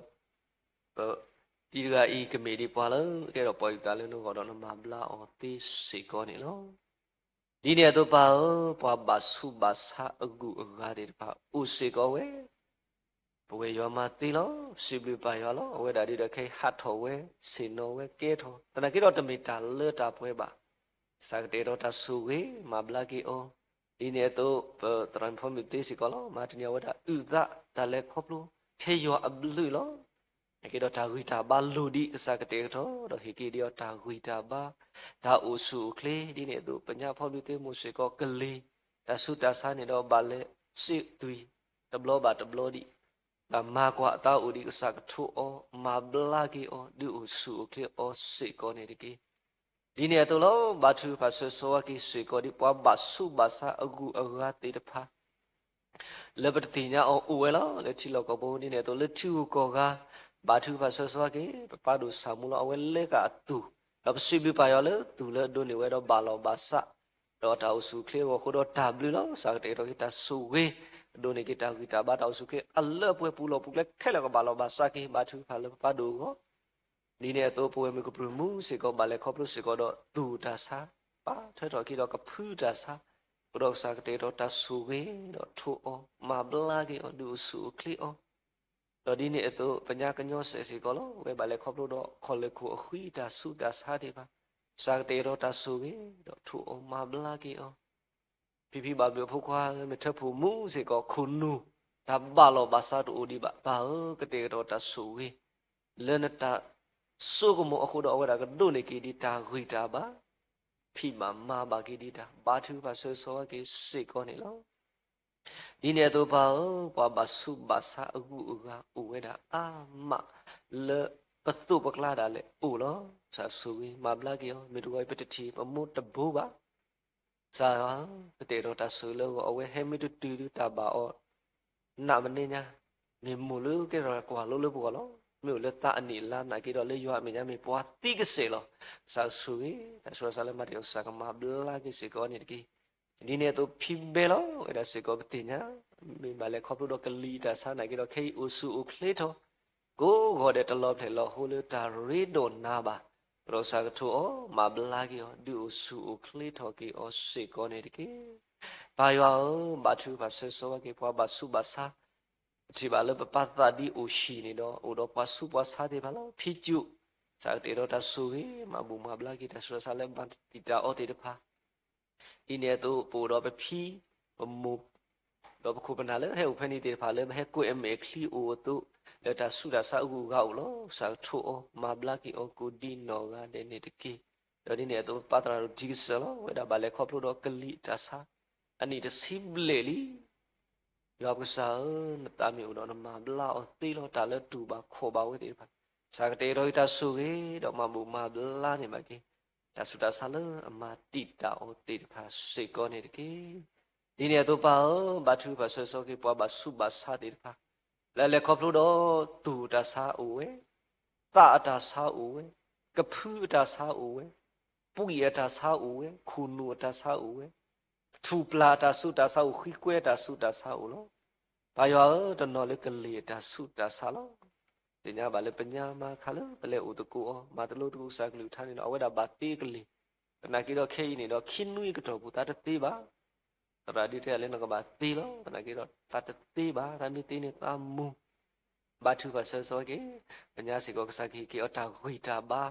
ပတံၤတဂၤအံၤ ကမ့ၢ်ဒ်ပှၤလၢကဲထီၣ်ပှၤအုၣ်သးလၢနဂီၢ်ဒီး နမၤဘျါအီၤသ့စ့ၢ်ကီးန့ၣ်လီၤ. ဒ်န့ၣ်အသိးပၢ်ဧၢ, ပှၤဘၣ်ဆူးဘၣ်ဆါအဂုၤအဂၤသ့ၣ်တဖၣ် အိၣ်စ့ၢ်ကီးဝဲ ပဝဲယွၤမၤသ့လီၤ. စံးဘျုးပၢ်ယွၤလီၤ. အဝဲဒၣ်ဒ်ဒီးခဲအံၤဟးထီၣ်ဝဲ, ဆ့ၣ်နီၤဝဲကဲထီၣ်, သနာ်က့ဒီးတမ့ၢ်တၢ်လၢတၢ်ပှဲၤဘၣ်. ကစၢ်ကတဲာ်ကတီၤတၢ်ဆိၣ်ဂ့ၤ မၤဘျါက့ၤအီၤ. ဒ်န့ၣ်အသိး ပသရၣ်မုၣ်ဖီမုၢ်သ့စ့ၢ်ကီးလီၤ. မၤတနံၤအဝဲဒၣ်အုၣ်သးတၢ်လဲၤခီဖျိ ထဲယွၤအဘျုးလီၤ. သနာ်က့ဒီးတၢ်ဂံၢ်တၢ်ဘါလိၣ်ဒံး ကစၢ်ကတဲာ်ကတီၤ ဒီးဟ့ၣ်က့ၤဒံးအီၤတၢ်ဂံၢ်တၢ်ဘါ, တၢ်အိၣ်ဆူၣ်အိၣ်ချ့. ဒ်န့ၣ်အသိး ပညါဖီမုၢ်သ့မိၢ်စ့ၢ်ကီးကလံၤ တၢ်ဆူးတၢ်ဆါန့ၣ်ဒီးဘၣ်လဲၤစ့သွံၣ်တဘျီဘၣ်တဘျီဒံး, ဘၣ်မၤကွၢ်အသးအိၣ်ဒံး ကစၢ်ကထိးအီၤ မၤဘျါက့ၤအီၤ ဒုးအိၣ်ဆူၣ်အိၣ်ချ့အီၤစ့ၢ်ကီးန့ၣ်တက့ၢ်. ဒ်န့ၣ်အသိးလီၤ. ဘါထုကဖၣ်ဆၢဂ့ၤဆၢဝါက့ၤစ့ၢ်ကီးဒံး ပှၤဘၣ်ဆူးဘၣ်ဆါအဂုၤအဂၤသ့ၣ်တဖၣ် လၢပတသ့ၣ်ညါအီၤအိၣ်ဝဲလီၤ. လၢထံလီၢ်ကီၢ်ပူၤ ဒ်န့ၣ်အသိး လၢထံဂုၤကီၢ်ဂၤ ဘါထုကဖၣ်ဆၢဂ့ၤဆၢဝါက့ၤ ပပၢ်ဒိၣ်ဆၣ်မူလီၤ. အဝဲလဲၤဃာ်အသူၣ် ဒီးပစံးဘျုးပၢ်ယွၤလၢသူၣ်လၢအဒိးန့ၢ်ဝဲဒီးဘၣ်လီၢ်ဘၣ်စး ဒီးတၢ်အိၣ်ဆူၣ်အိၣ်ချ့အဂီၢ်အဃိဒီးတၢ်ဘျုးလီၤ. ကစၢ်ကတဲာ်ကတီၤက့ၤတၢ်ဆိၣ်ဂ့ၤ အဒိးန့ၢ်က့ၤတၢ်ဂံၢ်တၢ်ဘါ တၢ်အိၣ်ဆူၣ်အိၣ်ချ့အလၢအပှဲၤပူၤလီၢ်ပူၤကျဲခဲလၢာ် ကဘၣ်လီၢ်ဘၣ်စးက့ၤ ဘါထုကဖၣ်လၢပပၢ်ဒိၣ်အဂီၢ်. ဒ်န့ၣ်အသိး ပဝဲမုၢ်ကပြုၢ်မူစ့ၢ်ကီး ဘၣ်လဲၤခီဖျိစ့ၢ်ကီးဒီးသူၣ်တၢ်ဆါ, ပာ်ထွဲထီၣ်က့ၤဒီးကဖုတၢ်ဆါ, အဃိဒီးကစၢ်ကတဲာ်ကတီၤတၢ်ဆိၣ်ဂ့ၤ ဒီးထိးအီၤ မၤဘျါက့ၤအီၤ ဒုးအိၣ်ဆူၣ်အိၣ်ချ့အီၤ. ဒီးဒ်န့ၣ်အသိး ပညါကညီစဲးစ့ၢ်ကီးလီၤ. ဝဲဘၣ်လဲၤခီဖျိဒီးခီၣ်လဲၢ်ခိၣ်အဃံတၢ်ဆူးတၢ်ဆါသ့ၣ်တဖၣ်, ကစၢ်ကတဲာ်ကတီၤတၢ်ဆိၣ်ဂ့ၤ ဒီးထိးအီၤမၤဘျါက့ၤအီၤ. ဖံဖံဘၣ်ဘျုးအဖိခွါလၢမဲာ်ထၢၣ်ဖှိၣ်မူစ့ၢ်ကီး ခိၣ်နူာ် တၢ်ဘၣ်လီၢ်ဘၣ်စးတအိၣ်ဒံးဘၣ်. ပၢ်ဧၢ, ကတဲာ်ကတီၤတၢ်ဆိၣ်ဂ့ၤ လၢနတၢ်စိကမီၤအဃိဒီး အဝဲဒၣ်ကဒိးန့ၢ်က့ၤဒံးတၢ်ဂံၢ်တၢ်ဘါ, ဖံးဘၣ်မၤဘၣ်က့ၤဒံးတၢ် ဘါထုကဖၣ်ဆၢဂ့ၤဆၢဝါက့ၤစ့ၢ်ကီးန့ၣ်လီၤ. ဒ်န့ၣ်အသိးပၢ်ဧၢ, ပှၤဘၣ်ဆူးဘၣ်ဆါအဂုၤအဂၤအိၣ်ဝဲဒၣ်အါမး လၢပသိးပကျါဒၣ်လဲာ်အိၣ်လီၤ. ကစၢ်ဆိၣ်ဂ့ၤမၤဘျါက့ၤအီၤ, မ့ၢ်တဂီၤအံၤပတထံၣ်ပမိၢ်တဘိဘၣ်. ကစၢ်ဧၢ, ကတဲာ်ကတီၤတၢ်ဆိၣ်ဂ့ၤလၢအဂီၢ် အဝဲဟဲမ့ၢ်တတုၤဒုးတၢ်ဘၣ်အီၤ နးမ့ၢ်နံၤညါ, မ့ၢ်မိၢ်လၢကဲထီၣ်ကွၢ်လိလၢပဂီၢ်လီၤ. မ့ၢ်အိၣ်လၢသးအနံၣ်အလါနာ်က့ဒီး လၢယွၤအမဲာ်ညါမ့ၢ်ပှၤသံကစဲာ်လီၤ. ကစၢ်ဆိၣ်ဂ့ၤ တၢ်ဆူးတၢ်ဆါလၢမၤတ့ၢ်အီၤ ကစၢ်ကမၤဘျါက့ၤစ့ၢ်ကီးန့ၣ်တက့ၢ်. ဒ်န့ၣ်အသိးဖံဘဲလီၤ ဝဲဒၣ်စ့ၢ်ကီးပသ့ၣ်ညါ, မ့ၢ်ဘၣ်လဲၤခီဖျိဒီးကလံၤအတၢ်ဆါနာ်က့ဒီး ခဲအံၤအိၣ်ဆူၣ်အိၣ်ချ့ထီၣ် ကိးဂီၤဒဲးတလီၤဖျဲၣ်လီၤဟိလၢတၢ်ရ့ဒိၣ်နါဘၣ်, ဒီးကစၢ်ကထိးအီၤ မၤဘျါက့ၤအီၤ ဒုးအိၣ်ဆူၣ်အိၣ်ချ့ထီၣ်က့ၤအီၤစ့ၢ်ကီးန့ၣ်တက့ၢ်. ပၢ်ယွၤဧၢ, ဘါထုကဖၣ်ဆၢဂ့ၤဆၢဝါက့ၤပှၤဘၣ်ဆူးဘၣ်ဆါ, ပထံၣ်ဘၣ်လၢပပၢ်သးဒ်အိၣ်ဟံၣ်န့ၣ်ဒီး အိၣ်ဒီးပှၤဆူးပှၤဆါသ့ၣ်တဖၣ်လၢဖံကၠူၣ်, ကစၢ်ကတဲာ်ကတီၤတၢ်ဆိၣ်ဂ့ၤ မၤဘူၣ်မၤဘျါက့ၤတၢ်ဆူးတၢ်ဆါလၢဘၣ်တံာ်တာ်အီၤသ့ၣ်တဖၣ် ဒ်န့ၣ်အသိး ပအိၣ်ဒီးပဖံ, ပမိၢ်, ဒီးပခိၣ်ပနၢ်လၢဟဲအိၣ်ဖဲန့ၣ်သ့ၣ်တဖၣ်လၢပဟဲကွဲးအမဲာ်ချံအိၣ်အသိး, လၢတၢ်ဆူးတၢ်ဆါအဂုၤအဂၤအိၣ်လီၤ. ကစၢ်ကထိးအီၤ မၤဘျါက့ၤအီၤကိးဒံနီၢ်ဂၤဒဲးန့ၣ်တက့ၢ်. ဒီးဒ်န့ၣ်အသိးပပၢ်သရၣ်ဒိၣ်ထံကစၢၢ်လီၤ. ဝဲဒၣ်ဘၣ်လဲၤခီဖျိဒီးကလံၤအတၢ်ဆါ အနံၣ်တဆံဘျဲၣ်လံ ယွၤပကစၢ်ဧၢ, နသးမ့ၢ်အိၣ်ဒီးနမၤဘျါအီၤသ့လီၤ. တၢ်လၢတူၢ်ဘၣ်ခီၣ်ဘၣ်ဝဲသ့ၣ်တဖၣ်, ကစၢ်ကတဲာ်ကတီၤက့ၤတၢ်ဆိၣ်ဂ့ၤ ဒီးမၤဘူၣ်မၤဘျါန့ၢ်ဘၣ်က့ၤ တၢ်ဆူးတၢ်ဆါလၢအမၤတံာ်တာ်အီၤသ့ၣ်တဖၣ်စ့ၢ်ကီးန့ၣ်တက့ၢ်. ဒ်န့ၣ်အသိးပၢ်ဧၢ, ဘါထုကဖၣ်ဆၢဂ့ၤဆၢဝါက့ၤပှၤဘၣ်ဆူးဘၣ်ဆါသ့ၣ်တဖၣ်, လၢအလဲၤခီဖျိဒီးသူၣ်အတၢ်ဆါအိၣ်ဝဲ, သးအတၢ်ဆါအိၣ်ဝဲ, ကဖုအတၢ်ဆါအိၣ်ဝဲ, ပှံၢ်အတၢ်ဆါအိၣ်ဝဲ, ခိၣ်နူာ်အတၢ်ဆါအိၣ်ဝဲ ထူၣ်ပျၢ်အတၢ်ဆူးတၢ်ဆါအိၣ်, ဃံကွဲအတၢ်ဆူးတၢ်ဆါအိၣ်လီၤ. ပၢ်ယွၤဧၢ, တနီၤလၢကလံၤအတၢ်ဆူးတၢ်ဆါလီၤ. သ့ၣ်ညါဘၣ်လၢပညါမါခါလၢပလဲၤအိၣ်သကိးအီၤ, မၤတလိသကိးကစၢ်ကလုၢ်ကထါန့ၣ်ဒီး အဝဲဒၣ်ဘၣ်သ့ကလံၤ, သနာ်က့ဒီးခဲအံၤန့ၣ်ဒီး ခံနွံကတီၢ်ပူၤသးတသ့ဘၣ်. သရၣ်ဒုးတဲလၢနကဘၣ်သ့လီၤ. သနာ်က့ဒီးသးတသ့ဘၣ်, သးမ့ၢ်သ့န့ၣ်သးမူၤ ဘါထုကဖၣ်ဆၢဂ့ၤဆၢဝါက့ၤ, ပညါစ့ၢ်ကီး ကစၢ်ကဟ့ၣ်က့ၤအီၤတၢ်ဂံၢ်တၢ်ဘါ,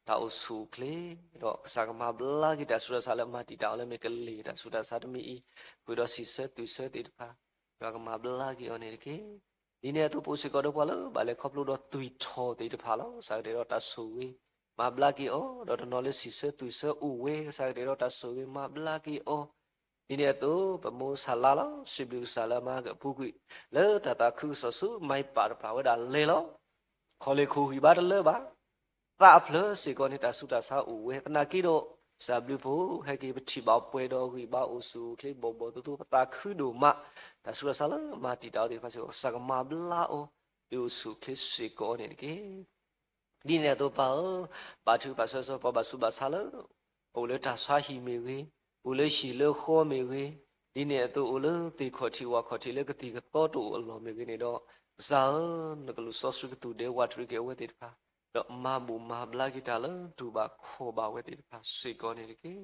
တၢ်အိၣ်ဆူၣ်အိၣ်ချ့, ဒီးကစၢ်ကမၤဘျါက့ၤတၢ်ဆူးတၢ်ဆါလၢအမၤတံာ်တာ်အီၤလၢမ့ၢ်ကလ့ၢ် တၢ်ဆူးတၢ်ဆါတမံၤအံၤ, ဃုာ်ဒီးစံးဆၢသူၣ်ဆၢသ့ၣ်တဖၣ်, ယွၤကမၤဘျါက့ၤအီၤန့ၣ်တက့ၢ်. ဒ်န့ၣ်အသိး ပအိၣ်စ့ၢ်ကီးဒီးပှၤလၢဘၣ်လဲၤခီဖျိဒီးသွံၣ်ထီၣ်သ့ၣ်တဖၣ်လီၤ. ကစၢ်ကတဲဒီးတၢ်ဆိၣ်ဂ့ၤ, မၤဘျါက့ၤအီၤ, ဒီးတနီၤလၢစံးဆၢသူၣ်ဆၢအိၣ်ဝဲ ကစၢ်ကတဲဒီးတၢ်ဆိၣ်ဂ့ၤ မၤဘျါက့ၤအီၤ, ဒ်န့ၣ်အသိး ပမိၢ်ဆၣ်လါလီၤ စံးဘျုးကစၢ်လၢအမၤကပူၤကွံာ် လၢတၢ်သးခုကစီၣ်ဆူမၤပာ်တဖၣ်ဝဲဒၣ်လဲၤလီၤ. ခီလ့ၣ်ခိၣ်ဂံၢ်ဘါတလၢဘၣ်, သးအဖျၢၣ်စ့ၢ်ကီးန့ၣ် တၢ်ဆူးတၢ်ဆါအိၣ်ဝဲ သနာ်က့ဒီး ကစၢ်ဘျုးဖှိၣ် ဟဲက့ၤပထံၣ်ဘၣ်ပှဲၤဒီးဂံၢ်ဘါအိၣ်ဆူၣ်အိၣ်ချ့ဘီၣ်ဘီၣ်သိသိ ပသးခုဒိၣ်မး, တၢ်ဆူးတၢ်ဆါလၢမၤတံာ်တာ်အီၤသ့ၣ်တဖၣ်စ့ၢ်ကီး ကစၢ်ကမၤဘျါအီၤ ဒုးအိၣ်ဆူၣ်အိၣ်ချ့စ့ၢ်ကီးန့ၣ်တက့ၢ်. ဒ်န့ၣ်အသိးပၢ်ဧၢ, ဘါထုကဖၣ်ဆၢဂ့ၤဆၢဝါပှၤဘၣ်ဆူးဘၣ်ဆါလၢ အိၣ်လၢတၢ်ဆါဟံၣ်မ့ၢ်ဂ့ၤ, အိၣ်လၢဟံၣ်လၢဃီမ့ၢ်ဂ့ၤ, ဒ်န့ၣ်အသိးအိၣ်လၢသ့ၣ်ခီၣ်ထံးဝၣ်ခီၣ်ထံးလၢကသံၣ်ကသီတအိၣ်အလီၢ်မ့ၢ်ဂ့ၤန့ၣ်ဒီး, ကစၢ်ဧၢ, နကလူးစီဆှံကသူၣ်ဒဲဝးတရံးက့ၤအဝဲသ့ၣ်တဖၣ်, ဒီးမၤဘူၣ်မၤဘျါက့ၤတၢ်လၢတူၢ်ဘၣ်ခီၣ်ဘၣ်ဝဲသ့ၣ်တဖၣ်စ့ၢ်ကီးန့ၣ်တက့ၢ်.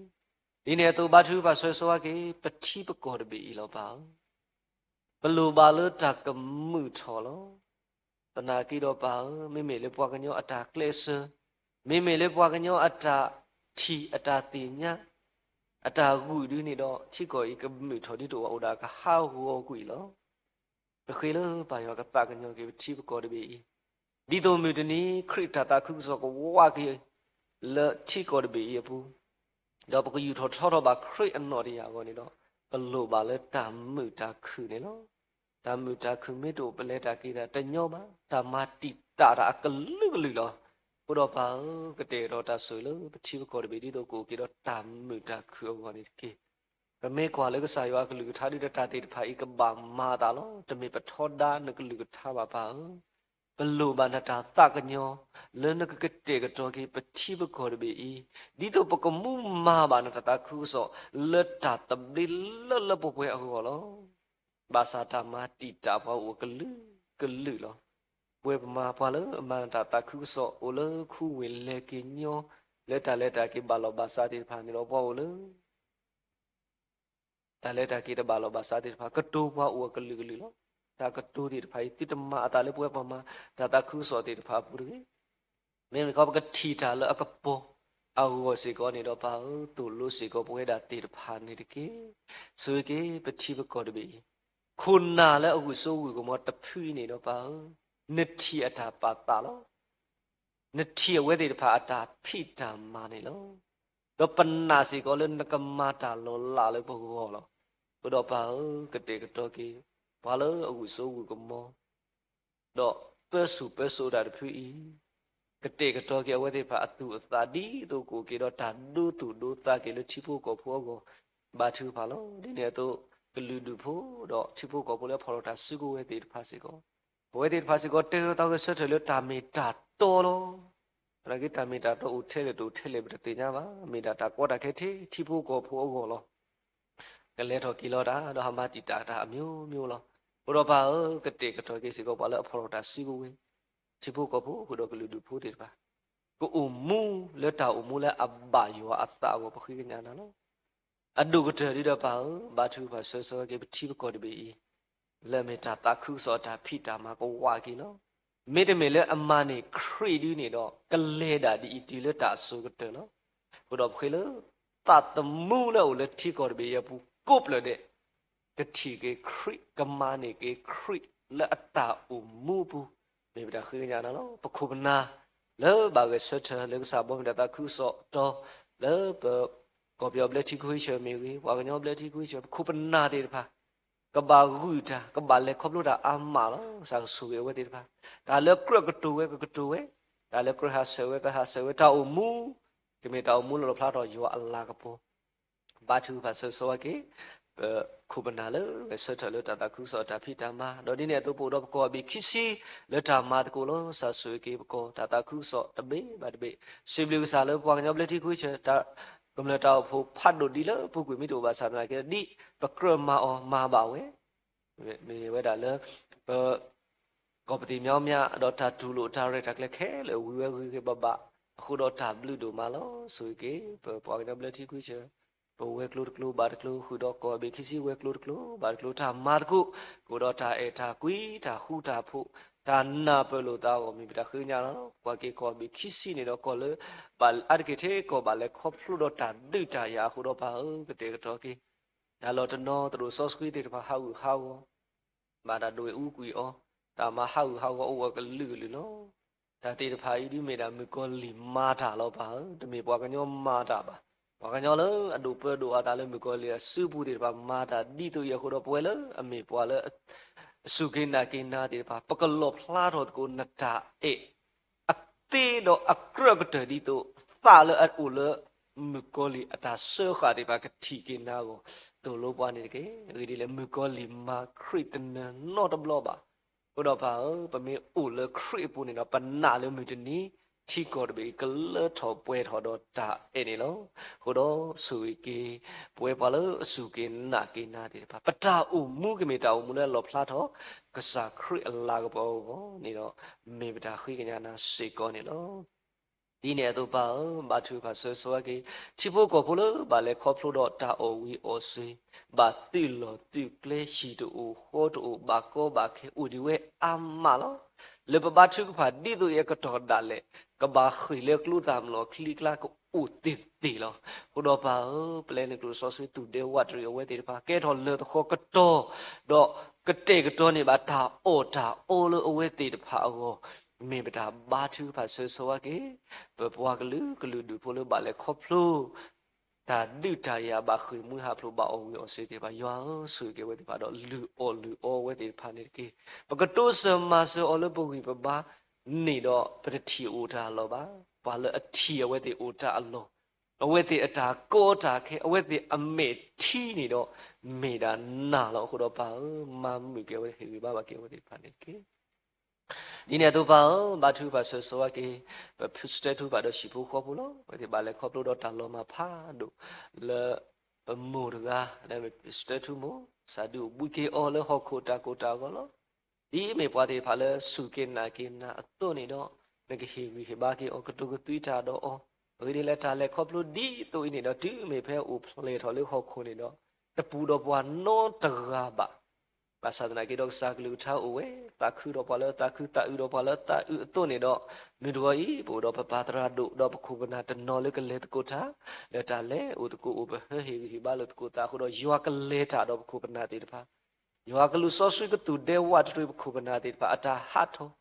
ဒ်န့ၣ်အသိးဘါထုကဖၣ်ဆၢဂ့ၤဆၢဝါက့ၤ ပထံပကီၢ်တဘ့ၣ်အံၤလီၤပၢ်ဧၢ. ပလိၣ်ဘၣ်လၢတၢ်ကမုာ်ထီၣ်လီၤ. သနာ်က့ဒီးပၢ်ဧၢ, မ့မ့ၢ်လၢပှၤကညီအတၢ်ကျဲးစၢး, မ့မ့ၢ်လၢပှၤကညီအတၢ်ထံၣ်အတၢ်သ့ၣ်ညါ, အတၢ်ဂုာ်ဒုန့ၣ်ဒီး ထံကီၢ်အံၤကမုာ်ထီၣ်ဒ်သိးအအိၣ်ဒၣ်ကဟးဂီၤကွံာ်လီၤ. ပဃ့လၢပၢ်ယွၤကသးကညီၤက့ၤပထံပကီၢ်တဘ့ၣ်အံၤ, ဒ်သိးမုၢ်တနံၤခရံာ်တၢ်သးခုကစီၣ်ကဝးက့ၤ လၢထံကီၢ်တဘ့ၣ်အံၤအပူၤ, ဒီးပကယူၢ်ထီၣ်ထီထီၣ်ဘၣ်ခရံာ်အနီၣ်တယာ်အဂီၢ်န့ၣ်ဒီး, ပလိၣ်ဘၣ်လၢတၢ်မုာ်တၢ်ခုၣ်န့ၣ်လီၤ. တၢ်မုာ်တၢ်ခုၣ်မ့ၢ်တအိၣ် ပလဲၤတၢ်က့ၤတၢ်တညီဘၣ်, တၢ်မၤတံာ်တာ်တၢ်အကလုာ်ကလုာ်လီၤ. အဃိဒီးပၢ်ဧၢ, ကတဲာ်ကတီၤတၢ်ဆိၣ်ဂ့ၤလၢပထံပကီၢ်တဘ့ၣ် ဒ်သိးကအိၣ်က့ၤဒီးတၢ်မုာ်တၢ်ခုၣ်အဂီၢ်န့ၣ်တက့ၢ်. ပမ့ၢ်ကွၢ်လၢကစၢ်ယွၤအကလုၢ်ကထါဒုးဒီးတၢ်သ့ၣ်တဖၣ်အံၤကဘၣ်မၤအသးလီၤ. တမ့ၢ်ပထီဒါနကလုၢ်ကထါဘၣ်ပၢ်ဧၢ. ပလိၣ်ဘၣ်နတၢ်သးကညီၤ လၢနကကတဲာ်ကတီၤက့ၤပထံပကီၢ်တဘ့ၣ်အံၤ, ဒ်သိးပကမူမၤဘၣ်နတၢ်သးခုကစီၣ် လၢတၢ်သဘျ့လၢလၢပှဲၤပှဲၤအဂီၢ်လီၤ. ဘၣ်ဆၣ်တၢ်မၤတံာ်တာ်ပှၤအိၣ်အကလုာ်ကလုာ်လီၤ. ပဝဲပမၤပှၤလၢအမၤနတၢ်သးခုကစီၣ် အိၣ်လၢခူဝ့ၢ်လဲၤက့ၤညီ လၢတၢ်လဲၤတၢ်က့ၤဘၣ်လီၤဘၣ်စးသ့ၣ်တဖၣ်န့ၣ်ဒီး ပှၤအိၣ်လၢ တၢ်လဲၤတၢ်က့ၤတဘၣ်လီၤဘၣ်စးသ့ၣ်တဖၣ် ကတိၤပှၤအိၣ်အကလုာ်ကလုာ်လီၤ. တၢ်ကတိၤသ့ၣ်တဖၣ်အံၤ သုတမၤအသးလၢပဝဲပှၤမၤတၢ်သးခုကစီၣ်သ့ၣ်တဖၣ်အပူၤတဂ့ၤ. မ့မ့ၢ်ခီ ပကထံၣ်တၢ်လၢအကပီၤအဂီၢ်စ့ၢ်ကီးန့ၣ်ဒီး ပၢ်ဧၢ, သိၣ်လိစ့ၢ်ကီးပဝဲဒၣ်သ့ၣ်တဖၣ်န့ၣ်တက့ၢ်. ဆိၣ်ဂ့ၤက့ၤပထံပကီၢ်တဘ့ၣ်အံၤ, ခိၣ်နၢ်လၢအဂုာ်စိဂုာ်ကမီၤတဖုအံၤန့ၣ်ဒီး ပၢ်ဧၢ, နထံၣ်အတၢ်ပာ်သးလီၤ. နထံၣ်အဝဲသ့ၣ်တဖၣ်အတၢ်ဖံးတၢ်မၤန့ၣ်လီၤ. ဒီးပနာ်စ့ၢ်ကီးလၢနကမၤတၢ်လီၤလးလၢပဂီၢ်လီၤ. အဃိဒီးပၢ်ဧၢ, ကတဲာ်ကတီၤက့ၤ ပှၤလၢအဂုာ်စိဂုာ်ကမီၤ ဒီးပၢဆူၣ်ပၢစိးတၢ်တဖုအံၤ, ကတဲာ်ကတီၤက့ၤအဝဲသ့ၣ်တဖၣ်အသူၣ်အသး ဒ်သိးကအိၣ်က့ၤဒီးတၢ်ဒိသူၣ်ဒိသးက့ၤလၢထံဖိကီၢ်ဖိအဂီၢ် ဘါထုကဖၣ်လီၤ. ဒ်န့ၣ်အသိး ကလုာ်ဒူၣ်ဖိ ဒီးထံဖိကီၢ်ဖိလၢအဖီၣ်လီၤတၢ်စုကဝဲၤသ့ၣ်တဖၣ်စ့ၢ်ကီး, ပဝဲသ့ၣ်တဖၣ်စ့ၢ်ကီး တဲဂၢသးဂၢဆၢထၢၣ်လၢတၢ်မ့ၢ်တၢ်တီလီၤ. သနာ်က့တၢ်မ့ၢ်တၢ်တီအိၣ်ထဲလဲၣ် တအိၣ်ထဲလဲၣ် ပတသ့ၣ်ညါဘၣ်. မ့ၢ်ဒၣ်တၢ်ကီတၢ်ခဲထဲထံဖိကီၢ်ဖိအဂီၢ်လီၤ. ကလဲၤထီၣ်က့ၤလီၤတၢ် ဒီးဟးမၤတံာ်တာ်တၢ်အမျိုးမျိုးလီၤ. အဃိဒီးပၢ်ဧၢ, ကတဲာ်ကတီၤက့ၤစ့ၢ်ကီးပှၤလၢအဖီၣ်လီၤတၢ်စုကဝဲၤ, ထံဖိကီၢ်ဖိ ဃုာ်ဒီးကလုာ်ဒူၣ်ဖိသ့ၣ်တဖၣ် ကအိၣ်မူလၢတၢ်အိၣ်မူလၢအဘၣ်ယွၤအသးအဂီၢ် ပဃ့ကညးနၤလီၤ. အဒိၣ်ကတၢၢ်ဒ်ဒီးပၢ်ဧၢ, ဘါထုကဖၣ်ဆၢဂ့ၤဆၢဝါက့ၤပထံပကီၢ်တဘ့ၣ်အံၤ, လၢအမ့ၢ်တၢ်သးခုကစီၣ်အတၢ်ဖံးတၢ်မၤကဝးက့ၤလီၤ. မ့တမ့ၢ်လၢအမၤန့ၢ်ခရံာ်ဒုန့ၣ်ဒီး ကလဲၤဒၣ်ဒ်အံၤတုၤလၢတၢ်အစိၤကတၢၢ်လီၤ. အဃိဒီးပဃ့လၢ သးသမူလၢအအိၣ်လၢထံကီၢ်တဘ့ၣ်အံၤအပူၤကိးဖျၢၣ်ဒဲး ကထံၣ်က့ၤခရံာ် ကမၤန့ၢ်က့ၤခရံာ်လၢအတၢ်အိၣ်မူအပူၤ မ့ၢ်ပတၢ်ဃ့ကညးနၤလီၤ. ပခိၣ်ပနၢ်လၢဘၣ်ဂဲၤဆၢထၢၣ်လၢကစၢ်ဘီမုၢ်တၢ်သးခုကစီၣ်တီ လၢပ ကီၢ်ပယီၤဘျၢထံခဝ့ၡၢၣ်မ့ၢ်ဂ့ၤ, ပှၤကညီဘျၢထံခဝ့ၡၢၣ်, ပခိၣ်ပနၢ်သ့ၣ်တဖၣ် ကဘၣ်ဂုာ်တၢ် ကဘၣ်လဲၤခီဖျိတၢ်အါမးလီၤ. ကစၢ်ကဆိၣ်ဂ့ၤအဝဲသ့ၣ်တဖၣ်, တၢ်လၢကြၢးကတိၤဝဲ ကကတိၤဝဲ, တၢ်လၢကြၢးဟးဆှဲးဝဲ ကဟးဆှဲးဝဲ, တၢ်အိၣ်မူ ကမ့ၢ်တၢ်အိၣ်မူလီၢ်လီၤဖျါထီၣ်ယွၤအလၤကပီၤ ဘါထုကဖၣ်ဆၢဂ့ၤဆၢဝါက့ၤ ပခိၣ်ပနၢ်လၢဂဲၤဆၢထၢၣ်လၢတၢ်သးခုကစီၣ်အတၢ်ဖံးတၢ်မၤ, ဒီးဒ်န့ၣ်အသိးပအိၣ်ဒီးပကီၢ်ဘ့ၣ်ခံဆံ လၢတၢ်မၤသကိးလီၤ. ကစၢ်ဆိၣ်ဂ့ၤက့ၤပကီၢ်တၢ်သးခုကစီၣ်တဘ့ၣ်ဘၣ်တဘ့ၣ်, စံးဘျုးကစၢ်လၢပှၤကညီဘျၢထံခဝ့ၡၢၣ် တၢ်ကမျၢၢ်တၢ်အိၣ်ဖှိၣ်ဖးဒိၣ်ဒ်လၢပူၤကွံာ်မ့ၢ်တအိၣ်ဘၣ်ဆၣ်သနာ်က့ ဒ်ပကြၢးမၤအီၤမၤဘၣ်ဝဲ မ့ၢ်ဝဲဒၣ်လၢ ပ ကီၢ်ပသံၣ်မၠီမၠး ဒီးတၢ်တူၢ်လိာ်တၢ်ရဲၣ်တၢ်ကျဲၤခဲလၢာ်ဝံၤဝဲဂ့ၤဂ့ၤဘၣ်ဘၣ်, အဃိဒီးတၢ်ဘျုးဒိၣ်မးလီၤ. ဆိၣ်ဂ့ၤက့ၤ ပပှၤကညီဘျၢထံခဝ့ၡၢၣ် ပဝဲၤကျိၤတကျိၤဘၣ်တကျိၤ ဃုာ်ဒီးကီၢ်ဘ့ၣ်ခံဆံဝဲၤကျိၤတကျိၤဘၣ်တကျိၤ တၢ်မၤသကိး ကအိၣ်ဒီးတၢ်အဲၣ်တၢ်ကွံ တၢ်ဃူတၢ်ဖိး တၢ်နၢ်ပၢၢ်လိာ်သးအဂီၢ် မ့ၢ်ပတၢ်ဃ့ကညးလီၤ. ပှၤက့ၤကီၢ်ဘ့ၣ်ခံဆံန့ၣ်ဒီး ကီၢ်လၢဘၣ်အါတက့ၢ်ထဲကီၢ်ဘၣ်လဲၤခီဖျိဒီးတၢ်ဒုးတၢ်ယၤအဃိဒီး ပၢ်ဧၢ ကတဲာ်ကတီၤက့ၤ တၢ်လီၤတနီၤ သရိာ်စီဆှံသ့ၣ်တဖၣ်ဟးဂူာ်ဟးဂီၤ ဘၣ်တၢ်ဒွဲၣ်အူကွံာ်အီၤ, တၢ်မၤဟးဂူာ်ဟးဂီၤအိၣ်ဝဲကလုာ်ကလုာ်လီၤ. တၢ်သ့ၣ်တဖၣ်အံၤ ဒ်မ့ၢ်ဒၣ်မုၣ်ကီၤလံၢ်မၤတၢ်လီၤ ပၢ်ဧၢ, တမ့ၢ်ပှၤကညီမၤတၢ်ဘၣ်. ပှၤကညီလၢအဒိၣ်ပၢဒိၣ်အသးလၢမုၣ်ကီၤလံၢ်အစုပူၤသ့ၣ်တဖၣ်မၤတၢ်ဒ်သိးအံၤအဃိဒီး ပဝဲလၢအမ့ၢ်ပှၤလၢ အစူၢ်က့ၤနာ်က့ၤနၤသ့ၣ်တဖၣ် ပကလီၣ်ဖျါထီၣ်သကိးနတၢ်အဲၣ် အသ့ဒီးအကြၢးကတၢၢ်ဒ်သိး သးလၢအအိၣ်လၢ မုၣ်ကီၤလံၢ်အတၢ်စၢဃာ်သ့ၣ်တဖၣ်ကထံၣ်က့ၤနၤအဂီၢ် သိၣ်လိပှၤန့ၣ်တက့ၢ်. အဂ့ၢ်ဒ်လဲၣ် မုၣ်ကီၤလံၢ်မၤခရံာ်တနၢၤနီတဘျီဘၣ်. အဃိဒီးပၢ်ဧၢ, ပမ့ၢ်အိၣ်လၢခရံာ်အပူၤန့ၣ်ဒီး ပနာ်လၢမုၢ်တနံၤ ထံကီၢ်တဘ့ၣ်အံၤကလၢထီၣ်ပှဲၤထီၣ်ဒီးတၢ်အဲၣ်န့ၣ်လီၤ. အဃိဒီးဆိၣ်ဂ့ၤက့ၤ ပဝဲပှၤလၢအစူၢ်က့ၤနာ်က့ၤနၤသ့ၣ်တဖၣ် ပတၢ်အိၣ်မူကမ့ၢ်တၢ်အိၣ်မူလၢအလီၣ်ဖျါထီၣ် ကစၢ်ခရံာ်အလၤကပီၤအဂီၢ်န့ၣ်ဒီး မ့ၢ်ပတၢ်ဃ့ကညးနၤစ့ၢ်ကီးန့ၣ်လီၤ. ဒ်န့ၣ်အသိးပၢ်ဧၢ, ဘါထုကဖၣ်ဆၢဂ့ၤဆၢဝါက့ၤ ထံဖိကီၢ်ဖိလၢဘၣ်လဲၤခီဖျိဒီးတၢ်အီၣ်ဝံၤအီၣ်စ့ၤ, ဘၣ်သုးလီၢ်သုးကျဲ ဟံၣ်တအိၣ်ဃီတအိၣ် ဘၣ်ကီဘၣ်ခဲအိၣ်ဒံးဝဲအါမးလီၤ. လၢပဘါထုကဖၣ်ဒ်သိးအံၤအကတီၢ်ဒၣ်လဲာ် ကဘၣ်ဃ့ၢ်လၢကျိသၣ်မုၢ်လီၢ်ချံကျါကအိၣ်သ့ၣ်သ့ၣ်လီၤ. အဃိဒီးပၢ်ဧၢ, ပျဲနကျိၣ်စီဆှံသူၣ်ဒဲဝးတရံးအဝဲသ့ၣ်တဖၣ် ကဲထီၣ်လၢၢ်သဃီကတီၢ် ဒီးကတဲာ်ကတီၤန့ၢ်ဘၣ်တၢ်အီၣ်တၢ်အီလၢအဝဲသ့ၣ်တဖၣ်အဂီၢ် မ့ၢ်ပတၢ်ဘါထုကဖၣ်ဆၢဂ့ၤဆၢဝါက့ၤ ပပှၤကလုာ်ကလုာ်ဒူၣ်ဖိလၢဘၣ်လဲၤခီဖျိ တၢ်ဒုးတၢ်ယၤ ဘၣ်ဃ့ၢ်မှံဟးဖျိးဘၣ်အီၣ်ဝံၤအီၣ်စ့ၤသ့ၣ်တဖၣ် ယွၤဧၢ, ဆိၣ်ဂ့ၤက့ၤအဝဲသ့ၣ်တဖၣ်ဒီး လုၢ်အီၣ်လုၢ်အီအဝဲသ့ၣ်တဖၣ်န့ၣ်တက့ၢ်. ပကတိစၢၤမၤစၢၤအီၤလၢပဂံၢ်ပဘါန့ၣ်ဒီး ပတထံၣ်အိၣ်တၢ်အလီၢ်ဘၣ်. ပှၤလၢအထံၣ်အဝဲသ့ၣ်အိၣ်တၢ်အလီၢ်, အဝဲသ့ၣ်အတၢ်ကီတၢ်ခဲ, အဝဲသ့ၣ်အမဲာ်ထံန့ၣ်ဒီး မ့ၢ်ဒၣ်နၤလီၤ. အဃိဒီးပၢ်ဧၢ, မၤမုာ်က့ၤအဝဲသ့ၣ် ဟ့ၣ်ဂံၢ်ဘါဘၣ်က့ၤအဝဲသ့ၣ်တဖၣ်န့ၣ်တက့ၢ်. ဒ်န့ၣ်အသိးပၢ်ဧၢ, ဘါထုကဖၣ်ဆၢဂ့ၤဆၢဝါက့ၤ ပဖုစတၢထူပၣ်ဒီးဟံၣ်ဖိဃီဖိလီၤ. အဝဲသ့ၣ်ဘၣ်လဲၤခီဖျိဒီးတၢ်လီၤမၢ်ဖးဒိၣ်လၢ ပမိၢ်တဂၤ လၢမ့ၢ်ဖုစတၢထူမိၢ် စၢ်ဒုးအိၣ်ဘှံးက့ၤအီၤလၢဟီၣ်ခိၣ်တၢ်ကိၢ်တၢ်ဂီၤလီၤ. ဒ်အမ့ၢ်ပှၤသ့ၣ်တဖၣ်လၢစူၢ်က့ၤနာ်က့ၤနၤအသိးန့ၣ်ဒီး နကဟ့ၣ်ဂံၢ်ဟ့ၣ်ဘါက့ၤအီၤ ကတိၤကသွံတၢ်ဒီးအီၤ, အဂ့ၢ်ဒ်လဲၣ် တၢ်လဲၤခီဖျိဒ်သိးအံၤန့ၣ်ဒီး တုၤမ့ၢ်ဖဲအိၣ်ဖျဲၣ်ထီၣ်လၢဟီၣ်ခိၣ်န့ၣ်ဒီး တပူၤဒီးပှၤနီတဂၤဘၣ်. ဘၣ်ဆၣ်သနာ်က့ဒီး ကစၢ်ကလုၢ်ကထါအိၣ်ဝဲ, သးခုဒီးပှၤလၢသးခု သးအုးဒီးပှၤလၢသးအုးအသိးန့ၣ်ဒီး မုၢ်တဂီၤအံၤ ပအိၣ်ဒီးပပၢ်သရၣ်ဒိၣ် ဒီးပခိၣ်ပနၢ်တနီၤလၢကလဲၤသကိးတၢ် လၢတၢ်လဲၤအိၣ်သကိးအိၣ် ပဟၢဟ့ၣ်ဂံၢ်ဟ့ၣ်ဘါလိာ်သကိးသးအဃိဒီး ယွၤကလဲၤတၢ်ဒီးပခိၣ်ပနၢ်သ့ၣ်တဖၣ် ယွၤကလုၢ်စီဆှံကသူၣ်ဒဲဝးတရံးပခိၣ်ပနၢ်သ့ၣ်တဖၣ် အတၢ်ဟးထီၣ်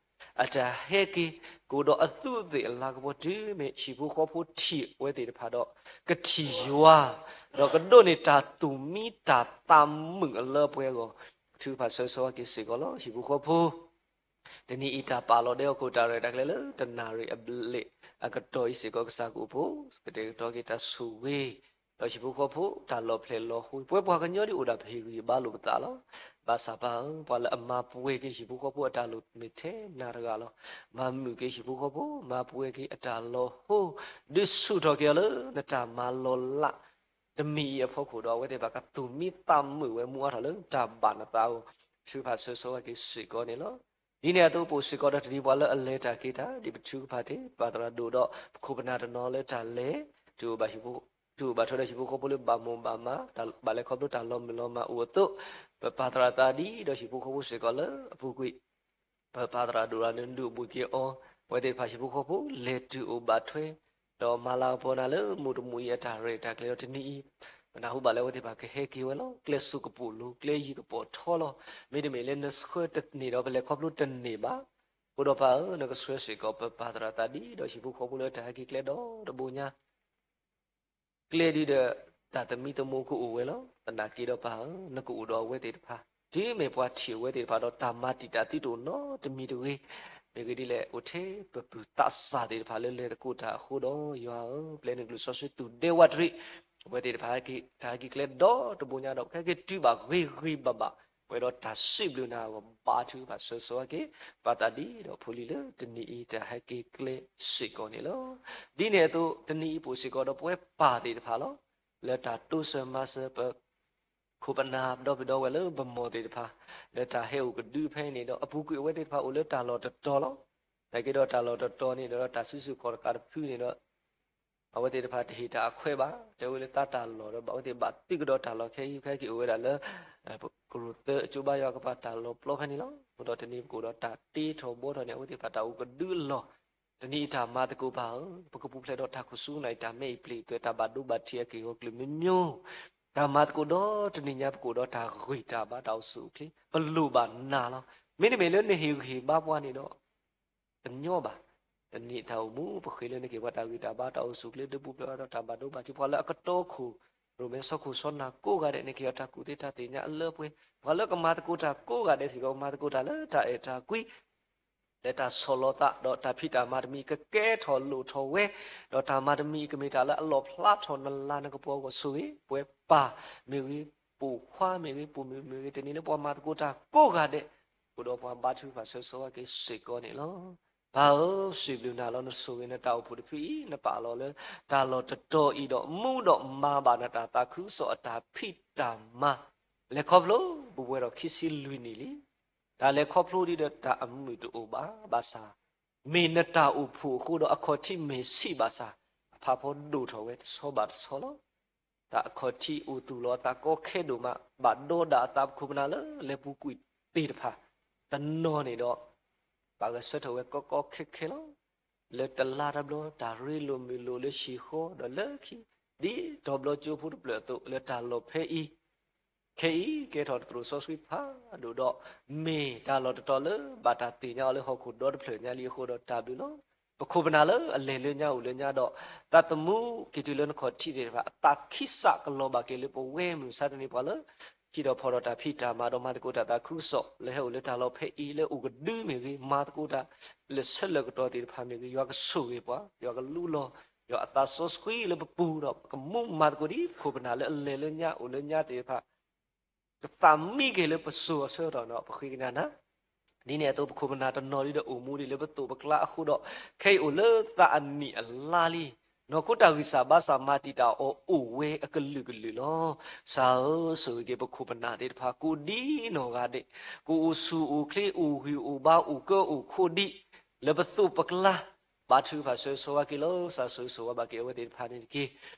အတၢ်ဟဲက့ၤ ကအိၣ်ဒီးအသူးအသ့ၣ်အလၤကပီၤ တုၤမ့ၢ်ဟံၣ်ဖိဃီဖိထံၣ်အဝဲသ့ၣ်တဖၣ်ဒီး ကထံၣ်ယွၤ ဒီးကဒိးန့ၢ်တၢ်သူၣ်မံတၢ်သးမုာ်အလၢပှဲၤအဂီၢ် ထုကဖၣ်ဆၢဂ့ၤဆၢဝါက့ၤစ့ၢ်ကီးလီၤ. ဟံၣ်ဖိဃီဖိ တနံၤအံၤတၢ်ပာ်လီၤဒဲဟီၣ်ခိၣ် တၢ်ရဲၣ်တၢ်ကျဲၤလၢတနၣ်ရံၣ်အဘျဲၣ်အကတီၢ်အံၤစ့ၢ်ကီး ကစၢ်ကအိၣ်ဖှိၣ် ကတဲာ်ကတီၤက့ၤတၢ်ဆိၣ်ဂ့ၤ ဒီးဟံၣ်ဖိဃီဖိ တၢ်လီၤဖျဲၣ်လီၤဃိ ပဝဲပှၤကညီဒ်အိၣ်ဒၣ် ပဟ့ၣ်ဂံၢ်ဟ့ၣ်ဘါလိာ်ပသးလီၤ. ဘၣ်ဆၣ်ပၢ်ဧၢ, ပှၤလၢအမၤပှဲၤက့ၤဟံၣ်ဖိဃီဖိအတၢ်လိၣ်မ့ၢ်ထဲနၤတဂၤလီၤ. မၤမုာ်က့ၤဟံၣ်ဖိဃီဖိ, မၤပှဲၤက့ၤအတၢ်လီၤဟိ ဒုးဆူၣ်ထီၣ်က့ၤအီၤလၢနတၢ်မၤလီၤလး တမံၤအံၤအဖီခိၣ်ဒီး အဝဲသ့ၣ်တဖၣ်ကသူၣ်မံသးမုာ်ဝဲ မူအါထီၣ်လၢတၢ်ဘၣ်နသးအဂီၢ် ထုကဖၣ်ဆၢဂ့ၤဆၢဝါက့ၤစ့ၢ်ကီးန့ၣ်လီၤ. ဒ်န့ၣ်အသိး ပအိၣ်စ့ၢ်ကီးဒီးတနံၤပှၤလၢအလဲၤတၢ်က့ၤတၢ် ဒ်ပထုကဖၣ်တ့ၢ် ပၢ်သရၣ်ဒိၣ်ဒီးပခိၣ်ပနၢ်တနီၤလၢတၢ်လဲၤ တုၤအိၣ်ဘၣ်ဟံၣ်ဖိ တုၤအိၣ်ဘၣ်ထွဲဒီးဟံၣ်ဖိဃီဖိလၢဘၣ်မိၢ်ဘၣ်မး ဘၣ်လဲၤခီဖျိတၢ်လီၤမုၢ်လီၤမၢ်အိၣ်အသိး ပပၢ်သရၣ်သးဒံးဒီးဟံၣ်ဖိဃီဖိစ့ၢ်ကီးလၢအပူၤကွံာ် ပပၢ်သရၣ်ဒိၣ်ရၤန့ၣ် ဒုးအိၣ်ဘှံးက့ၤအီၤ အဝဲသ့ၣ်တဖၣ်ဟံၣ်ဖိဃီဖိ လဲၤတုၤအိၣ်ဘၣ်ထွဲ ဒီးမၤလၤကပီၤနၤလၢမုၢ်တမုၢ်အံၤအတၢ်ရဲၣ်တၢ်ကျဲၤဒီးတနံၤအံၤ ပနၢ်ဟူဘၣ်လၢအဝဲသ့ၣ်တဖၣ်ကဟဲက့ၤဝဲလီၤ. ကျဲစိကပူၤလိၤ ကျဲယံၤကပီၤထီလီၤ. မ့တမ့ၢ်လၢနဆှၢတန့ၢ်ဒီး ပလဲၤခီဖျိတန့ၢ်ဘၣ်. အဃိဒီးပၢ်ဧၢ, နကဆှၢစ့ၢ်ကီးပပၢ်သရၣ်သးဒံးဒီးဟံၣ်ဖိဃီဖိလၢတၢ်ဟဲက့ၤကျဲဒီတဘိညါ ကျဲဒ်ဒီး တၢ်သမံသမိးကအိၣ်ဝဲလီၤ. သနာ်က့ဒီးပၢ်ဧၢ, နကအိၣ်ဒီးအဝဲသ့ၣ်တဖၣ် တုၤမ့ၢ်ပှၤထံၣ်အဝဲသ့ၣ်တဖၣ်ဒီး တၢ်မၤတံာ်တာ်သုတအိၣ်နီတမံၤတဂ့ၤ. မ့ၢ်ဂ့ၢ်ဒ်လဲၣ် အိၣ်ထဲပပုၢ်သးစၢ်သ့ၣ်တဖၣ်လၢလဲၤသကိးတၢ်အဃိဒီး ယွၤဧၢ, ပျဲနကလုၢ်စီဆှံသူၣ်ဒဲဝးတရံး အဝဲသ့ၣ်တဖၣ်ဟဲက့ၤ တၢ်ဟဲက့ၤကျဲဒီတဘိညါဒီး ကဟဲက့ၤတုၤဘၣ်ဂ့ၤဂ့ၤဘၣ်ဘၣ် ပဝဲဒီးတၢ်စံးဘျုးနၤအဂီၢ် ဘါထုကဖၣ်ဆၢဂ့ၤဆၢဝါက့ၤ ပၢ်သးဒံးဒီးဖိလံၤလၢတနံၤအံၤ တၢ်ဟဲက့ၤကျဲစ့ၢ်ကီးန့ၣ်လီၤ. ဒ်န့ၣ်အသိး တနံၤအံၤပအိၣ်စ့ၢ်ကီးဒီးပဝဲပၢ်သ့ၣ်တဖၣ်လီၤ. လၢတၢ်တိစၢၤမၤစၢၤပ ခိၣ်ပနၢ်ဒီပုၢ်ဒီဝဲၢ်လၢပမိၢ်သ့ၣ်တဖၣ် လၢတၢ်ဟဲအိၣ်ကဒုဖဲအံၤန့ၣ်ဒီး အပူၤကွံာ်အဝဲသ့ၣ်တဖၣ်အိၣ်လၢတၢ်လီၢ်တတီၤလီၤ. သနာ်က့ဒီးတၢ်လီၢ်တတီၤန့ၣ်ဒီး တၢ်စုဆူၣ်ခီၣ်တကးတဖုန့ၣ်ဒီး အဝဲသ့ၣ်တဖၣ်တဟ့ၣ်တၢ်အခွဲးဘၣ်, တဲဝဲလၢသးတၢ်လီၢ်ဒီး ဘၣ်အဝဲသ့ၣ်ဘၣ်သုးကဒီးတၢ်လီၢ်ခဲအံၤ ခဲအံၤက့ၤအိၣ်ဝဲဒၣ်လၢ ကရိၣ်သၢအကၠိဘါယွၤကပၤတၢ်လီၢ်ပျီဖဲန့ၣ်လီၤ. အဃိဒီးတနံၤပကအိၣ်ဒီးတၢ်တ့ထီၣ်ဘှီထီၣ်န့ၣ် အဝဲသ့ၣ်တဖၣ်တၢ်အိၣ်ကဒုအလီၢ်, တနံၤအံၤတၢ်မၤသကိးပၢ်ဧၢ, ပကပူၤဖျဲးဒီးတၢ်ခိၣ်ဆူနၢ်အံၤ တၢ်မဲအံၤပျ့ၤအသွဲၣ် တၢ်ဘၣ်ဒိဘၣ်ထံးအက့ၢ်ဂီၤကျၢၢ်မံမံၤ, တၢ်မၤသကိးဒီးတနံၤညါပကအိၣ်ဒီးတၢ်ဂံၢ်တၢ်ဘါတၢ်အိၣ်ဆူၣ်အိၣ်ချ့ ပလိၣ်ဘၣ်နၤလီၤ. မ့တမ့ၢ်လၢနဟ့ၣ်ဂံၢ်ဟ့ၣ်ဘါပှၤန့ၣ်ဒီး တညီဘၣ်. တနံၤတၢ်အိၣ်မူ ပဃ့ၢ်လၢနက့ၤပှၤတၢ်ဂံၢ်တၢ်ဘါတၢ်အိၣ်ဆူၣ်အိၣ်ချ့ ဒုးပူၤဖျဲးအါထီၣ်တၢ်ဘၣ်ဒိဘၣ်ထံး ပှၤလၢအကတီခိၣ် ရိၣ်မဲဆီခိၣ်ဆီနၤကိးဂၤဒဲး နက့ၤအီၤတၢ်ကူၣ်သ့တၢ်သ့ၣ်ညါအလၢပှဲၤ, ပှၤလၢကမၤသကိးတၢ်ကိးဂၤဒဲးစ့ၢ်ကီး မၤသကိးတၢ်လၢတၢ်အဲၣ်တၢ်ကွံ လၢတၢ်ဆီၣ်လီၤသး ဒီးတၢ်ဖံးတၢ်မၤတမံၤ ကကဲထီၣ်လိၣ်ထီၣ်ဝဲ, ဒီးတၢ်မၤတမံၤကမ့ၢ်တၢ်လၢအလီၣ်ဖျါထီၣ်နလၤနကပီၤအဂီၢ် ဆိၣ်ဂ့ၤပှၤပၢ်မ့ၢ်ဂ့ၤ, ပိာ်ခွါမ့ၢ်ဂ့ၤ, ပိာ်မုၣ်မ့ၢ်ဂ့ၤ, တနံၤလၢပှၤမၤသကိးတၢ်ကိးဂၤဒဲး အိၣ်ဒီးပှၤဘါထုကဖၣ်ဆၢဂ့ၤဆၢဝါက့ၤစ့ၢ်ကီးန့ၣ်လီၤ. ပၢ်ဧၢ, စံးဘျုးနၤလီၤ နဆိၣ်ဂ့ၤနတၢ်အိၣ်ဖှိၣ်တဖုအံၤ နပာ်လီၤလၢတၢ်လီၢ်တတီၤအံၤဒီး မူဒီးမၤဘၣ်နတၢ်သးခုကစီၣ်အတၢ်ဖံးတၢ်မၤ လဲၤခီဖျိ ပဝဲဒီးခံဆံလွံၢ်နံၣ်လံ. တၢ်လဲၤခီဖျိဒ်ဒီးတၢ်အမုာ်တအိၣ်ဘၣ်ဘၣ်ဆၣ်, မ့ၢ်နတၢ်အိၣ်ဖှိၣ်အဃိဒီးအခီၣ်ထံးမ့ၢ်ဆံးဘၣ်ဆၣ်, အဖးဖီဒိၣ်ထီၣ်ဝဲတဆီဘၣ်တဆီလီၤ. တၢ်အခီၣ်ထံးအိၣ်သူၣ်လီၤအသးကီခဲဒိၣ်မး ဘၣ်ဒီဒၣ်အသးပခိၣ်ပနၢ်လၢလဲၤပူၤကွံာ်သ့ၣ်တဖၣ်, တနီၤန့ၣ်ဒီး ဘၣ်ဂဲၤဆၢထၢၣ်ဝဲကီကီခဲခဲလီၤ. လၢတလါတဘျီ တၢ်ရ့လိာ်မုာ်လိာ်လၢဟံၣ်ဃီဒီးလၢခံ, ဒ်တီၤဘျီကၠိဖိတဖျၢၣ်အသိး လၢတၢ်လီၢ်ဖဲအံၤ ခဲအံၤကဲထီၣ်တသရိာ်စီဆှံဖးဒိၣ်ဒီး မ့ၢ်တၢ်လီၢ်တတီၤလၢဘၣ်တၢ်သ့ၣ်ညါအီၤလၢဟီၣ်ခိၣ်ဒီတဖျၢၣ်ညါလံအဃိဒီးတၢ်ဘျုးလီၤ. ပခိၣ်ပနၢ်လၢအလဲၤလၢညါအိၣ်လၢညါဒီး သးသမူက့ၤတုၤလၢနခီၣ်ထံးသ့ၣ်တဖၣ် အသးခံစးကလီၤဘၣ်က့ၤလၢပဝဲမုၢ်မဆါတနံၤ ပှၤလၢ ဟံးဒီးဖီၣ်ဒီးတၢ်ဖံးတၢ်မၤဒီးမၤသကိးတၢ်သးခုကစီၣ် လၢဟဲအိၣ်လၢတၢ်လီၢ်ဖဲအံၤ လၢအိၣ်ကဒုမ့ၢ်ဂ့ၤ, မၤသကိးတၢ်လၢဆၢလၢကတီၢ်သ့ၣ်တဖၣ်မ့ၢ်ဂ့ၤ, ယွၤကဆိၣ်ဂ့ၤပှၤ, ယွၤကလူလီၤ, ယွၤအသးစီဆှံလၢပပူၤဒီး ပကမူမၤသကိးဒ်ပခိၣ်ပနၢ်လၢအလဲၤလၢညါအိၣ်လၢညါသ့ၣ်တဖၣ် ကသးမံက့ၤလၢပစိၤအဆၢကတီၢ်ဒီး ပဃ့ကညးနၤ. ဒ်န့ၣ်အသိး ပခိၣ်ပနၢ်တနီၤဒ်ဒီးအိၣ်မူဒ်လၢပသိးပကျါအဃိဒီး ခဲအံၤအိၣ်လၢသးအနံၣ်အလါလံ. နီၢ်ခိတၢ်ဂံၢ်စၢ်ဘါစၢ်မၤတံာ်တာ်အီၤအိၣ်ဝဲအကလုာ်ကလုာ်လီၤ. ကစၢ်ဧၢ, ဆိၣ်ဂ့ၤက့ၤပခိၣ်ပနၢ်သ့ၣ်တဖၣ် ကိးဒ်နီၢ်ဂၤဒဲး, ကအိၣ်ဆူၣ်အိၣ်ချ့ အိၣ်ဂံၢ်အိၣ်ဘါ အိၣ်ကၢအိၣ်ခိးဒံး လၢပသိးပကျါ ဘါထုကဖၣ်ဆၢဂ့ၤဆၢဝါက့ၤလီၤ. ကစၢ်ဆိၣ်ဂ့ၤဆိၣ်ဝါဘၣ်က့ၤအဝဲသ့ၣ်တဖၣ်န့ၣ်တက့ၢ်.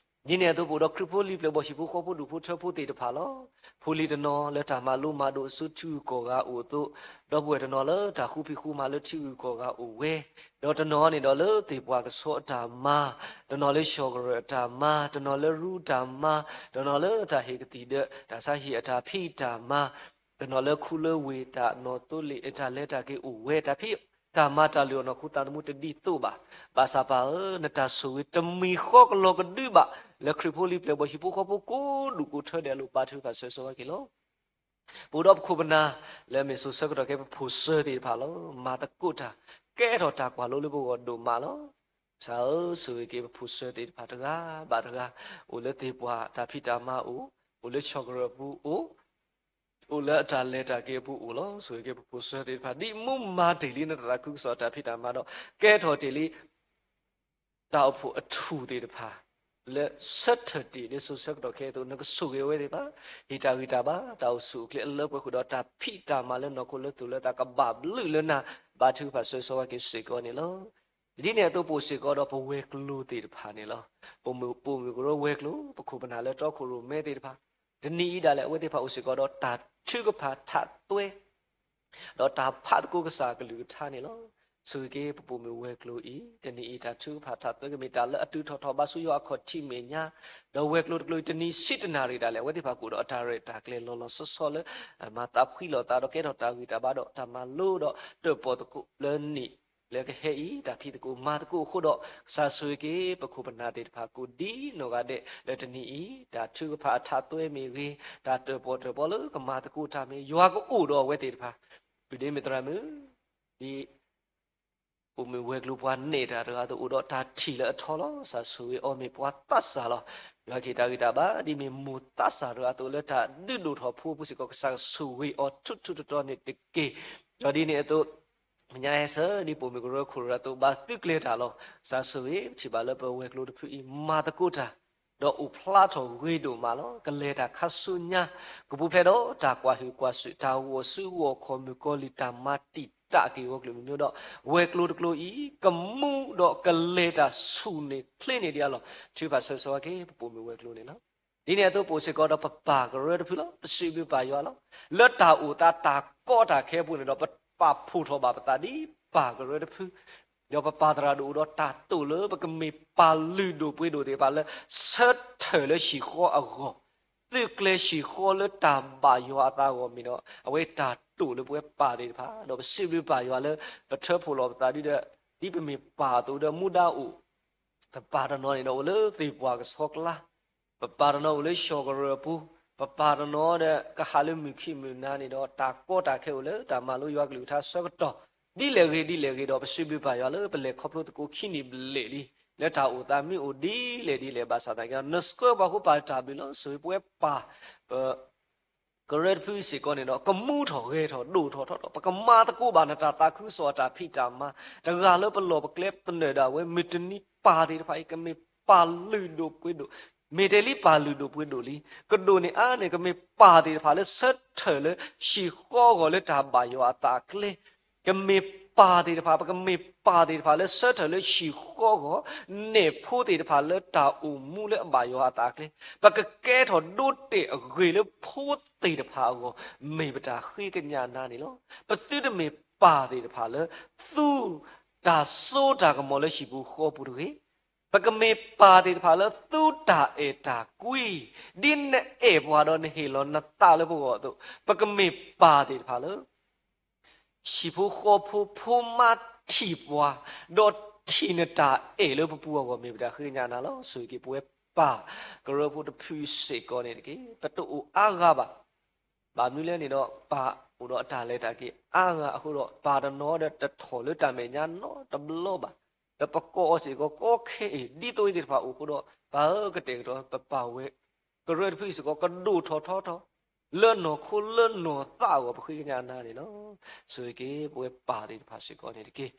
ဒ်န့ၣ်အသိး ပအိၣ်ဒီးခရံာ်ဖိလံၤပျဲၢ်ဘီၣ်ဟံၣ်ဖိဃီဖိဒူၣ်ဖိထၢဖိသ့ၣ်တဖၣ်လီၤ. ဖိလံၤတနီၤလၢတၢ်မၤလိမၤဒိးအစုထံဂုၤကီၢ်ဂၤအိၣ်အသိး, ဒီပုၢ်ဝဲၢ်တနီၤလၢတၢ်ဃူဖံးဃူမၤလၢထံဂုၤကီၢ်ဂၤအိၣ်ဝဲ, ဒီးတနီၤန့ၣ်ဒီးလၢသ့ၣ်ပှၢ်ကဆီအတၢ်မၤ, တနီၤလၢဆီၣ်ကရၢၢ်အတၢ်မၤ, တနီၤလၢရူတၢ်မၤ, တနီၤလၢတၢ်ဟ့ၣ်ကသံၣ်ဒီး တၢ်ဆါဟံၣ်အတၢ်ဖံးတၢ်မၤ, တနီၤလၢခူလၢဝ့ၢ်တၢ်နီၣ်သိလ့ၣ်အတၢ်လဲၤတၢ်က့ၤအိၣ်ဝဲ တၢ်ဖံးတၢ်မၤတၢ်လုၢ်အီၣ်နီၢ်ခိသးသမူတဒ်သိးဘၣ်. ဘၣ်ဆၣ်ပၢ်ဧၢ, နတၢ်ဆိၣ်ဂ့ၤတမံၤဃီကလီၤကဒုဘၣ် လၢခရံာ်ဖိလံၤပျဲၢ်ဘီၣ်ဟံၣ်ဖိဃီဖိကိးဒူၣ်ကိးထၢဒဲးအလိၤ ဘါထုကဖၣ်ဆၢဂ့ၤဆၢဝါက့ၤလီၤ. ပအိၣ်ဒီးပခိၣ်ပနၢ်လၢမ့ၢ်စိၤဆၢကတီၢ်ခဲအံၤ ပဖိၣ်စၢၤသ့ၣ်တဖၣ်လီၤ. မၤသကိးတၢ် ကဲထီၣ်တၢ်ကွၢ်လိလၢပဂီၢ်ဒိၣ်မးလီၤ. ကစၢ်ဧၢ, ဆိၣ်ဂ့ၤက့ၤပဖိၣ်စၢၤသ့ၣ်တဖၣ်တဂၤဘၣ်တဂၤ, အိၣ်လၢသ့ၣ်ပှၢ်တၢ်ဖံးတၢ်မၤအိၣ်, အိၣ်လၢဆီၣ်ကရၢၢ်အပူၤအိၣ်, အိၣ်လၢအတၢ်လဲၤတၢ်က့ၤအပူၤအိၣ်လီၤ. ဆိၣ်ဂ့ၤက့ၤပဖိၣ်စၢၤသ့ၣ်တဖၣ် ဒ်မူမၤတ့ၢ်လံနတၢ်သးခုကစီၣ်တၢ်ဖံးတၢ်မၤဒီး ကဲထီၣ်တ့ၢ်လံ တၢ်အိၣ်ဖှိၣ်အထူၣ်သ့ၣ်တဖၣ် လၢဆၢထၢၣ်တ့ၢ်လၢစိၤဆၢကတီၢ်ခဲအံၤအသိး နကဆိၣ်ဂ့ၤဝဲသ့ၣ်တဖၣ်, ဟ့ၣ်တၢ်ဂံၢ်တၢ်ဘါ တၢ်အိၣ်ဆူၣ်အိၣ်ချ့အလၢပှဲၤဃုာ်ဒီး တၢ်ဖံးတၢ်မၤလၢနီၢ်ခိလၢသိးလၢသးကဘၣ်ဘျုးလၢနၤ, ဘါထုကဖၣ်ဆၢဂ့ၤဆၢဝါက့ၤစ့ၢ်ကီးန့ၣ်လီၤ. ဒ်န့ၣ်အသိး ပအိၣ်စ့ၢ်ကီးဒီးပဝဲၤကျိၤသ့ၣ်တဖၣ်န့ၣ်လီၤ. ပမိၢ်ပိာ်မုၣ်ကရၢဝဲၤကျိၤ ပခိၣ်ပနၢ်လၢတီခိၣ်ရိၣ်မဲသ့ၣ်တဖၣ်, တနံၤအံၤဒၣ်လဲာ် အဝဲသ့ၣ်တဖၣ်အိၣ်စ့ၢ်ကီးဒီးတၢ်ထုကဖၣ်ထးသွဲ ဒီးတၢ်ဖးသကိးကစၢ်အကလုၢ်ကထါန့ၣ်လီၤ. ဆိၣ်ဂ့ၤက့ၤပပိာ်မုၣ်ဝဲၤကျိၤအံၤ တနံၤအံၤ တၢ်ထုကဖၣ်ထးသွဲကမ့ၢ်တၢ်လၢအတုၤထီၣ်ထီၣ်ဘၣ်ဆူယွၤအခီၣ်ထံးမဲာ်ညါ, ဒီးဝဲၤကျိၤတကျိၤအံၤ တနံၤဆံတနၣ်ရံၣ်ဒၣ်လဲာ် အဝဲသ့ၣ်တဖၣ်ကအိၣ်ဒီးအတၢ်ရဲၣ်တၢ်ကျဲၤလီၤလီၤဆီဆီလၢ မၤသးဖှံလီၤသးဒီးကဲထီၣ်တၢ်ဂံၢ်တၢ်ဘါဒီးတၢ်မၤလိဒီး တၢၣ်ပီၣ်သကိးလၢနံၣ် လၢကဟဲအံၤ တၢ်ဖံးသကိးမၤသကိးအဃိဒီး ကစၢ်ဆိၣ်ဂ့ၤက့ၤပခိၣ်ပနၢ်သ့ၣ်တဖၣ်ကိးဒ်နီၢ်ဂၤဒဲးလၢတနံၤအံၤ တၢ်ထုကဖၣ်အထးသွဲမ့ၢ်ဂ့ၤ, တၢ်တၢၣ်ပီၣ်တၢၣ်ပီလၢကမၤသကိးတၢ်မ့ၢ် ယွၤကအိၣ်ဒီးအဝဲသ့ၣ်တဖၣ်, ဒ်မ့ၢ်သရၣ်မုၣ် ဒ် ပိာ်မုၣ်ဝဲၤကျိၤပှၤနဲၣ်တၢ်တဂၤအသိး အိၣ်ဒီးတၢ်ထံၣ်လၢအထီလီၤ. ကစၢ်ဆိၣ်ဂ့ၤအီၤမ့ၢ်ပှၤသးစၢ်လီၤ. ယွၤကဟ့ၣ်တၢ်ဂံၢ်တၢ်ဘါ ဒ်မ့ၢ်မိၢ်သးစၢ်တဂၤအသိး လၢတၢ်ဒုးဒိၣ်ထီၣ်ဖိအပူၤစ့ၢ်ကီး ကစၢ်ဆိၣ်ဂ့ၤအီၤထူထူတီတီန့ၣ်တက့ၢ်. ဒီးဒ်န့ၣ်အသိး ညါဟဲဆၢ ဒ်ပိာ်မုၣ်ကရၢခိၣ်ရၢအသိး ဘၣ်သုးကျဲၤတၢ်လီၤ. ကစၢ်ဆိၣ်ဂ့ၤ ပထံၣ်ဘၣ်လၢပဝဲၤကျိၤတဖုအံၤ မၤသကိးတၢ် ဒီးအိၣ်ဖျါထီၣ်ဂ့ၤဒိၣ်မးလီၤ. ကလဲၤတၢ်ခါဆူညါ ကပူၤဖျဲးဒီးတၢ်ကွၢ်ဟုၣ်ကွၢ်စူၣ် တၢ်ဂီၤစုဂီၤခီၣ်မုၣ်ကီၤလံၢ် တၢ်မၤတံာ် တၢ်အက့ၢ်အဂီၤကလုာ်မံၤမံၤဒီး ဝဲၤကျိၤတကျိၤအံၤ ကမူဒီးကလဲၤတၢ်ဆူၣ်န့ၢ်ချ့န့ၢ်ဒံးအလီၢ်, ထုကဖၣ်ဆၢဂ့ၤဆၢဝါက့ၤ ပပိာ်မုၣ်ဝဲၤကျိၤန့ၣ်လီၤ. ဒ်န့ၣ်အသိး ပအိၣ်စ့ၢ်ကီးဒီးပပၢ်ကရၢတဖုလီၤ. ပစံးဘျုးပၢ်ယွၤလီၤ. လၢတၢ်အိၣ်သးတၢ်ကီတၢ်ခဲအပူၤန့ၣ်ဒီး ပပာ်ဖှိၣ်ထီၣ်ဘၣ်ပသးဒ်ပၢ်ကရၢတဖု ဒီးပပာ်သရၣ်ဒိၣ်အိၣ်ဒီးတၢ်တိာ်လၢပကမ့ၢ်ပၢ်လုၢ်ဒိၣ်ပှ့ၤဒိၣ်သ့ၣ်တဖၣ်လၢ ဆၢထၢၣ်လၢဟံၣ်ဃီအဂီၢ်, သုးကျဲၤဟံၣ်ဃီလၢတၢ်ဘၣ်ယွၤအသးအဂီၢ်မ့ၢ်ဒီး အဝဲတၢ်တိာ်လၢပဝဲပၢ်သ့ၣ်တဖၣ်, ဒီးပစံးဘျုးပၢ်ယွၤလၢ ပထၢဖှိၣ်လီၤပသးဒ်ဒီး ဒ်ပမ့ၢ်ပၢ်အသိးဒီးမူဒါအိၣ် ပပၢ်တနီၤန့ၣ်ဒီးအိၣ်လၢသ့ၣ်ပှၢ်ကဆှီကျါ, ပပၢ်တနီၤအိၣ်လၢဟီၣ်ကရၢၢ်အပူၤ, ပပၢ်တနီၤဒီးကဟးလၢမုၢ်ခံမုၢ်နၤန့ၣ်ဒီး တၢ်ကီတၢ်ခဲအိၣ်လၢတၢ်မၤလိယွၤကလုၢ်ကထါဆၢကတီၢ်, ဒ်လဲၣ်ဂ့ၤဒ်လဲၣ်ဂ့ၤဒီး ပစံးဘျုးပၢ်ယွၤလၢပလဲၤခီဖျိသကိးခံနံၣ်ဘျဲၣ်လံ, လၢတၢ်အိၣ်သးမ့ၢ်အိၣ်ဒ်လဲၣ်ဒ်လဲၣ်ဘၣ်ဆၣ်သနာ်က့ နဆှၢပှၤဃိပာ်တၢ်ဘျုးလီၤ. ဆိၣ်ဂ့ၤပဝဲပၢ် ပ ကရၢတဖုစ့ၢ်ကီးန့ၣ်ဒီး ကမူထီၣ်ဂဲၤထီၣ်ဒိၣ်ထီၣ်ထီထီၣ် ပကမၤသကိးဘၣ်နတၢ်သးခုကစီၣ်အတၢ်ဖံးတၢ်မၤ, တဂၤလၢပလီၢ်ပကျဲပသနၢၣ်ဒၣ်ဝဲ မုၢ်တနံၤပၢ်သ့ၣ်တဖၣ်အံၤ ကမ့ၢ်ပၢ်လုၢ်ဒိၣ်ပှ့ၤဒိၣ်, မ့ၢ်တဲလံပၢ်လုၢ်ဒိၣ်ပှ့ၤဒိၣ်လံ, ကဒိၣ်န့ၢ်အါန့ၢ် ကမ့ၢ်ပၢ်သ့ၣ်တဖၣ်လၢဆၢထၢၣ်လၢဟံၣ်ဃီအဂီၢ်လၢတၢ်ဘၣ်ယွၤအသးအကျဲ ကမ့ၢ်ပၢ်သ့ၣ်တဖၣ်, ပကမ့ၢ်ပၢ်သ့ၣ်တဖၣ်လၢဆၢထၢၣ်လၢဟံၣ်ဃီအဂီၢ်, နဲၣ်ဖိသ့ၣ်တဖၣ်လၢတၢ်အိၣ်မူလၢအဘၣ်ယွၤအသးအကျဲ, ပကကဲထီၣ်ဒိတ့ၢ်အဂ့ၤလၢဖိသ့ၣ်တဖၣ်အဂီၢ်, မ့ၢ်ပတၢ်ဃ့ကညးနၤန့ၣ်လီၤ. ပသုတမ့ၢ်ပၢ်သ့ၣ်တဖၣ်လၢ သူတၢ်စိတၢ်ကမီၤလၢဟံၣ်ပူၤဃီပူၤတဂ့ၤ, ပကမ့ၢ်ပၢ်သ့ၣ်တဖၣ်လၢသူတၢ်အဲၣ်တၢ်ကွံ, ဒ်နအဲၣ်ပှၤဒီးနဟ့ၣ်လီၤနသးလၢပဂီၢ်အသိး, ပကမ့ၢ်ပၢ်သ့ၣ်တဖၣ်လၢ ဟံၣ်ဖိဃီဖိဖိမါထံၣ်ပှၤ, ဒီးထံၣ်နတၢ်အဲၣ်လၢပပူၤအဂီၢ် မ့ၢ်ပတၢ်ဃ့ကညးနၤလီၤ. ဆိၣ်ဂ့ၤက့ၤပဝဲပၢ်ကရၢဖိတဖုစ့ၢ်ကီးန့ၣ်တက့ၢ်. ပတအိၣ်အါဂၤဘၣ်. ဘၣ်မနုၤလဲၣ်န့ၣ်ဒီး ပၢ်အိၣ်ဒီးအတၢ်လဲၤတၢ်က့ၤအါဂၤအဃိဒီး ပၢ်တနီၤဒီးတထီၣ်လၢတၢ်မဲာ်ညါနီတဘျီဘၣ်. ဒီးပကိးအီၤစ့ၢ်ကီး ကီခဲအံၤ ဒ်သိးအံၤသ့ၣ်တဖၣ်အိၣ်အဃိဒီး ပၢ်ဧၢ ကတဲာ်ကတီၤ ပပၢ်ဝဲ ကရၢတဖုအံၤစ့ၢ်ကီး ကဒိၣ်ထီၣ်ထီထီၣ် လၢနီၢ်ခိလၢနီၢ်သးအဂီၢ် ပဃ့ကညးနၤန့ၣ်လီၤ. ဆိၣ်ဂ့ၤက့ၤပဝဲပၢ်သ့ၣ်တဖၣ်စ့ၢ်ကီးန့ၣ်တက့ၢ်.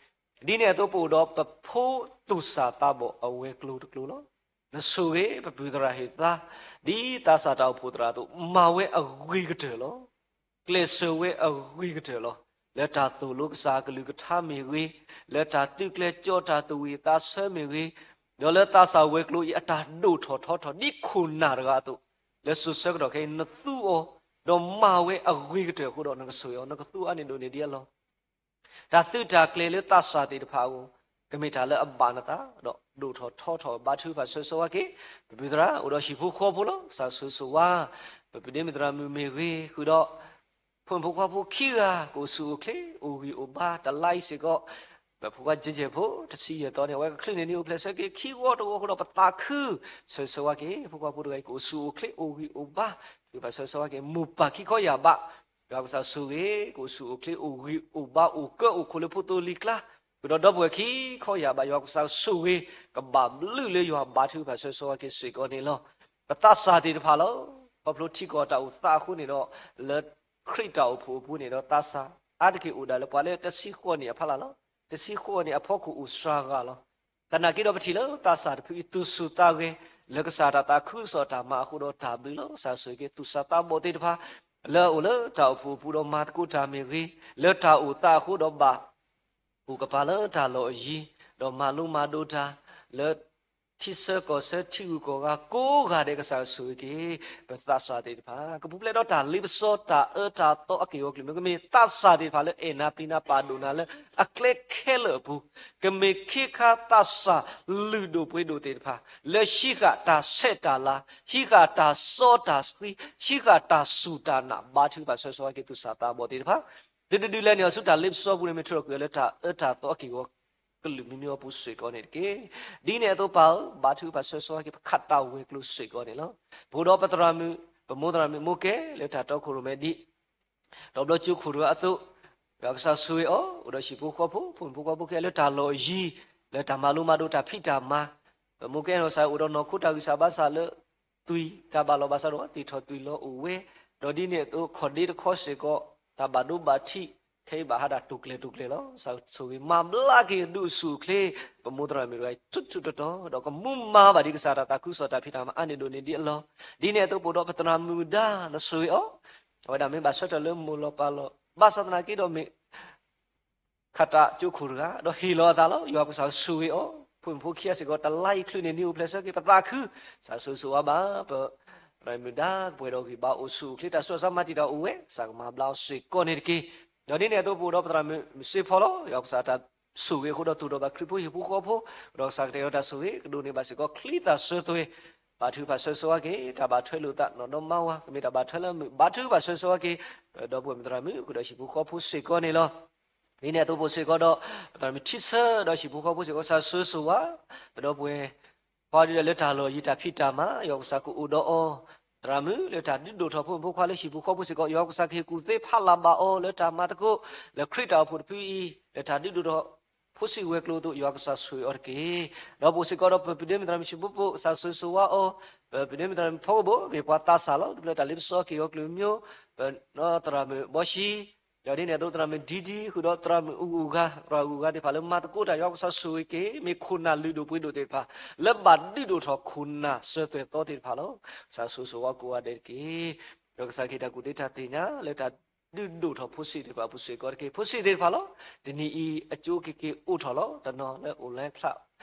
ဒ်န့ၣ်အသိး ပအိၣ်ဒီးပဖိသူၣ်စၢ်သးဘီၣ်အဝဲၤကျိၤတကျိၤလီၤ. နဆိၣ်ဂ့ၤပပုၢ်သရၣ်ဟ့ၣ်သါ, ဒ်သးစၢ်တၢ်အိၣ်ဖှိၣ်သရၣ်အသိး မၤဝဲအဂ့ၤကတၢၢ်လီၤ. ကျဲးစၢးဝဲအဂ့ၤကတၢၢ်လီၤ. လၢတၢ်သိၣ်လိကစၢ်အကလုၢ်ကထါမ့ၢ်ဂ့ၤ, လၢတၢ်သုးကျဲၤကၠီတၢ်သးဝံၣ်သးဆၢမ့ၢ်ဂ့ၤ, ဒီးလၢသးစၢ်ဝဲၤကျိၤအံၤအတၢ်ဒိၣ်ထီၣ်ထီထီၣ် ဒ်ခိၣ်နၢ်တဂၤအသိး, လၢစိၤဆၢကတီၢ်ခဲအံၤ နသူအီၤ, ဒီးမၤဝဲအဂ့ၤကတၢၢ်အဃိဒီး နကဆိၣ်ဂ့ၤအီၤ နကသူအါန့ၢ်ဒိၣ်န့ၢ်ဒံးအလီၢ် တၢ်သုးတၢ်ကျဲၤလၢသးစၢ်သ့ၣ်တဖၣ်အဂီၢ်, ကမ့ၢ်တၢ်လၢအဘၣ်နသး, ဒီးဒိၣ်ထီၣ်ထီထီၣ်ဘါထုကဖၣ်ဆၢဂ့ၤဆၢဝါက့ၤ, ပပုၢ်သရၣ် အိၣ်ဒီးဟံၣ်ဖိဃီဖိလီၤ. ကစၢ်ဆိၣ်ဂ့ၤဆိၣ်ဝါ, ပပုၢ်ဒ့မုၣ်သရၣ်မုၣ်မ့ၢ်ဂ့ၤ, ဃုာ်ဒီး ဖိမုၣ်ဖိခွါဖိခံဂၤ ကအိၣ်ဆူၣ်အိၣ်ချ့ အိၣ်ဂံၢ်အိၣ်ဘါ, တလါအံၤစ့ၢ်ကီး ပဖိခွါကဲကဲဖိ တဆံယဲၢ်သီန့ၣ် အဝဲကချုးန့ၢ်နံၤအိၣ်ဖျဲၣ်ဆၢက့ၤခံဝီတဝီအဃိဒီး ပသးခု ဆၢဂ့ၤဆၢဝါက့ၤ ဖိခွါဖိတဂၤအံၤ ကအိၣ်ဆူၣ်အိၣ်ချ့ အိၣ်ဂံၢ်အိၣ်ဘါ, ဃုာ်ဘၣ်ဆၢဂ့ၤဆၢဝါက့ၤ မိၢ်ပၢ်ခံခီယၢ်ဘး, ယွၤကစၢ်ဆိၣ်ဂ့ၤ ကအိၣ်ဆူၣ်အိၣ်ချ့ အိၣ်ဂံၢ်အိၣ်ဘါ အိၣ်ကၢအိၣ်ခိၣ်လၢဖိသိလံၤကျါ, ဃုာ်ဒီးဒီပုၢ်ဝဲၢ်ခံခီယၢ်ဘး ယွၤကစၢ်ဆိၣ်ဂ့ၤ ကဘၣ်ဘျုးလၢယွၤဘါထုကဖၣ်ဆၢဂ့ၤဆၢဝါက့ၤစ့ၢ်ကီးန့ၣ်လီၤ. ပသးစၢ်သ့ၣ်တဖၣ်လီၤ. ခီဖျိထံကီၢ်တၢ်အိၣ်သးအဃိန့ၣ်ဒီး လၢခရံာ်တၢ်အိၣ်ဖှိၣ်အပူၤန့ၣ်ဒီး သးစၢ်အါတက့ၢ်အိၣ်ဒၣ်လၢပှၤလၢတဆံဃိးနံၣ်အဖီလာ်လီၤ. တဆံဃိးနံၣ်အဖီခိၣ်အိၣ်စှၤဂၤလီၤ. သနာ်က့ဒီးပထံၣ်လၢသးစၢ်တဖုအံၤသူၣ်ဆူၣ်သးဂဲၤ လၢကစၢ်တၢ်သးခုကစီၣ်တၢ်မၤအဃိဒီးတၢ်ဘျုးလီၤ. ကစၢ်ဆိၣ်ဂ့ၤက့ၤ သူၣ်စၢ်သးဘီၣ်သ့ၣ်တဖၣ် လၢအအိၣ်လၢတၢ်အိၣ်ဖှိၣ်အပူၤဒီးမၤသကိးတၢ်မ့ၢ်ဂ့ၤ, လၢတၢ်အိၣ်သးအဃိဒီးဘၣ် အိၣ်ကပၤလၢတၢ်လီၢ်အယံၤ, ဒီးမၤလိမၤဒိးတၢ် လၢ ထံဆၢကီၢ်ဆၢထံဂုၤကီၢ်ဂၤကိးဂၤဒဲး ကစၢ်ဆိၣ်ဂ့ၤက့ၤ ပသးစၢ်သ့ၣ်တဖၣ် ကပူၤဖျဲးဒီးတၢ်လ့ပစီတၢ်အၢတၢ်သီအက့ၢ်အဂီၤကလုာ်မ့ၢ် ကမ့ၢ်သးစၢ်သ့ၣ်တဖၣ်လၢအဲၣ်နၤပျံၤနၤပာ်ဒိၣ်နၤလၢအကျဲခဲလၢာ်အပူၤ, ကမ့ၢ်ခ့ခါသးစၢ်လုၢ်ဒိၣ်ပှ့ၤဒိၣ်သ့ၣ်တဖၣ် လၢဟံးဃာ်တၢ်ဆဲးတၢ်လၤ, ဟံးဃာ်တၢ်စီတၢ်ဆှံ, ဟံးဃာ်တၢ်စူၢ်တၢ်နာ် ဘါထုကဖၣ်ဆၢဂ့ၤဆၢဝါက့ၤ သူၣ်စၢ်သးဘီၣ်သ့ၣ်တဖၣ် သုတဒုးလဲၤနုာ်အီၤဆူတၢ်လ့ပစီပူၤန့ၣ် မ့ၢ်ထုးထီၣ်ကွံာ်အီၤလၢတၢ်အၢတၢ်သီအက့ၢ်အဂီၤ ကလုာ်မံၤမံၤအပူၤစ့ၢ်ကီးန့ၣ်တက့ၢ်. ဒ်န့ၣ်အသိးပၢ်ဧၢ, ဘါထုကဖၣ်ဆၢဂ့ၤဆၢဝါက့ၤ ပခးတၢ်ဝဲၤကျိၤစ့ၢ်ကီးန့ၣ်လီၤ. ပအိၣ်ဒီးပသရၣ်မုၣ်, ပမိၢ်သရၣ်မုၣ်မိၢ်ကဲလၢတၢ်တီခိၣ်ရိၣ်မဲဒ် ဒီးဘျီကၠိခိၣ်တဂၤအသိး, ဒီးကစၢ်ဆိၣ်ဂ့ၤအီၤ, အိၣ်ဒီးဟံၣ်ဖိဃီဖိ, ဖိမုၣ်ဖိခွါဖိခဲလၢာ်လၢတၢ်လီၢ်အယံၤ, လၢတၢ်မၤလိမၤဒိးတၢ်ဖံးတၢ်မၤ, ပမိၢ်ကဲနီၢ်စၢ်အိၣ်ဒီးနီၢ်ခိတၢ်ဂံၢ်စၢ်ဘါစၢ်လၢ သွံၣ်တၢ်ဘၣ်လီၤဘၣ်စးဒီး တ့ၢ်ထီၣ်သွံၣ်လီၤအိၣ်ဝဲ, ဒီးဒ်န့ၣ်အသိး ခီၣ်ဒ့တခီစ့ၢ်ကီး တၢ်ဘၣ်ဒိဘၣ်ထံး ခဲအံၤဘၣ်ဟးဒၣ်တိာ်ကျဲၤတိာ်ကျဲၤလီၤ. ကစၢ်ဆိၣ်ဂ့ၤမၤဘျါက့ၤဒုးဆူၣ်အိၣ်ချ့ ပမိၢ်သရၣ်မုၣ်တဂၤအံၤ ထူထူတီတီ ဒီးကမူမၤဘၣ်ဒ်ကစၢ်တၢ်သးခုကစီၣ်တၢ်ဖံးတၢ်မၤအါန့ၢ်ဒိၣ်န့ၢ်ဒံးအလီၢ်, ဒ်န့ၣ်အသိးပအိၣ်ဒီးပသရၣ်မုၣ်ဒါ နဆိၣ်ဂ့ၤအီၤ, အဝဲဒၣ်မ့ၢ်ဘၣ်ဆၢထၢၣ်လၢမိၢ်လီၤပၢ်လီၤ ဘၣ်ဆၣ်သနာ်က့ဒီးမ့ၢ် ခးတၢ်ကၠိခိၣ်တဂၤ ဒီးဟ့ၣ်လီၤအသးလီၤ. ယွၤကစၢ်ဆိၣ်ဂ့ၤအီၤ, ဖိမုၣ်ဖိခံဂၤစ့ၢ်ကီး တလါအံၤချုးန့ၣ် နံၤအိၣ်ဖျဲၣ်ဆၢက့ၤ ပသးခု, ကစၢ်ဆိၣ်ဂ့ၤဆိၣ်ဝါဘၣ် ပ သရၣ်မုၣ်ဒါကပှဲၤဒီးဂံၢ်ဘါအိၣ်ဆူၣ်အိၣ်ချ့ တၢ်ဆူးတၢ်ဆါမၤတံာ်တာ်အိၣ်ဝဲ ကစၢ်ကမၤဘျါအီၤစ့ၢ်ကီးန့ၣ်တက့ၢ်. ဒီးဒ်န့ၣ်အသိးပအိၣ်ဒီးပသရၣ်မုၣ်မုၢ်စ့ဖီလီၤ. ယွၤကစၢ်တၢ်ဆိၣ်ဂ့ၤအဃိဒီးသူၣ်ဒိၣ်ဘၣ်ခရံာ်ဖိဟံၣ်ဖိဃီဖိ, ဒီးကစၢ်ကတဲာ်ဒီးတၢ်ဆိၣ်ဂ့ၤ ကဒိးန့ၢ်ဘၣ်စ့ၢ်ကီးချံသၣ်စၢၤသွဲၣ်, ဘါထုကဖၣ်ဆၢဂ့ၤဆိၣ်ဝါက့ၤ တၢ်ဘၣ်ထွဲလိာ်သးနီၢ်ဒီမါဝၤ ကမ့ၢ်တၢ်ဘၣ်ထွဲလၢမုၢ် ဘါထုကဖၣ်ဆၢဂ့ၤဆိၣ်ဝါက့ၤ ဒီပုၢ်ဝဲၢ်မုၣ်သရၣ်မုၣ် ဃုာ်ဒီးဟံၣ်ဖိဃီဖိစ့ၢ်ကီးန့ၣ်လီၤ. ဒ်န့ၣ်အသိးပအိၣ်စ့ၢ်ကီးဒီး ပသရၣ်မုၣ်ထံဆၢဒီးဟံၣ်ဖိဃီဖိစ့ၢ်ကီး ကစၢ်ဆိၣ်ဂ့ၤဆိၣ်ဝါ ပဒီပုၢ်ဝဲၢ်ခွါဒ်ဒီးလၢတၢ်လီၢ်ယံၤတၢ်ဖံးတၢ်မၤ ယွၤကစၢ်ကအိၣ်ဒီးအီၤ, သရၣ်မုၣ်လၢတၢ်ဒုးဒိၣ်ထီၣ်ဖိမုၣ်ဖိခွါလၢဟံၣ်ဖိဃီဖိစ့ၢ်ကီး ယွၤကစၢ်ကဟ့ၣ်ကူၣ်သ့ဖးလၤဘၣ်အီၤ လၢတၢ်မၤသကိး လၢခရံာ်တၢ်အိၣ်ဖှိၣ်တဖုအံၤ လၢတၢ်ဒုးဒိၣ်ထီၣ်ဖိစံးဝဲၤကျိၤအသိး ယွၤကစၢ်ဆိၣ်ဂ့ၤအီၤတက့ၢ်. ဒီးပအိၣ်စ့ၢ်ကီးဒီးပပဒ့မုၣ်သရၣ်မုၣ်ဆံးဖိပိၢ် ကစၢ်ဆိၣ်ဂ့ၤဆိၣ်ဝါအီၤ, ပပဒ့မုၣ်သရၣ်မုၣ်ဖီကဘိ မ့ၢ်ပှၤသးစၢ်လီၤ ဒ်ဖျၢၣ်တၢ်လ့ပစီက့ၤဂီၤကျၢၤမၠိ ပနီၢ်သရၣ်မုၣ်ဘီၡံ ဒီးဒ်န့ၣ်အသိးသရၣ်မုၣ်ဒံဒံ ဃုာ်ဒီးသရၣ်မုၣ်အဂုၤအဂၤ သရၣ်အဂုၤအဂၤသ့ၣ်တဖၣ်လၢမၤသကိးတၢ် ယွၤကစၢ်ဆိၣ်ဂ့ၤက့ၤ မ့ၢ်ခိၣ်နၢ်လုၢ်ဒိၣ်ပှ့ၤဒိၣ်သ့ၣ်တဖၣ် လၢဘၣ်ဒုးဒိၣ်ထီၣ်ခိၣ်နၢ်စၢၤသွဲၣ်သီသ့ၣ်တဖၣ်လီၤ. ကစၢ်ဆိၣ်ဂ့ၤဆိၣ်ဝါကိးဂၤဒဲးတက့ၢ်. ဒီးကစၢ်ကဟ့ၣ်တၢ်ကူၣ်သ့တၢ်သ့ၣ်ညါ လၢတၢ်ဒုးဒိၣ်ထီၣ်ဖိစံးသ့ၣ်တဖၣ်အပူၤစ့ၢ်ကီးတက့ၢ်. ဖိစံးသ့ၣ်တဖၣ်လီၤ. တနံၤအံၤအကၠိက့ၤက့ၤအိၣ်ထီၣ်လီၤ. တနီၤလၢအိၣ်လၢချၢ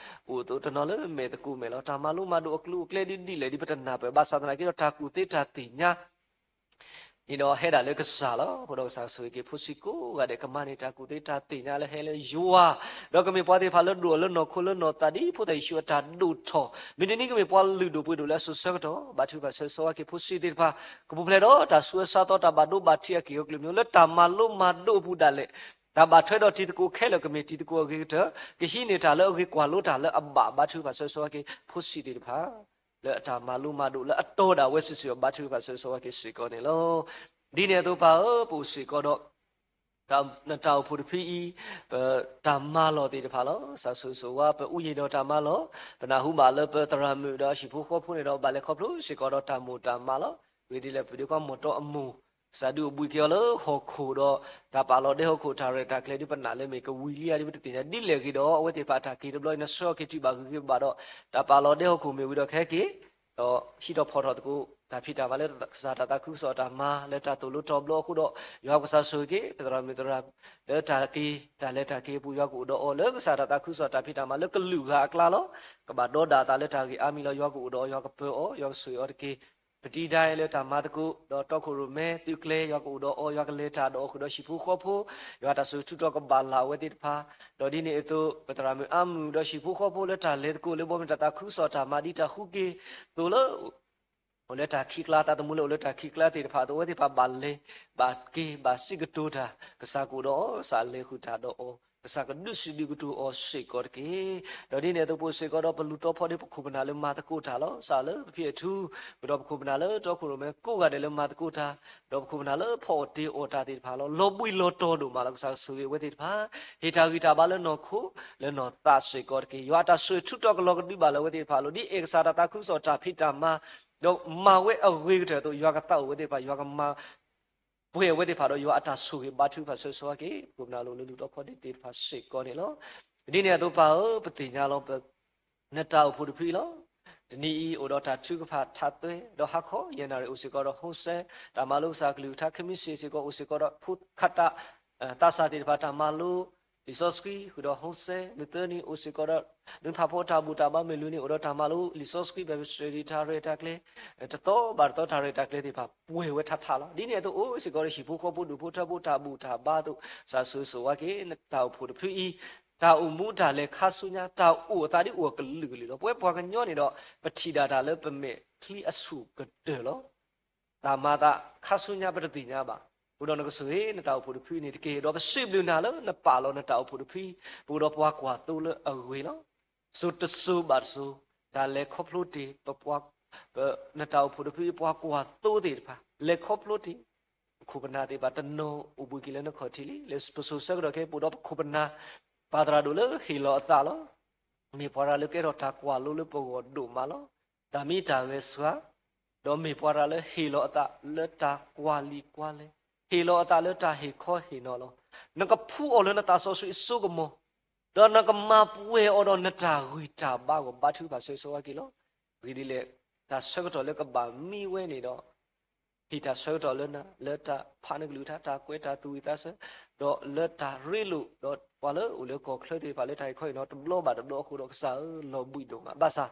အိၣ်အသိး တနီၤလၢမဲာ်သကိးမဲာ်လီၤ. တၢ်မၤလိမၤဒိးအကျိၤအကျဲဒ်ဒ်လဲၣ်ဒ်ပတနၢ်ပၢၢ် ဘၣ်ဆၣ်သနာ်က့ဒီးတၢ်ကူၣ်သ့တၢ်သ့ၣ်ညါ န့ၣ်ဒီးဟဲဒၣ်လၢကစၢ်လီၤ. အဃိဒီးကစၢ်ဆိၣ်ဂ့ၤက့ၤဖိစံးကိးဂၤဒဲး ကမၤန့ၢ်တၢ်ကူၣ်သ့တၢ်သ့ၣ်ညါလၢဟဲလၢယွၤ, ဒီးကမ့ၢ်ပှၤသ့ၣ်တဖၣ်လၢဒိၣ်အီၤလၢနီၢ်ခိလၢနီၢ်သးဒ်ဖိသၣ်ယ့ၣ်ၡူးအတၢ်ဒိၣ်ထီၣ်, မုၢ်တနံၤကမ့ၢ်ပှၤလုၢ်ဒိၣ်ပှ့ၤဒိၣ်လၢအစိၤဆၢကတီၢ်, ဘါထုကဖၣ်ဆၢဂ့ၤဆိၣ်ဝါက့ၤဖိစံးသ့ၣ်တဖၣ်, ကပူၤဖျဲးဒီးတၢ်ဆူးအဆါသီ တၢ်ဘၣ်ဒိဘၣ်ထံးအက့ၢ်အဂီၤကျၢၤမၠိ လၢတၢ်မၤလိမၤဒိးအပူၤဒၣ်လဲာ်, တၢ်ဘၣ်ထွဲဒီးတံၤသကိးခဲလၢာ်ကမ့ၢ်တံၤသကိးအဂ့ၤကတၢၢ်, ကဟံးန့ၢ်တၢ်လၢအဂ့ၤကွၢ်လိတၢ်လၢအဘၣ် ဘါထုကဖၣ်ဆၢဂ့ၤဆိၣ်ဝါက့ၤဖိစံးသ့ၣ်တဖၣ် လၢအတၢ်မၤလိမၤဒိးလၢအတီဒၣ်ဝဲစုာ်စုာ် ဘါထုကဖၣ်ဆၢဂ့ၤဆိၣ်ဝါက့ၤစ့ၢ်ကီးန့ၣ်လီၤ. ဒ်န့ၣ်အသိးပၢ်ဧၢ, ပအိၣ်စ့ၢ်ကီးဒီး နတၢ်အိၣ်ဖှိၣ်တဖုအံၤ ပတၢ်မၤလီၢ်သ့ၣ်တဖၣ်လီၤ. ကစၢ်ဆိၣ်ဂ့ၤဆိၣ်ဝါ ပအိၣ်ယံၤဒီးတၢ်မၤလီၢ်, ပနၢ်ဟူဘၣ်လၢပသရၣ်မုၣ်ဒီးဟံၣ်ဖိဃီဖိန့ၣ်ဒီး ဘၣ်လဲၤခီဖျိစ့ၢ်ကီးဒီးတၢ်မိၢ်တၢ်မးလီၤ. ဂ့ၤဒ်လဲၣ်ပဒုးကွၢ်မီၢ်တီအမိၢ် ကစၢ်ဒုးအိၣ်ဘှံးက့ၤအီၤလၢဟီၣ်ခိၣ်ဒီး တၢ်ပာ်လီၤဒဲဟီၣ်ခိၣ်တၢ်ရဲၣ်တၢ်ကျဲၤဒ်ပနာ်လၢမ့ၢ်ကဝံၤလံဧါဒ်ပတသ့ၣ်ညါဒ်လဲၣ်ဂ့ၤဒီး အဝဲသ့ၣ်တဖၣ်အတၢ်က့ၤတဘျီအံၤ နဆှၢအီၤက့ၤတုၤဘၣ်ဂ့ၤဂ့ၤဘၣ်ဒီး တၢ်ပာ်လီၤဒဲဟီၣ်ခိၣ်မ့ၢ်ဝံၤဒီးခဲက့ၤ ဒီးဟံးထီၣ်ဖီၣ်ထီၣ်သကိး တၢ်ဖံးတၢ်မၤလၢကစၢ်တၢ်သးခုကစီၣ်တၢ်မၤလၢတၢ်သိၣ်လိတီဘျီအဃိဒီး ယွၤကစၢ်ဆိၣ်ဂ့ၤက့ၤ ပသရၣ်မုၣ်သရၣ် လၢတၢ်က့ၤတၢ်လဲၤတၢ်က့ၤအပူၤ ယွၤကအိၣ်ဒီးအီၤ လၢကစၢ်တၢ်သးခုကစီၣ်တၢ်ဖံးတၢ်မၤလၢကလုာ်ဂၤအကျါလီၤ. ကဘၣ်ဒီဒၣ်အသးလၢတၢ်ဂ့ၢ်အါမံၤလီၤ. ယွၤကအိၣ်ဒီးအီၤ ယွၤကပၢၤအီၤ ယွၤကဆိၣ်ဂ့ၤအီၤတက့ၢ်. ပတံၤဒၣ်လၢတၢ်မၤသကိး ဒီးတီခိၣ်ရိၣ်မဲသုးကျဲၤ ယွၤကအိၣ်ဒီးအီၤ ယွၤကလဲၤတၢ်ဒီးအီၤဃုာ်ဒီးဟံၣ်ဖိဃီဖိ ယွၤတၢ်စူၤထူးတီၤကဘၣ်လၢ်ဝဲသ့ၣ်တဖၣ် ဒီးဒ်န့ၣ်အသိး ပသရၣ်မုၣ်အါမုၣ်ဒီးဟံၣ်ဖိဃီဖိလၢတၢ်လဲၤသကိးလၢ ဘီမ့ၢ်တၢ်သးခုကစီၣ်တၢ်မၤဒ်တၢ်ဃုက့ၤသိးလၢ အိၣ်လၢတၢ်ခံးကျါ သးသမူလၢအိၣ်လၢတၢ်ခံးကျါသ့ၣ်တဖၣ်အသိး အဝဲသ့ၣ်တဖၣ်ဘၣ်လဲၤ ဘၣ်က့ၤ ဘၣ်စံးကတိၤတၢ် ကစၢ်ကအိၣ်ဒီးအီၤ ကစၢ်လဲၤဃုာ်တၢ်ဒီးအီၤ ကစၢ်ကဒုးစံးဒုးကတိၤအီၤစ့ၢ်ကီးတက့ၢ်. ဒီးဒ်န့ၣ်အသိးပအိၣ်စ့ၢ်ကီးဒီးပလူၤသီဖီဒ့ ပခိၣ်ပနၢ်လၢမၤသကိးတၢ်လီၤ. စးလၢပဖံးအထူ ဃုာ်ဒီးပခိၣ်ပနၢ်လၢတီခိၣ်ရိၣ်မဲကိးဂၤဒဲးလၢမၤသကိးတၢ် ဒီးပခိၣ်ပနၢ်လၢဖီၣ်အီၣ်တ့ၢ်အီၣ်တၢ်သ့ၣ်တဖၣ်လီၤ. လီၤဘှံးလီၤတီၤဒိၣ်မးလီၤ. ကစၢ်ဆိၣ်ဂ့ၤအဝဲသ့ၣ်တဖၣ် ဟ့ၣ်တၢ်ဂံၢ်တၢ်ဘါလၢနီၢ်ခိ လၢနီၢ်သးစ့ၢ်ကီးတက့ၢ်. ယွၤအတၢ်ဆိၣ်ဂ့ၤထူးတီၤကလီၤကဒုဘၣ်လၢအဝဲသ့ၣ်တဖၣ်လီၤ. ဒ်အဲၣ်ကစၢ်တၢ်သးခုကစီၣ်တၢ်ဖံးတၢ်မၤ ဒီးမၤဝဲအဂ့ၤကတၢၢ်အသိး ယွၤကသးအိၣ်ဝဲသ့ၣ်တဖၣ် ယွၤကမၤ ပှဲၤအဝဲသ့ၣ်တဖၣ်ဒီး ယွၤအတၢ်ဆိၣ်ဂ့ၤဘါထုကဖၣ်ဆၢဂ့ၤဆိၣ်ဝါက့ၤ ပခိၣ်ပနၢ်လၢအိၣ်လၢလူၤသီဖီဒ့သ့ၣ်တဖၣ်စ့ၢ်ကီးန့ၣ်လီၤ. ဒ်န့ၣ်အသိးပၢ်ဧၢ ပသ့ၣ်ညါလီၤ ပ နတၢ်အိၣ်ဖှိၣ်တဖုအံၤလီၤ. တနံၤအံၤအိၣ်ဒီးတၢ်ထုကဖၣ်ထးသွဲ ဒီးဟါခီ ယဲၢ်နၣ်ရံၣ်အိၣ်စ့ၢ်ကီးဒီး homestay တၢ်မၤလိကစၢ်အကလုၢ်ကထါ ခ့မံစ့ၢ်စ့ၢ်ကီးအိၣ်စ့ၢ်ကီးဒီး ဖိခးတၢ် သးစၢ်သ့ၣ်တဖၣ်တၢ်မၤလိ လံာ်စီဆှံ ဃုာ်ဒီး homestay မုၢ်သၢနံၤအိၣ်စ့ၢ်ကီးဒီး နဖးဖီတၢ်ဘူၣ်တၢ်ဘါ မုၢ်လွံၢ်နံၤ အိၣ်ဒီးတၢ်မၤလိ လံာ်စီဆှံ Bible study တၢ်ရဲၣ်တၢ်ကျဲၤ တသီဘၣ်တသီတၢ်ရဲၣ်တၢ်ကျဲၤသ့ၣ်တဖၣ် ပှဲၤဝဲထးထးလီၤ. ဒ်န့ၣ်အသိးအိၣ်စ့ၢ်ကီးဒီးဟံၣ်ဖိဃီဖိဒူၣ်ဖိထၢဖိတၢ်ဘူၣ်တၢ်ဘါအသိး ကစၢ်ဆိၣ်ဂ့ၤဆိၣ်ဝါက့ၤ နတၢ်အိၣ်ဖှိၣ်တဖုအံၤ တၢ်အိၣ်မူတၢ်လဲၤခါဆူညါ တၢ်အိၣ်အသးဒ်အိၣ်အကလုာ်ကလုာ်လီၤ. ပဝဲပှၤကညီန့ၣ်ဒီး ပထံၣ်ဒၣ်တၢ်လၢပမဲာ်ချံအဆူၣ်ကတၢၢ်လီၤ. တၢ်မၤသးခါဆူညါပတသ့ၣ်ညါဘၣ်. အဃိဒီးနကဆိၣ်ဂ့ၤနတၢ်အိၣ်ဖှိၣ်တဖုန့ၣ်တက့ၢ်. ဒီးပစံးဘျုးနၤလၢနပာ်လီၤနတၢ်အိၣ်ဖှိၣ်တဖု ပအိၣ်ဒီးပှၤကွၢ်သိလၢအဂ့ၤလီၤ. စိၤတစိၤဘၣ်တစိၤ တၢ်လဲၤခီဖျိတ့ၢ် ပပှၤ ပ နတၢ်အိၣ်ဖှိၣ်တဖုအံၤ ပှၤကွၢ်သိသ့ၣ်တဖၣ် လဲၤခီဖျိတ့ၢ် ပခိၣ်ပနၢ်သ့ၣ်တဖၣ် တနီၤအိၣ်ဘှံးက့ၤလၢနခီၣ်ထံးလံ. လၢပစိၤဆၢကတီၢ်ခဲအံၤ ပအိၣ်ဒီးပခိၣ်ပနၢ် ပၢ်သရၣ်ဒိၣ်လၢဟ့ၣ်လီၤအသးလီၤ. မ့ၢ်ပှၤတဂၤလၢကဲထီၣ်တၢ်ကွၢ်လိလၢပဂီၢ်ဒိၣ်မးလီၤ. တၢ်မံတၢ်ဂဲၤစှၤ ဒီးမ့ၢ်ပှၤတဂၤလၢဟ့ၣ်လီၤအသးလၢတၢ်ကွၢ်လံၤကွၢ်လဲၢ်, ဟ့ၣ်လီၤအသးလၢတၢ်ဟ့ၣ်ခီဟ့ၣ်နီၤလီၤ. နကဖှူအီၤလၢနသးစီဆှံအစိကမီၤ, ဒီးနကမၤပှဲၤအီၤဒီးနတၢ်ဂံၢ်တၢ်ဘါအဂီၢ် ဘါထုကဖၣ်ဆၢဂ့ၤဆိၣ်ဝါက့ၤလီၤ. အဂ့ၢ်ဒ်လဲၣ်, တၢ်ဆၢကတီၢ်လၢကဘၣ်မံဝဲန့ၣ်ဒီး ဟ့ၣ်တၢ်ဆၢကတီၢ်လၢနၤ လၢတၢ်ဖးနကလုၢ်ကထါ တၢ်ကွဲးတၢ်သူၣ်ဝံၣ်သးဆၢ, ဒီးလၢတၢ်ရ့လိာ်, ဒီးပှၤလၢအိၣ်လၢကီၢ်ချၢသ့ၣ်တဖၣ်လၢတၢ်အံၤခီအံၤနီၤ တဘျီဘၣ်တဘျီအဃိဒီး ကစၢ်ဧၢ, လီၤဘှံးဒိၣ်မး, ဘၣ်ဆၣ်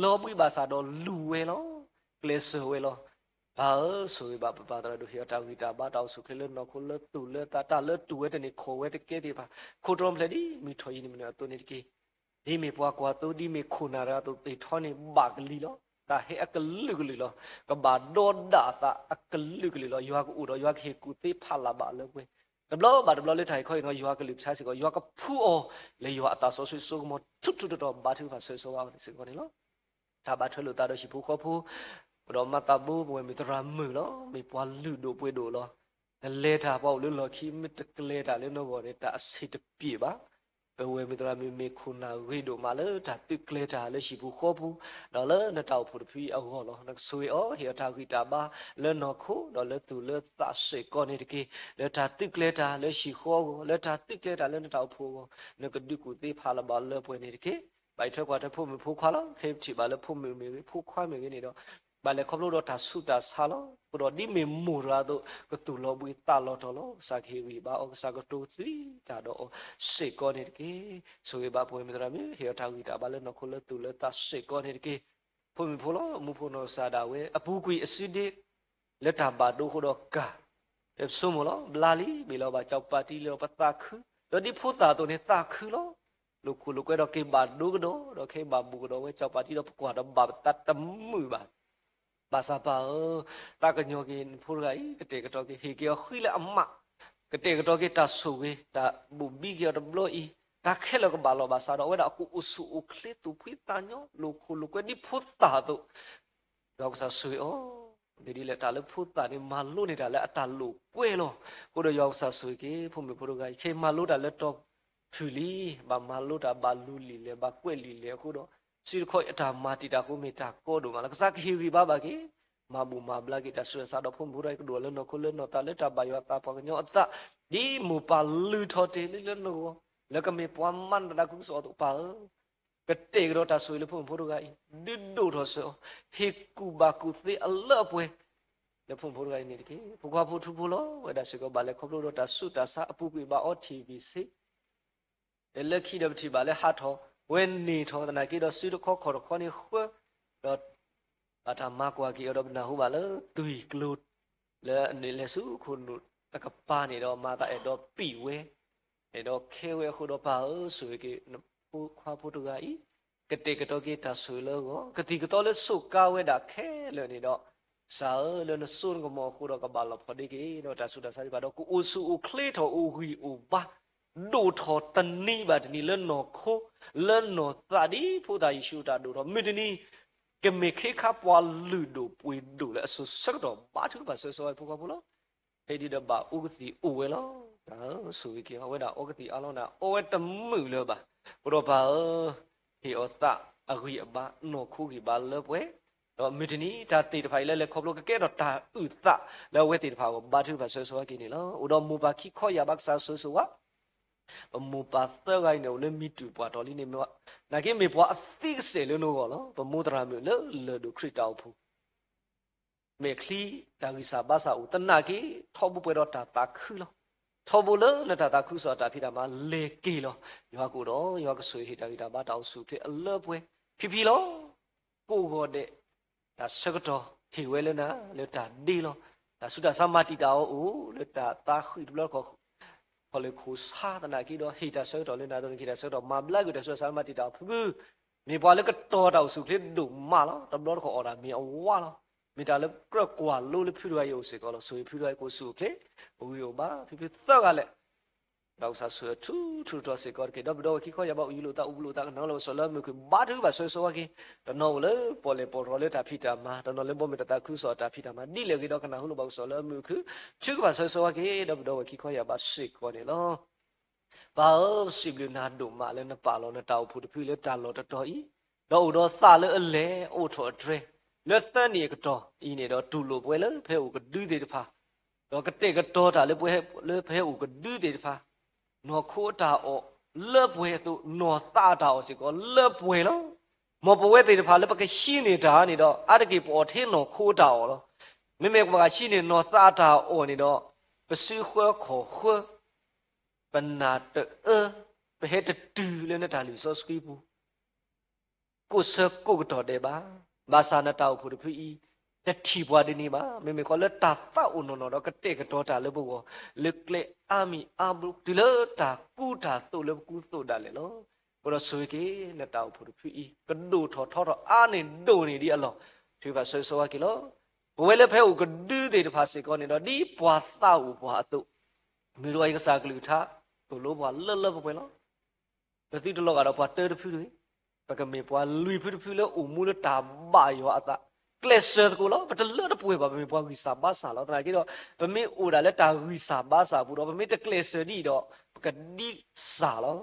လီၤဘှံးဘၣ်ဆၣ်ဒီးလူၤဝဲလီၤ, ကျဲးစၢးဝဲလီၤ. ပၢ်ဧၢ, ဆိၣ်ဂ့ၤဘၣ်ပပၢ်သရၣ်ဒိၣ် ဟ့ၣ်အီၤတၢ်ဂံၢ်တၢ်ဘါ တၢ်အိၣ်ဆူၣ်အိၣ်ချ့လၢနီၢ်ခိလၢသူၣ်လၢသး, တၢ်လၢတူၢ်ဝဲတန့ၢ် ခိးဝဲတကဲသ့ၣ်တဖၣ်, ခိၣ်တီဖျဲးဒ်မုၢ်ထီၣ်ယံၤန့ၣ်မနုၤအသိးန့ၣ်တက့ၢ်. ဒ်မ့ၢ်ပှၤကွၢ်သိ ဒ်မ့ၢ်ခိၣ်နၢ်တဂၤအသိး သ့ၣ်ထီန့ၣ်ဘၣ်ကလံၤလီၤ. တၢ်ဟဲအကလုာ်ကလုာ်လီၤ. ကဘၣ်ဒီဒၣ်အသးအကလုာ်ကလုာ်လီၤ. ယွၤကအိၣ်ဒီးယွၤကဟ့ၣ်ကူၣ်သ့ဖးလၢ်ဘၣ်အလၢပှဲၤ, တဘျီဘၣ်တဘျီလၢတၢ်အံၤခီအံၤနီၤ ယွၤကလုၢ်ကထါစ့ၢ်ကီး ယွၤကဖှူအီၤလၢယွၤအသးစီဆှံစိကမီၤ ထူထူတီတီ ဘါထုကဖၣ်ဆၢဂ့ၤဆၢဝါအီၤစ့ၢ်ကီးန့ၣ်လီၤ. တၢ်ဘၣ်ထွဲလိာ်သးဒီးဟံၣ်ဖိဃီဖိ, ဒီးမၤသးဘိ ပဝဲမုၢ်သရၣ်မုၣ်လီၤ. မ့ၢ်ပှၤလုၢ်ဒိၣ်ပှ့ၤဒိၣ်လီၤ. နလဲၤတၢ်ပှၤအိၣ်လၢလီၢ်ခံ မ့ၢ်တကျဲၤတၢ်လၢနဂီၢ်န့ၣ် တၢ်အဆံးတပျ့ၤဘၣ်. ပဝဲမုၢ်သရၣ်မုၣ် မ့ၢ်ခိၣ်နၢ်ဂ့ၤဒိၣ်မးလၢတၢ်သုးကျဲၤတၢ်လၢဟံၣ်ပူၤဃီပူၤ, ဒီးလၢနတၢ်အိၣ်ဖှိၣ်တဖုအံၤအဂီၢ်လီၤ. နကဆိၣ်ဂ့ၤအီၤ ဟ့ၣ်အီၤတၢ်ဂံၢ်တၢ်ဘါလၢနီၢ်ခိ, ဒီးလၢသူၣ်လၢသးစ့ၢ်ကီးန့ၣ်တက့ၢ်. လၢတၢ်သုးကျဲၤတၢ်လၢဟံၣ်ဃီအဂီၢ်, လၢတၢ်သုးကျဲၤတၢ်လၢနတၢ်အိၣ်ဖှိၣ်အဂီၢ်, နကဒုးကူၣ်သ့ဖးလၢ်ဘၣ်လၢပှဲၤန့ၣ်တက့ၢ်. ဘၣ်ထွဲကွၢ်ထွဲဖိမုၣ်ဖိခွါလီၤ. ခဲအံၤပထံၣ်ဘၣ်လၢဖိမုၣ်မ့ၢ်ဂ့ၤ, ဖိခွါမ့ၢ်ဂ့ၤန့ၣ်ဒီး ဘၣ်လဲၤခီဖျိဒီးတၢ်ဆူးတၢ်ဆါလီၤ. အဃိဒီးဒ်မ့ၢ်မိၢ်တဂၤအသိး ကသူၣ်လီၤဘှံးသးလီၤတီၤလီၤ. ကစၢ်ကဟ့ၣ်ဂံၢ်ဘါအီၤ, ကစၢ်ကတိၤသံတၢ်ဒီးအီၤစ့ၢ်ကီးန့ၣ်တက့ၢ်. ဆိၣ်ဂ့ၤဘၣ်ပဝဲမုၢ်သရၣ်မုၣ်, ဟ့ၣ်အီၤတၢ်ဂံၢ်တၢ်ဘါလၢနီၢ်ခိလၢသူၣ်လၢသးစ့ၢ်ကီးန့ၣ်တက့ၢ်. ဖိမုၣ်ဖိလီၤ. မူဖိနီၢ်ကစၢ်ဒၣ်ဝဲ အပူၤကွံာ်အစုဒ့ လၢတၢ်ဘၣ်ဒိအဃိဒီးကၢ်, ပဆိကမိၣ်လီၤ. ဘျါလံ, မ့ၢ်လီၤဘၣ် ကၠီၣ်ပၣ်တံလၢ ပသးခု, ဒီးဒ်ဖိသၣ်အသိးန့ၣ် သးခုလီၤ. လိာ်ခိၣ်လိာ်ကွဲဒီးက့ၤဘၣ်ဒိကဒီး, ဒီးခဲအံၤဘၣ်ဘူးကဒီးဝဲ ကၠီၣ်ပၣ်တံဒီး ပကွၢ်ဒီးဘၣ်ပသးတမုာ်ဘၣ်. ဘၣ်ဆၣ်ပၢ်ဧၢ, သးကညီၤက့ၤနဖိတဂၤအံၤ, ကတဲာ်ကတီၤက့ၤ ဟ့ၣ်က့ၤအီၤဃံလၢအမး, ကတဲာ်ကတီၤက့ၤတၢ်ဆိၣ်ဂ့ၤ, တၢ်ဘိၣ်ဘံက့ၤအီၤတဘျီအံၤ, တၢ်ခဲလၢာ်ကဘၣ်လီၤဘၣ်စးဒီး အဝဲဒၣ်ကအိၣ်ဆူၣ်အိၣ်ချ့ သူၣ်ဖှံသးညီ လိာ်ခိၣ်လိာ်ကွဲဒ်ဖိသၣ်အသိး ဒီးကစၢ်ဆိၣ်ဂ့ၤအီၤ, မ့ၢ်ဒ်လဲၣ် တၢ်လၢဖိသၣ်န့ၣ် မၤလိန့ၢ်တၢ်လၢအတၢ်လိာ်ကွဲလီၤ. အဃိဒီးယွၤကစၢ်ဆိၣ်ဂ့ၤက့ၤ ဖိမုၣ်ဖိတဂၤအံၤ ခဲအံၤမၤလိတၢ်လၢတီၤဖုၣ်လံ, ဘၣ်မၤလိတၢ်ဘၣ်လူၤလံာ်လဲၣ်, ဘၣ်ကွဲးလံာ်လဲၣ်အဃိဒီး စုတခီအံၤအတၢ်မၤတံာ်တာ်အဃိ မ့ၢ်တၢ်ကီဒိၣ်မးလီၤ. ကစၢ်ကဟ့ၣ်ဂံၢ်ဘါဘၣ်က့ၤ, မၤဘူၣ်မၤဘျါက့ၤတၢ်ဆူးတၢ်ဆါဒီး ဖိမုၣ်ဖိတဂၤအံၤ ကဒိၣ်လၢနီၢ်ခိလၢနီၢ်သးလၢတၢ်ဘၣ်ယွၤသးပှၤကညီအသး, ဒ်မိၢ်ပၢ်လုၢ်ထီၣ်တ့ၢ်လံလၢနဂီၢ်, လၢကမ့ၢ်ပှၤမၤနသးခုကစီၣ်အသိးပၢ်ဧၢ ကတဲာ်ကတီၤတၢ်ဆိၣ်ဂ့ၤလၢဖိမုၣ်ဖိတဂၤအံၤ, ဒုးဒိၣ်ထီၣ်စၢၤအီၤ, ဟ့ၣ်ကူၣ်ဘၣ်ကူၣ်သ့အလၢအပှဲၤ လၢဖိမုၣ်ဖိတဂၤအံၤန့ၣ်တက့ၢ်. ဖိခွါဖိထူဖိလီၤ. ဝဲဒၣ်စ့ၢ်ကီးဘၣ်လဲၤခီဖျိဒီးတၢ်ဆူးတၢ်ဆါ အပူၤကွံာ်ဘၣ်အီထံၣ်ဘံၣ်ဆ့ လၢခံဒီးပထံၣ်ဘၣ်လၢဟးထီၣ်ဝဲန့ၢ်ထီၣ် သနာ်က့ဒီးစုတခီခီၣ်တခီန့ၣ်ဃၢ ဒီး ဘၣ်တၢ်မၤကွၢ်က့ၤအီၤဒီးပနၢ်ဟူဘၣ်လၢသွံၣ်ကျိၤ လၢအနုာ်လဲၤဆူခိၣ်နူာ်တကပၤန့ၣ်ဒီး မၤသးအဲၣ်ဒိးပံာ်ဝဲ, အဲၣ်ဒိးခဲဝဲအဃိဒီးပၢ်ဧၢ ဆိၣ်ဂ့ၤက့ၤနဖိခွါဖိတဂၤအံၤ, ကတဲာ်ကတီၤက့ၤတၢ်ဆိၣ်ဂ့ၤလၢအဂီၢ်, ကသံၣ်ကသီလၢစူးကါဝဲဒၣ်ခဲလၢာ်န့ၣ်ဒီး, ကစၢ်ဧၢ လၢနစိနကမီၤအဃိဒီးကဘၣ်လီၤဖီၣ်ဒ့က့ၤဒီးတၢ်ဆူးတၢ်ဆါသ့ၣ်တဖၣ်ဒီး ကအိၣ်ဆူၣ်အိၣ်ချ့ထီၣ်အိၣ်ဂံၢ်အိၣ်ဘါ ဒိၣ်ထီၣ်တနံၤဘၣ်တနံၤလၢနီၢ်ခိ လၢနီၢ်သးဒ်ဖိသၣ်ယ့ၣ်ၡူးအတၢ်ဒိၣ်ထီၣ် မုၢ်တနံၤ ကမ့ၢ်ခ့ခါပှၤလုၢ်ဒိၣ်ပှ့ၤဒိၣ်လၢအစိၤဆၢကတီၢ် ဘါထုကဖၣ်ဆၢဂ့ၤဆၢဝါဖိခွါဖိလီၤ. ဖဲဒ်ဒီးဘၣ်အူကသံၣ်အိၣ်ဝဲလီၤ. တၢ်ဆိၣ်ဂ့ၤက့ၤအဝဲဒၣ်အီကသံၣ်အါလီၤနၤ အီဝဲတမုာ်လၢၤဘၣ်. အဃိဒီးပၢ်ဧၢ ဟ့ၣ်အီၤသးအဂံၢ်အဘါ နီၢ်ခိဂံၢ်ဘါလၢပှဲၤ, ဒီးမုၢ်တနံၤ တၢ်သ့ၣ်တဖၣ်အံၤလၢလဲၤခီဖျိ ကကဲထီၣ်တၢ်အုၣ်သးလၢအဝဲသ့ၣ်တဖၣ်အဂီၢ် ဘါထုကဖၣ်ဆၢဂ့ၤဆၢဝါက့ၤန့ၣ်လီၤ. အိၣ်ဒီးမိၢ်ပၢ်ခံခီယၢ်ဘး ကစၢ်ဆိၣ်ဂ့ၤဆိၣ်ဝါ ပမိၢ်ပၢ်သၢဂၤအံၤန့ၣ် အိၣ်လၢမံတူၢ်ပှၢ်တီၢ်လံန့ၣ်မ့ၢ်, နာ်က့မ့ၢ်ပှၤအသံကစဲာ်လၢနဂီၢ်လီၤ. ပမိၢ်သရၣ်မုၣ်လၢလၢၢ်ဒိၣ်ခရံာ်တၢ်အိၣ်ဖှိၣ် မဲာ်ချံတၢ်ဂံၢ်စၢ်ဘါစၢ်အိၣ် သနာ်က့ ထီဘိပှဲၤဒီးတၢ်သးခုလီၤ. ထီဘိလၢနတၢ်သးခုကစီၣ်အတၢ်ဖံးတၢ်မၤလဲၤက့ၤလီၤ. ယွၤကအိၣ်ဒီး ယွၤကဆိၣ်ဂ့ၤဟ့ၣ်တၢ်ဂံၢ်တၢ်ဘါတၢ်အိၣ်ဆူၣ်အိၣ်ချ့အလၢပှဲၤ ဖံဖံလီၤ. ကိးဂီၤဒဲး တၢ်ဆၢကတီၢ်ဟ့ၣ်ဝဲလၢနၤ လၢတၢ်ဒ့လီၤ. တၢ်ဆူးတၢ်ဆါမၤတံာ်တာ်အီၤအိၣ် လၢတၢ်သးဃံၣ်တဘျီတခီၣ် ခီၣ်လ့ၢ်ခိၣ်ဆါသနာ်က့ဒီး ဟ့ၣ်တၢ်ဆၢကတီၢ်လၢနၤ ဒီးနကဟ့ၣ်တၢ်ဆၢကတီၢ် မၤဘျါကွံာ်တၢ်ဆူးတၢ်ဆါလၢမၤတံာ်တာ်အီၤဖုဖု မ့ၢ်ပှၤလၢကတီၤတၢ်အိၣ်ဆူၣ်အိၣ်ချ့ဒိၣ်မးလီၤ. တဘျီတခီၣ်အီၣ်တၢ်မ့ၤအဝါလီၤ. မ့ၢ်တၢ်လၢကြၢးကွၢ်လိလၢဖုတဂၤအံၤအိၣ်စ့ၢ်ကီးလီၤ. ဆိၣ်ဂ့ၤဖုတဂၤအံၤကအိၣ်ဆူၣ်အိၣ်ချ့ အိၣ်ဂံၢ်အိၣ်ဘါ ဖံဖုသၢဂၤလဲၣ် ဒီးကစၢ်ဆိၣ်ဂ့ၤထူထူတီၤတီၤစ့ၢ်ကီးတက့ၢ်. ဒီပုၢ်ဒီဝဲၢ်ခံခီယၢ်ဘး အိၣ်ယံၤလိာ်သး အိၣ်ဘူးလိာ်သး ကနၢ်ဟူလၢပကစၢ်လၢမုၢ်ခုၣ် ဘါထုကဖၣ်ဆၢဂ့ၤဆၢဝါက့ၤ, တနီၤအိၣ်လၢပီၣ်လဲၣ်ပီၣ်ရီလၢတၢ်ဖံးတၢ်မၤ, တနီၤလၢဘီမုၢ်တၢ်သးခုကစီၣ်အတၢ်ဖံးတၢ်မၤ ဒ်လဲၣ်ဂ့ၤဒီး ကနၢ်ဟူလၢပကစၢ်လၢမုၢ်ခုၣ် ထုကဖၣ်ဆၢဂ့ၤဆၢဝါက့ၤ ဒီပုၢ်ဒီဝဲၢ်ခံခီယၢ်ဘးစ့ၢ်ကီးန့ၣ်လီၤ. ပၢ်ဧၢ, ပစံးဘျုးနၤဒိၣ်မးလၢနပာ်လီၤနတၢ်အိၣ်ဖှိၣ်တဖုလၢတၢ်လီၢ်တတီၤအံၤ, ဒီးအိၣ်ဒီးသးလၢအလဲၤအိၣ်ထီၣ်အတြဲၤ လၢသၢနံၣ်အကတီၢ်အံၤန့ၣ်ဒီး တူၢ်လိာ်ပဝဲလၢဖဲအိၣ်ကဒုသ့ၣ်တဖၣ်, ဒီးကတဲာ်ကတီၤတၢ်လၢပဝဲလၢဖဲအိၣ်ကဒုသ့ၣ်တဖၣ်, နီၢ်ခိအတၢ်အီၣ်လၢပှဲၤအသိး နီၢ်သးအတၢ်အီၣ်စ့ၢ်ကီးလၢပှဲၤလီၤ. မ်ပဝဲသ့ၣ်တဖၣ်လၢပကဟံးန့ၢ်တၢ်န့ၣ်ဒီး အါတက့ၢ်ပအီၣ်ထဲနီၢ်ခိအတၢ်အီၣ်လီၤ. မ့မ့ၢ်ပှၤဂၤဆံးန့ၣ် နီၢ်သးတၢ်အီၣ်န့ၣ်ဒီး ပစုဃၢခီၣ်ဃၢ, ပနၢ်တအၢ, ပဟဲတတုၤလၢနတၢ်လုၢ်စီဆှံပူၤ ကိးဆၢကိးကတီၢ်ဒဲးဘၣ်. ဘၣ်ဆၣ်နတၢ်အိၣ်ဖှိၣ်တဖုအံၤ တထံၣ်ပှၤဒ်န့ၣ်ဘၣ်. မ့မ့ၢ်ဃီလၢတၢ်သးအိၣ်နီၢ်နီၢ်ဒီးကတဲာ်ကတီၤတၢ်လၢပဂီၢ် လၢကျဲအါမံၤအါဘျိ တုၤလၢတၢ်ကူတၢ်သိးလၢပကူသိးဒၣ်လဲာ်လီၤ. အဃိဒီးဆိၣ်ဂ့ၤက့ၤ နတၢ်အိၣ်ဖှိၣ်တဖုအံၤ ကဒိၣ်ထီၣ်ထီထီၣ်အါန့ၢ်ဒိၣ်န့ၢ်ဒံးအလီၢ် ထုကဖၣ်ဆၢဂ့ၤဆၢဝါက့ၤလီၤ. ပဝဲလၢပဟဲအိၣ်ကဒုသ့ၣ်တဖၣ်စ့ၢ်ကီးန့ၣ်ဒီး ဒ်ပှၤသးအိၣ်ပှၤအသိး, မုၢ်တဂီၤအံၤကစၢ်ကလုၢ်ကထါ သိၣ်လိပှၤလၢလၢပှဲၤပှဲၤလီၤ. ပသုတလီၤဂာ်ဒီးပှၤတၢတဖုတဂ့ၤ. ပကမ့ၢ်ပှၤလွံၢ်ဖုတဖုလၢအိၣ်မူလၢတၢ်ဘၣ်ယွၤအသး, ကျဲးစၢးသကိးလီၤ. ပတလၢတပှဲၤဘၣ်, ပမ့ၢ်ပှၤဂံၢ်စၢ်ဘါစၢ်လီၤ. သနာ်က့ဒီး ပမ့ၢ်အိၣ်ဒၣ်လၢတၢ်ဂံၢ်စၢ်ဘါစၢ်အပူၤဒီး ပမ့ၢ်တကျဲးစၢးဒံးဒီး ပကဒ်စၢ်လီၤ.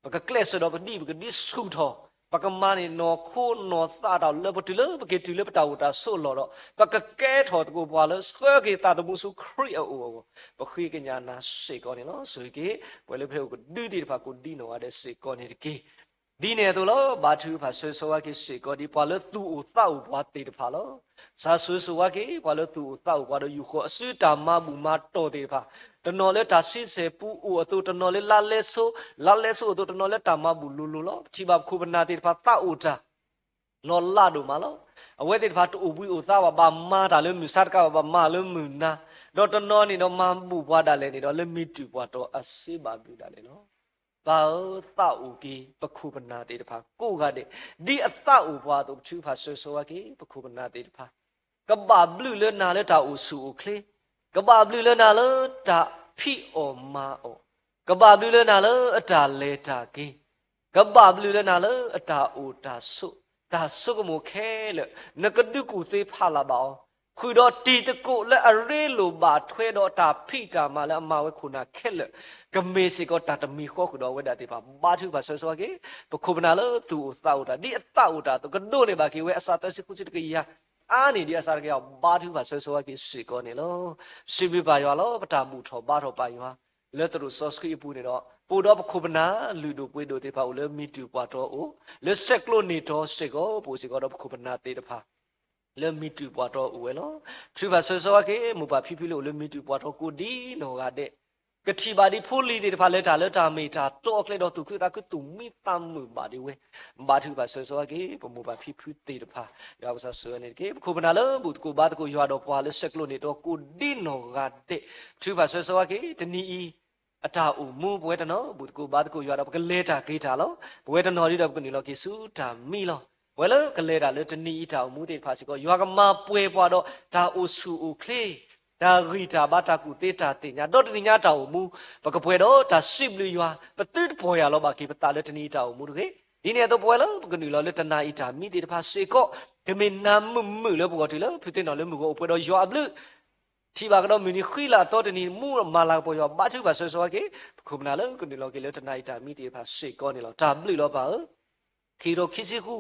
ပကကျဲးစၢးဒီးပဒံး, ပကဒ်ဆူၣ်ထီၣ်, ပကမၤန့ၢ်နီၢ်ခိနီၢ်သးတၢ်လၢပတုၤလၢပက့ၤတုၤလၢပတၢ်အိၣ်တၢ်ဆိးအလီၢ်ဒီး ပကကဲထီၣ်သကိးပှၤလၢဆှၢက့ၤသးသမူဆူခရံာ်အအိၣ်အဂီၢ်, ပဃ့ကညးနၤစ့ၢ်ကီးန့ၣ်လီၤ. ဆိၣ်ဂ့ၤက့ၤ ပဝဲလၢပဟဲအိၣ်ကဒုသ့ၣ်တဖၣ်ကိးဒ်နီၢ်ဂၤဒဲးစ့ၢ်ကီးန့ၣ်တက့ၢ်. ဒ်န့ၣ်အသိးလီၤ. ဘါထုကဖၣ်ဆၢဂ့ၤဆၢဝါက့ၤစ့ၢ်ကီးဒ်ပှၤလၢသူၣ်အိၣ်သးအိၣ်ပှၤသ့ၣ်တဖၣ်လီၤ. ကစၢ်ဆိၣ်ဂ့ၤဆၢဝါက့ၤ ပှၤလၢသူၣ်အိၣ်သးအိၣ်ပှၤဒီးယူာ်ဃီၤအစုတၢ်မၤဘူၣ်မၤတီၢ်သ့ၣ်တဖၣ်, တနီၤလၢတၢ်ဆံဆဲၣ်ပူအိၣ်အသိး, တနီၤလၢလါလဲဆိ, လါလဲဆိအသိး, တနီၤလၢတၢ်မၤဘူၣ်လိၤလိၤလီၤ. ပထံၣ်ဘၣ်ပခိၣ်ပနၢ်သ့ၣ်တဖၣ်သးအိၣ်တၢ် လီၤလးဒိၣ်မးလီၤ. အဝဲသ့ၣ်တဖၣ်တအိၣ်ဘှံးအိၣ်သါဘၣ်, ဘၣ်မၤတၢ်လၢမုၢ်ဆါတကးဘၣ်, ဘၣ်မၤလၢမုၢ်နၤ, ဒီးတနီၤန့ၣ်ဒီးမၤဘူၣ်ပှၤဒၣ်လဲာ်န့ၣ်ဒီး လၢမံၤတူာ်ပှၤတီၤအစ့ဘၣ်ဘျုးဒၣ်လဲာ်လီၤ. ပၢ်ဧၢ, သးအိၣ်က့ၤပခိၣ်ပနၢ်သ့ၣ်တဖၣ်ကိးဂၤဒဲး, ဒ်အသးအိၣ်ပှၤအသိး ပထုကဖၣ်ဆၢဂ့ၤဆၢဝါက့ၤ ပခိၣ်ပနၢ်သ့ၣ်တဖၣ် ကဘၣ်ဘျုးလၢနၤလၢတၢ်အိၣ်ဆူၣ်အိၣ်ချ့, ကဘၣ်ဘျုးလၢနၤလၢတၢ်ဖံးအီၣ်မၤအီၣ်, ကဘၣ်ဘျုးလၢနၤလၢအတၢ်လဲၤတၢ်က့ၤ, ကဘၣ်ဘျုးလၢနၤလၢအတၢ်အိၣ်တၢ်ဆိး, တၢ်ဆိကမိၣ်ခဲလၢာ်, နကဒုးကူၣ်သ့ဖးလၢ်ဘၣ်အီၤ, ဃုာ်ဒီးတံၤသကိးလၢအရ့လိာ်ဘၣ်ထွဲဒီးတၢ်ဖံးတၢ်မၤလၢအမၤဝဲခိၣ်နၢ်ခဲလၢာ်, ကမ့ၢ်စ့ၢ်ကီးတၢ်တမံၤဃီဃုာ်ဒီးအဝဲဒၣ်သ့ၣ်တဖၣ်, ဘါထုကဖၣ်ဆၢဂ့ၤဆၢဝါက့ၤ ပခိၣ်ပနၢ်လၢသူၣ်အိၣ်သးအိၣ်တၢ်, ဒ်အသးအိၣ်တၢ်အသိး ကဒိးန့ၢ်ဘၣ်က့ၤဝဲအစးသၢဆံဃုဆံတကယၤ အါန့ၢ်ဒံးအစးတကယၤ, ဘါထုကဖၣ်ဆၢဂ့ၤဆၢဝါက့ၤစ့ၢ်ကီးန့ၣ်လီၤ. စံးဘျုးပၢ်ယွၤလီၤ. ပတၢ်ဘူၣ်ထီၣ်ဘါထီၣ်ပၢ်ယွၤ လၢသရိာ်စီဆှံအပူၤန့ၣ်ဒီး ပအိၣ်ဒီးပခိၣ်ပနၢ်လုၢ်ဒိၣ်ပှ့ၤဒိၣ်သ့ၣ်တဖၣ်အိၣ်လၢမံၤတူာ်ပှၤတီၤအိၣ်, လၢဆဲးကျိးန့ၢ်တီၤစ့ၢ်ကီး ပအိၣ်စ့ၢ်ကီးဒီးပခိၣ်ပနၢ်သ့ၣ်တဖၣ် လၢမံၤတူာ်ပှၤတီၤအိၣ်ဝဲလီၤ. ထုကဖၣ်ဆၢဂ့ၤဆၢဝါက့ၤ မိၢ်ပၢ်ဖံဖုလၢအိၣ်လၢမံၤတူာ်ပှၤတီၤကိးဒ်နီၢ်ဂၤဒဲး, ကထံၣ်ဘၣ်ဒံးဖိလံၤသ့ၣ်တဖၣ်လၢတၢ်လၢတၢ်မ့ၢ်တၢ်တီအကျဲဒီးသူၣ်ခုသးခုသူၣ်မံသးမုာ်ဘၣ်ဒံးဝဲ, ဘါထုကဖၣ်ဆၢဂ့ၤဆၢဝါက့ၤ ပမိၢ်ပၢ်ဖံဖုသ့ၣ်တဖၣ်, ယွၤကစၢ်ဆိၣ်ဂ့ၤန့ၣ်တက့ၢ်. ပခိၣ်ပနၢ်လၢဘူၣ်သကိးဘါသကိးယွၤဒီးပှၤလၢဆဲးကျိးန့ၢ်တီၤကိးဒ်နီၢ်ဂၤဒဲး, ထုကဖၣ်ဆၢဂ့ၤဆၢဝါက့ၤ တနံၤအံၤ အတၢ်အိၣ်မူ ပဝဲတနီၤ ဘူၣ်သကိးဘါသကိးယွၤဒီး ပကလဲၤတၢ်က့ၤတၢ်လီၤ. ပဝဲတနီၤဒ်ဒီး ပကနုာ်လီၤက့ၤဆူတၢ်မံလီၤ. ပဝဲလၢကလဲၤတၢ်လၢတနံၤအံၤတၢ်အိၣ်မူသ့ၣ်တဖၣ်စ့ၢ်ကီး ယွၤကမၤပှဲၤပှၤဒီးတၢ်အိၣ်ဆူၣ်အိၣ်ချ့, တၢ်ဂံၢ်တၢ်ဘါ တၢ်ကူၣ်သ့တၢ်သ့ၣ်ညါ, ဒီးတနံၤညါတၢ်အိၣ်မူ ပကပှဲၤဒီးတၢ်စံးဘျုးယွၤ, ပသုတပီၢ်ယၢ်လီၤဘၣ်က့ၤပသးလၢတနံၤအံၤတၢ်အိၣ်မူတဂ့ၤ. ဒ်န့ၣ်အသိး ပဝဲလၢပကနုာ်လီၤလၢတနၤအံၤတၢ်မံသ့ၣ်တဖၣ်စ့ၢ်ကီး ကမ့ၢ်နၤမုာ်မုာ်လၢပဂီၢ်တုၤလၢ ဖုသ့ၣ်နီၣ်လၢမုၢ်ဂီၤအိၣ်ပှဲၤဒီးယွၤအဘျုး ထံၣ်ဘၣ်ကဒီးမုၢ်နံၤဃံလၤအသီတနံၤ မူမၤလၤကပီၤယွၤ ဘါထုကဖၣ်ဆၢဂ့ၤဆၢဝါက့ၤ ပခိၣ်ပနၢ်လၢကနုာ်လီၤက့ၤလၢတနၤအံၤတၢ်မံသ့ၣ်တဖၣ်စ့ၢ်ကီးန့ၣ်လီၤ. တၢ်ဘျုးလီၤပၢ်ဧၢ, ခံကထိခံဆံဃု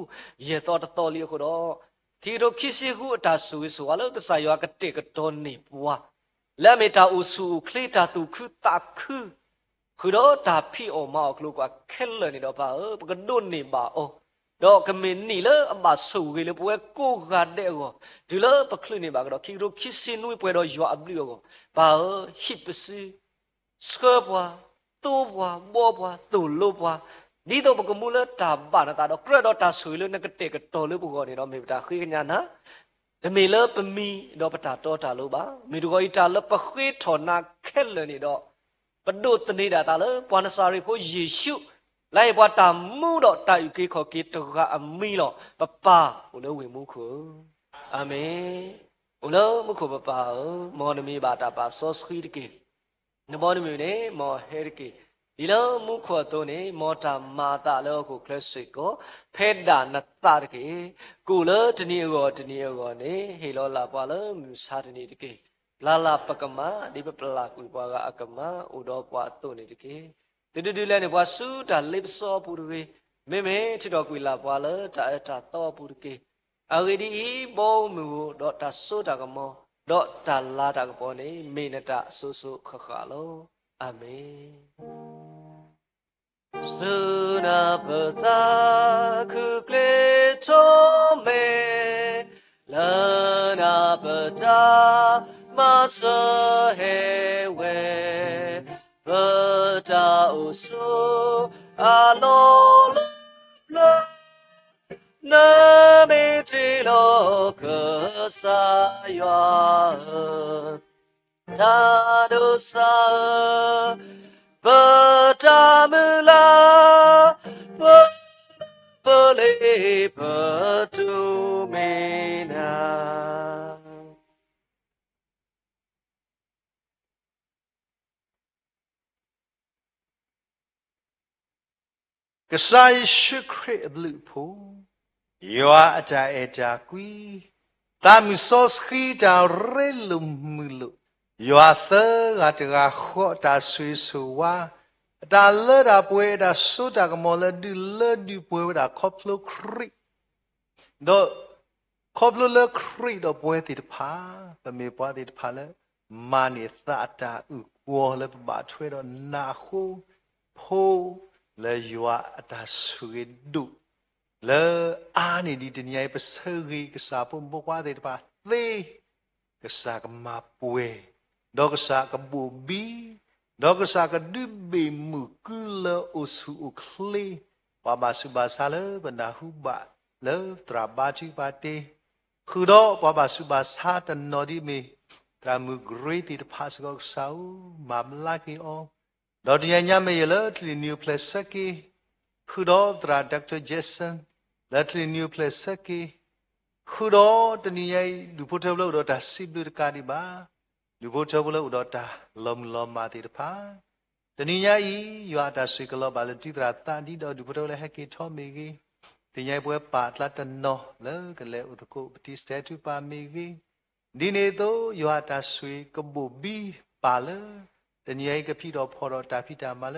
ယဲၢ်သီတသီလံအဃိဒီး ခံကထိခံဆံဃုအတၢ်ဆိၣ်ဂ့ၤဆိၣ်ဝါလၢကစၢ်ယွၤကတဲာ်ကတီၤန့ၢ်ပှၤ လၢအမ့ၢ်တၢ်အိၣ်ဆူၣ်အိၣ်ချ့ တၢ်သူၣ်ခုသးခု ဃုာ်ဒီးတၢ်ဖံးအီၣ်မၤအီၣ်အကျိၤအကျဲခဲလၢာ်န့ၣ်ဒီးပၢ်ဧၢ, ပကဒိးန့ၢ်ဘၣ်အီၤ, ဒီးကမ့ၢ်နံၣ်လၢအဘၣ်ဆိၣ်ဂ့ၤလၢပဝဲကိးဂၤဒဲးအဂီၢ်, တုၤလၢပချုးန့ၢ်ဘၣ်ကဒီး ခံကထိခံဆံနွံပှဲၤဒီးယွၤအဘျုးအဂီၢ်, ပၢ်ဧၢ, ဟံးပစု, ဆှၢပှၤ, သိပှၤ, ဘှီပှၤ, သိၣ်လိပှၤ, ဒ်သိးပကမူလၢတၢ်ဘၣ်နသးဒီး ကြၢးဒီးတၢ်ဆိၣ်ဂ့ၤလၢနကတဲာ်ကတီၤလၢပဂီၢ်န့ၣ်ဒီး မ့ၢ်ပတၢ်ဃ့ကညးနၤ တမ့ၢ်လၢပမံၤဒီးပတၢ်တီတၢ်လိၤဘၣ်. မ့ၢ်တဂီၤအံၤတၢ်လၢပဃ့ထီၣ်နၤခဲလၢာ်န့ၣ်ဒီး ပဒိးသန့ၤဒၣ်သးလၢပှၤနစၤရ့းဖိယ့ၣ်ၡူး လၢအမ့ၢ်ပှၤတၢ်မူဒီးတၢ်အုၣ်က့ၤခီၣ်က့ၤတဂၤအမံၤလီၤ. ပပၢ်အိၣ်လၢဝ့ၢ်မူခိၣ်ဧၢ, အၤမ့ၣ်. အိၣ်လၢမူခိၣ်ပပၢ်ဧၢ, မ်နမံၤဘၣ်တၢ်ပာ်စီဆှံတက့ၢ်. နဘီနမုၢ်န့ၣ် မ်ဟဲတက့ၢ်. ဒ်လၢမူခိၣ်အသိးန့ၣ် မ်တၢ်မၤအသးလၢဟီၣ်ခိၣ်ချၢစ့ၢ်ကီး ဖဲဒၣ်နသးတက့ၢ်. ကိၣ်လၢတနံၤအဂီၢ်တနံၤအဂီၢ်န့ၣ် ဟ့ၣ်လီၤလၢ်ပှၤလၢမုၢ်ဆါတနံၤတက့ၢ်. ပျၢ်လၢ်ပကမၣ် ဒ်ပပျၢ်ကွံာ်ပှၤဂၤအကမၣ် အိၣ်ဒီးပှၤအသိးန့ၣ်တက့ၢ်. သုတဒုးလဲန့ၢ်ပှၤဆူတၢ်လ့ပစီအပူၤတဂ့ၤ, မ့မ့ၢ်ထုးထီၣ်ကွံာ်လၢ်ပှၤလၢတၢ်အၢတၢ်သီအပူၤတက့ၢ်. အဂ့ၢ်ဒ်အံၤ, ဘီမုၢ်ဧိၤ, ဒီးတၢ်စိတၢ်ကမီၤ, ဒီးတၢ်လၤတၢ်ကပီၤန့ၣ် မ့ၢ်နတၢ်အစိၤစိၤဃၣ်ဃၣ်လီၤ. အၤမ့ၣ်. ဆူနၢ်ပသးခုကျ့ထိးမဲာ် လၢနၤပတၢ်မၤစၢၤဟဲဝဲ, ပတၢ်အိၣ်ဆိးအလီၢ်လၢပျၢၤ, နမ့ၢ်တ့လီၤကစၢ်ယွၤဧၢ, တၢ်ဒိးစၢ်ဧၢ, ပတၢ်မုၢ်လၢ်, ပ, ပလ့ပတုၤမ့ၢ်နၤ. ကစၢ်ယ့ၣ်ၡူးခရံာ်အဘျုးအဖှိၣ်, ယွၤအတၢ်အဲၣ်တၢ်ကွံ, သးမုၢ်စီဆှံတၢ်ရ့လိာ်မုာ်လိာ်, ယွၤသၢဂၤတဂၤဃီအတၢ်ဆိၣ်ဂ့ၤဆိၣ်ဝါ, အတၢ်လၢတၢ်ပှဲၤ အတၢ်စိတၢ်ကမီၤလၢဒုးလၢဒုးပှဲၤဝဲဒၣ်ခီဖျိခရံာ် ဒီးခီဖျိလၢခရံာ်ဒီးပဝဲသ့ၣ်တဖၣ်, ပမ့ၢ်ပှၤသ့ၣ်တဖၣ်လၢ မၤန့ၢ်သးအတၢ်အုၣ်ကီၤလၢပဘၣ်ထွဲဒီးနၤအဃိ, ဖဲလၢယွၤအတၢ်ဆိၣ်ဂ့ၤဒိၣ် လၢအါန့ၢ်ဒံးတနံၤအံၤ ပဆၢဂ့ၤကစၢ်ဖိမုၣ်ဖိခွါသ့ၣ်တဖၣ်သ့, ကစၢ်ကမၤပှဲၤ, ဒီးကစၢ်ကဘိၣ်ဘံ, ဒီးကစၢ်ကဒုးဘ့ၣ်မုၢ်ကုလၢအိၣ်ဆူၣ်အိၣ်ချ့, ပှၤဘၣ်ဆူးဘၣ်ဆါလၢပနၢ်ဟူဘၣ်လၢသရၣ်ဘါထုကဖၣ်တ့, ဃုာ်ဒီးပှၤဘၣ်ဆူးဘၣ်ဆါတနီၤဒ်အမ့ၢ် သရၣ်မုၣ်ကရ့သ့ၣ်တဖၣ်စ့ၢ်ကီး ကစၢ်ဧၢ, မၤဘျါက့ၤအီၤ, ဒီးတနံၤညါမ့ၢ်ယဲလၢ တၢ်လုၢ်နံၤအိၣ်ဖျဲၣ်ဆၢက့ၤ, ဃုာ်ဒီးသရၣ် Doctor Jackson လၢတၢ်လုၢ်နံၤအိၣ်ဖျဲၣ်ဆၢက့ၤ, ဃုာ်ဒီးတနံၤညါအံၤ ဒူၣ်ဖိထၢဖိလၢအိၣ်ဒီးတၢ်စံးဘျုးတကးဒံးဘၣ်, ဒူၣ်ဖိထၢဖိလၢအိၣ်ဒီးတၢ်လီၤမုၢ်လီၤမၢ်သ့ၣ်တဖၣ်, တနံၤညါအံၤ ယွၤအတၢ်ဆိၣ်ဂ့ၤကလီၤဘၣ်လၢ တံၤသရၣ်သးဒံဒီးဒူၣ်ဖိထၢဖိလၢဟဲက့ၤထီၣ်မ့ၢ်ဂ့ၤ, တနံၤညါအံၤပဝဲပာ်အကျါတနီၤလၢကလဲၤအိၣ်သကိး ပတံၤစဲးထုကဖၣ်မ့ၢ်ဂ့ၤ, ဒ်န့ၣ်အသိး ယွၤအတၢ်ဆိၣ်ဂ့ၤကဘိၣ်ဘံပၢ်လၢ တနံၤညါအံၤကဖံးထီၣ်ဖီၣ်ထီၣ်တၢ်ဖံးတၢ်မၤလၢ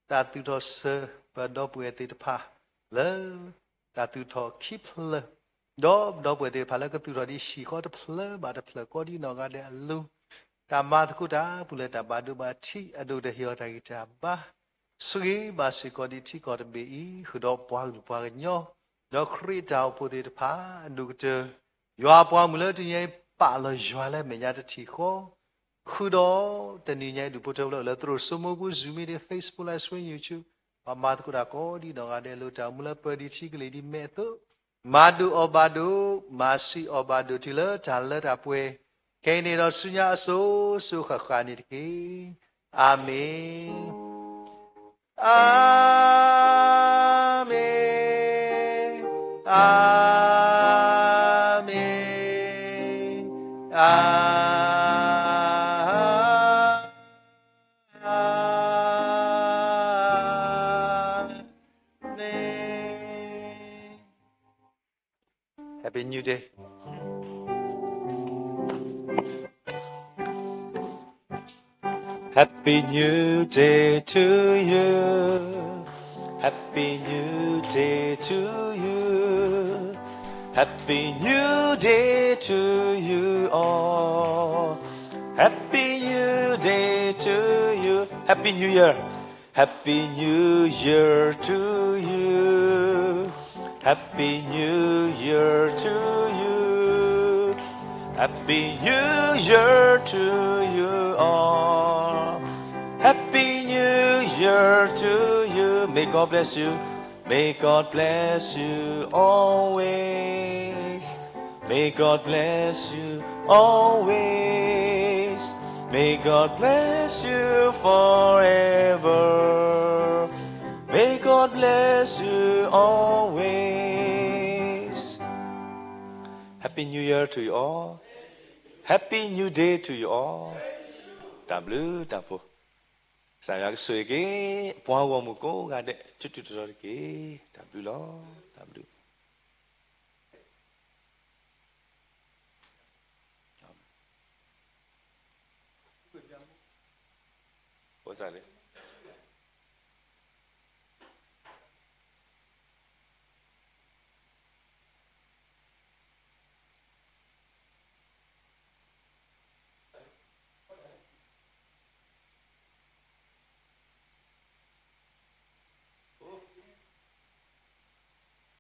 တၢ်သူၣ်ထီၣ်စၢၤပဒီပုၢ်ဝဲၢ်သ့ၣ်တဖၣ်လၢ တၢ်သူၣ်ထီၣ်ခံဖျၢၣ်, ဒီးပဒီပုၢ်ဝဲၢ်သ့ၣ်တဖၣ်လၢကသူၣ်ထီၣ်ဒံးဟံၣ်ဃီတဖျၢၣ်ဘၣ်တဖျၢၣ်ကိးဒံးနီၢ်ဂၤဒဲးအလိၤ, တၢ်မၤသကိးတၢ်ပူၤလၢတၢ်ဘၣ်ဒိဘၣ်ထံး အဒိၣ်ကတၢၢ်ဟ့ၣ်အီၤတၢ်ဂံၢ်တၢ်ဘါ, ဆိၣ်ဂ့ၤဘၣ်စ့ၢ်ကီးဒံးထံကီၢ်တဘ့ၣ်အံၤ ဃုာ်ဒီးပှၤကလုာ်ပှၤကညီ, ဒီးခရံာ်အတၢ်အိၣ်ဖှိၣ်သ့ၣ်တဖၣ်အဒိၣ်ကတၢၢ်, ယွၤအပှၤမုၣ်လၢတနံၤညါအံၤပာ်လီၤယွၤလၢအမဲာ်ညါတထံၣ်ဃီ, ဃုာ်ဒီးတနံၤညါအံၤ ဒူၣ်ဖိထၢဖိလၢအိၣ်လၢသရိာ်စိမိၢ်ပူၤ Zoom meeting, Facebook Live Stream, YouTube, ပှၤမၤသကိးတၢ်ကိးဒံးနီၢ်ဂၤဒဲးအလိၤ တၢ်အိၣ်မူလၢပၢၤဒံးထံကလံၤဒ်မဲာ်အသိး, မၤဒိၣ်အီၣ်ဘၣ်ဒိၣ်, မၤဆံးအီၣ်ဘၣ်ဒိၣ်တုၤလၢတၢ်လၢတၢ်ပှဲၤ, ခဲအံၤန့ၣ်ဒီးဆူညါအစိၤစိၤဃၣ်ဃၣ်န့ၣ်တက့ၢ်. အၤမ့ၣ်, အၤမ့ၣ်, အၤမ့ၣ်, အၤမ့ၣ်. Happy New Day. Happy New Day to you. Happy New Day to you. Happy New Day to you all. Happy New Day to you. Happy New Year. Happy New Year to you. Happy New Year to you. Happy New Year to you all. Happy New Year to you. May God bless you. May God bless you always. May God bless you always. May God bless you forever. May God bless you always. Happy New Year to you all. Happy New Day to you all. တၢ်ဘျုးတၢ်ဖှိၣ်, ကစၢ်ယွၤကဆိၣ်ဂ့ၤက့ၤ ပှၤဂီၢ်မုၢ်ကိးဂၤဒဲး ဆူတတုၤထီၣ်တက့ၢ်. တၢ်ဘျုးလီၤ. တၢ်ဘျုး. ဖိသၣ်လံ.